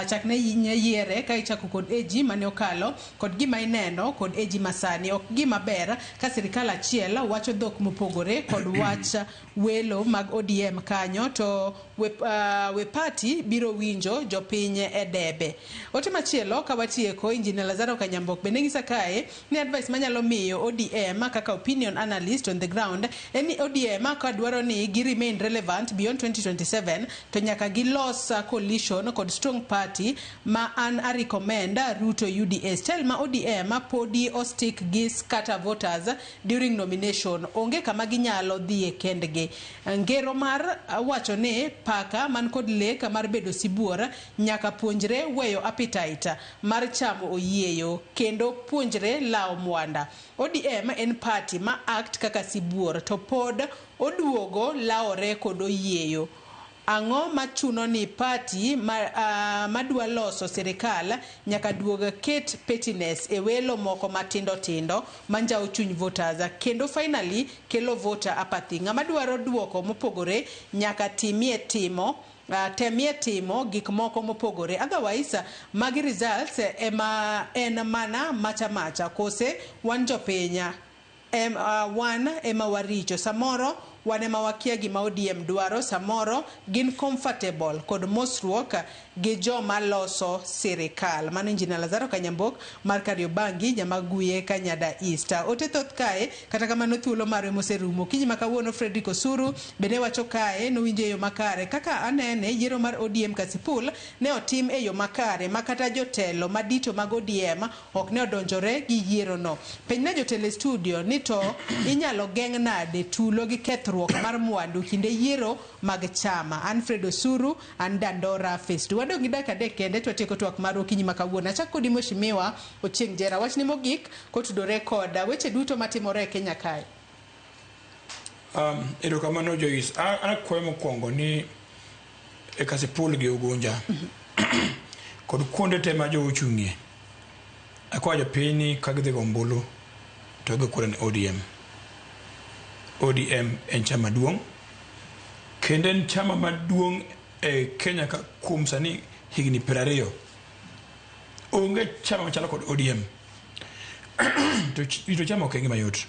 chakre ne yiere ka ichako kod AG mane okalo kod gima ineno kod AG masani ok gima ber ka sirikal achiel wacho dhok mopogore kod wach welo mag ODM kanyo to we party biro winjo jopiny e debe. Ote machielo ka watieko Engineer Lazaro Kanyambok bende ng'isa kae ni advice manyalo miyo ODM kaka opinion analyst on the ground en ni ODM ka dwaro ni gi remain relevant beyond 2027 to nyaka gilos coalition kod strong party ma an a recommend Ruto UDA. Style ma ODM podi o stick gi scatter voters during nomination onge kama ginyalo dhiye kendgi. Ngero mar wacho ni paka man kod lek mar bedo sibuor nyaka puonjre weyo appetite mar chamo oyieyo kendo puonjre lawo mwanda. ODM en party ma act kaka sibuor to pod oduogo lawore kod oyieyo. Ang'o machuno ni party madwa loso sirikal nyaka duog ket pettiness e welo moko matindo tindo manjawo chuny voters kendo finally kelo voter apathy. Ng'ama dwaro duoko mopogore nyaka timie timo temie timo gik moko mopogore, otherwise magi results ema en mana macha macha kose wan jopiny wan ema waricho samoro wan ema wakia gima ODM dwaro samoro gin comfortable kod mosruok gi joma loso sirikal. Mano Engineer Lazaro Kanyambok mar Kariobangi Nyamaguye Kanyada East. Ote thoth kae kata kamano thuolo marwe moserumo. Okinyi ma kawuono Fredrick Osuru bende wacho kae nowinjo e yo makare kaka anene yiero mar ODM Kasipul ne otim e yo makare ma kata jotelo madito mag ODM ok ne odonjore gi yiero no. Penjna jotelo e studio ni to inyalo geng' nade tulo gi kethruok mar mwandu kinde yiero mag chama. Alfred Osuru an Dandora Phase 2. Wadong' gi dakika 3 kende to watieko twak mar okinyi ma kawuono. Achak kodi Mheshimiwa Ochieng' Jera. Wachni mogik kotudore kod weche duto matimore e Kenya kae. Erokamano Joyce. Akwayo mokwongo ni e Kasipul gi Ugunja kod kuonde te ma jo ochung'ie. Akwayo jopiny ni ka gidhi go ombulu to gigo kura ne ODM. ODM en chama duong' kendo en chama maduong' e Kenya ka kuom sani higni 20. Onge chama machalo kod ODM. To rito chama ok en gima yot.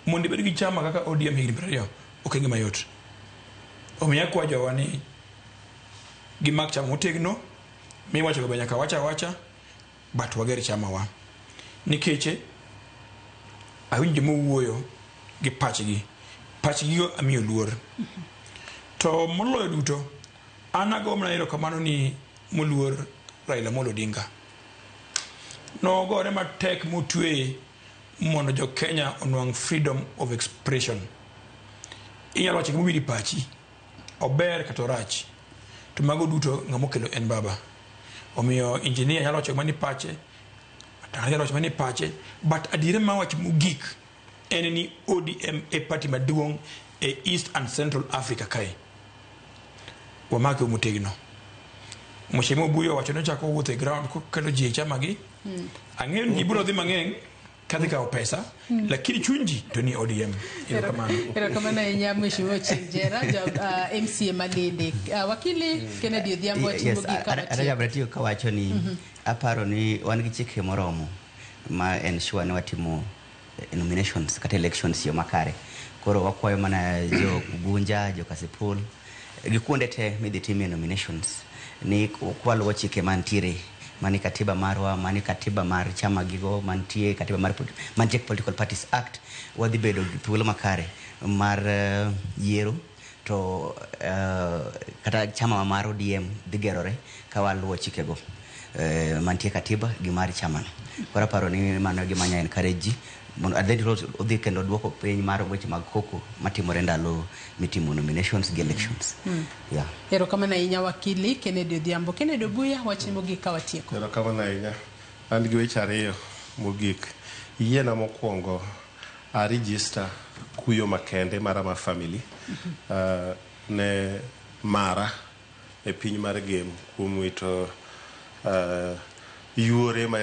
Mondo ibed gi chama kaka ODM higni 20 ok en gima yot. Omiyo akwayo jowa ni gimak chama motegno miwacho go be nyaka wach awacha but wager chama wa. Nikech awinjo joma wuoyo gi pachgi. Pachgi go amiyo luor. To moloyo duto, an ago mana erokamano ni moluor Raila Amolo Odinga. Nogore matek motweye mondo jo Kenya onwang' freedom of expression. Inyalo wacho gima obiro e pachi, ober kata orach, to mago duto ng'ama okelo en baba. Omiyo engineer nyalo wacho gima ni pache, Atanga nyalo wacho gima ni pache, but adiera ma wach mogik en ni ODM e party maduong' e East and Central Africa kae. Wamake motegno. Mheshimiwa Obuyo owacho ni ochako wuotho e ground kokelo ji e chama gi. Ang'eyo ni ji biro dhi mang'eny kadhi kawo pesa, lakini chuny ji to ni ODM. Erokamano. Erokamano ahinya Mheshimiwa Ochieng' Jera, ja MCA Malindi. Wakili Kennedy Odhiambo Yes, timo gik kama Adwa tiyo kawacho ni aparo ni wan gi chike moromo ma ensure ni watimo nominations kata elections yo makare. Koro wakwayo mana jo Ugunja, jo Kasipul gi kuonde te midhi timie nominations ni kwaluwo chike mantiere mani katiba marwa, mani katiba mar chama gigo, mantie katiba mar mantie Political Parties Act, wadhi bedo gi thuolo makare mar yiero to kata chama mar ODM dhi gerore ka waluwo chikego mantie katiba gi mar chamano. Koro aparo ni mano e gima nya encourage ji mondo and then odhi kendo duoko piny mar weche mag koko matimore ndalo mitimo nominations gi elections. Yeah. Erokamano ahinya Wakili Kennedy Odhiambo. Kennedy Obuya, wachni mogik ka watieko. Erokamano ahinya. An gi weche ariyo mogik. Yiena mokwongo a register kuyo makende mara ma family ne mara e piny mar Gem kuom wito yuore ma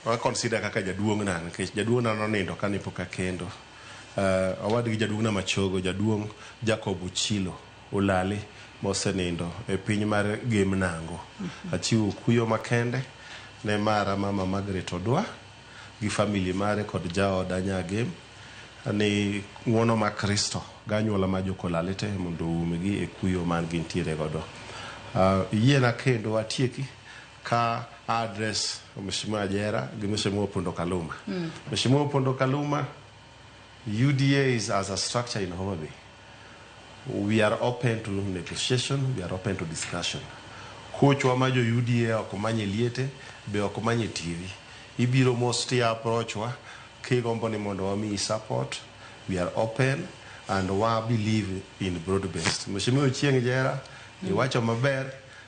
wa consider kaka jaduong'na nikech jaduong'na nonindo kane pok akendo. Owadgi jaduong'na machogo jaduong' Jacob Ochilo Olale mosenindo e piny mar Gem Nango. Achiwo kuyo makende ne mara mama Margaret Odwa gi family mare kod jaoda Nyagem ni ng'uono mar Kristo gi anyuola mar Jokolale te mondo oumgi e kuyo man gintiere godo. Yiena kendo atieki ka address Mheshimiwa Ajera gi Mheshimiwa Opondo Kaluma. Mheshimiwa Opondo Kaluma, UDA is as a structure in Homa Bay. We are open to negotiation, we are open to discussion. Kochwa ma jo UDA ok manye liete, be ok manye TV. Ibiro mos ti approach wa kigombo ni mondo wamiyi support. We are open and wa believe in broad based. Mheshimiwa Ochieng' Jera, iwacho maber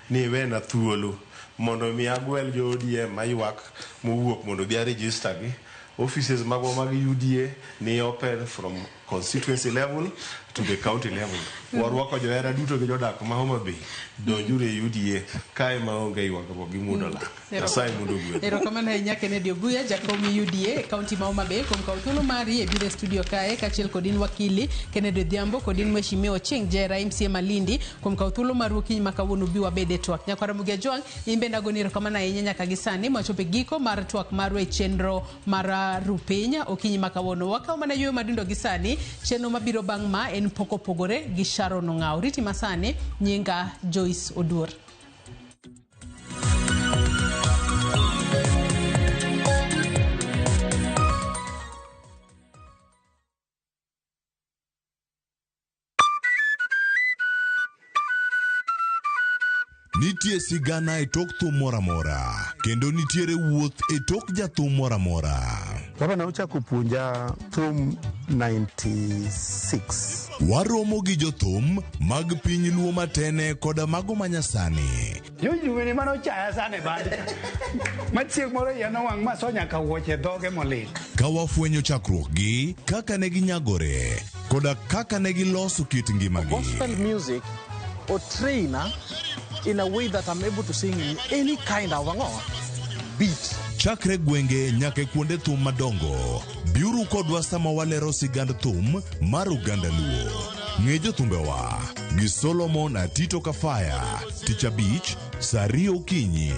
ni iwena thuolo mondo mi agwel jo ODM maywak mowuok mondo obi a register gi. Offices magwa mag UDA ni open from constituency level to the county level. Warwako johera duto gi jodak ma Homa Bay donjuru e UDA kae maonge ywagruok gi muodo lak. Nyasaye mondo ogwedhu. Erokamano ahinya Kennedy Obuya, jakom UDA e kaunti ma Homa Bay kuom kawo thuolo mari e biro e studio kae kaachiel kod in wakili Kennedy Odhiambo kod in Mheshimiwa Ochieng' Jera MCA Malindi kuom kawo thuolo maru okinyi ma kawuono bi wabed e twak. Nyakwar Ramogi Ajwang', in bende agoni erokamano ahinya nyaka gi sani mwachopo e giko mar twak marwa e chenro mar Rupiny okinyi ma kawuono. Wakawo mana yueyo madundo gi sani, chenro mabiro bang' ma en pok opogore gi Sharon Ong'aw. Riti masani, nyinga Joyce Oduor. Nitie sigana e tok thum moro amora kendo nitiere wuoth e tok jathum moro amora. Baba ne ochako puonja thum 96. Waromo gi jothum mag piny Luo matene koda mago manyasani. Jojuwini mane ochaya sana e band cha. Ma chieng' moro iya nowang' ma so nyaka wuoche e dhoge molil. Ka wafwenyo chakruokgi, kaka ne ginyagore, koda kaka ne giloso kit ngimagi. Gospel music or trainer in a way that I'm able to sing in any kind of ang'o beat. Chakre gwenge nyaka e kuonde thum madongo, biuru kodwa sama walero sigand thum mar oganda Luo. Ng'e jothumbewa gi Solomon Atito Kafaya, Tich Abich, saa ariyo okinyi.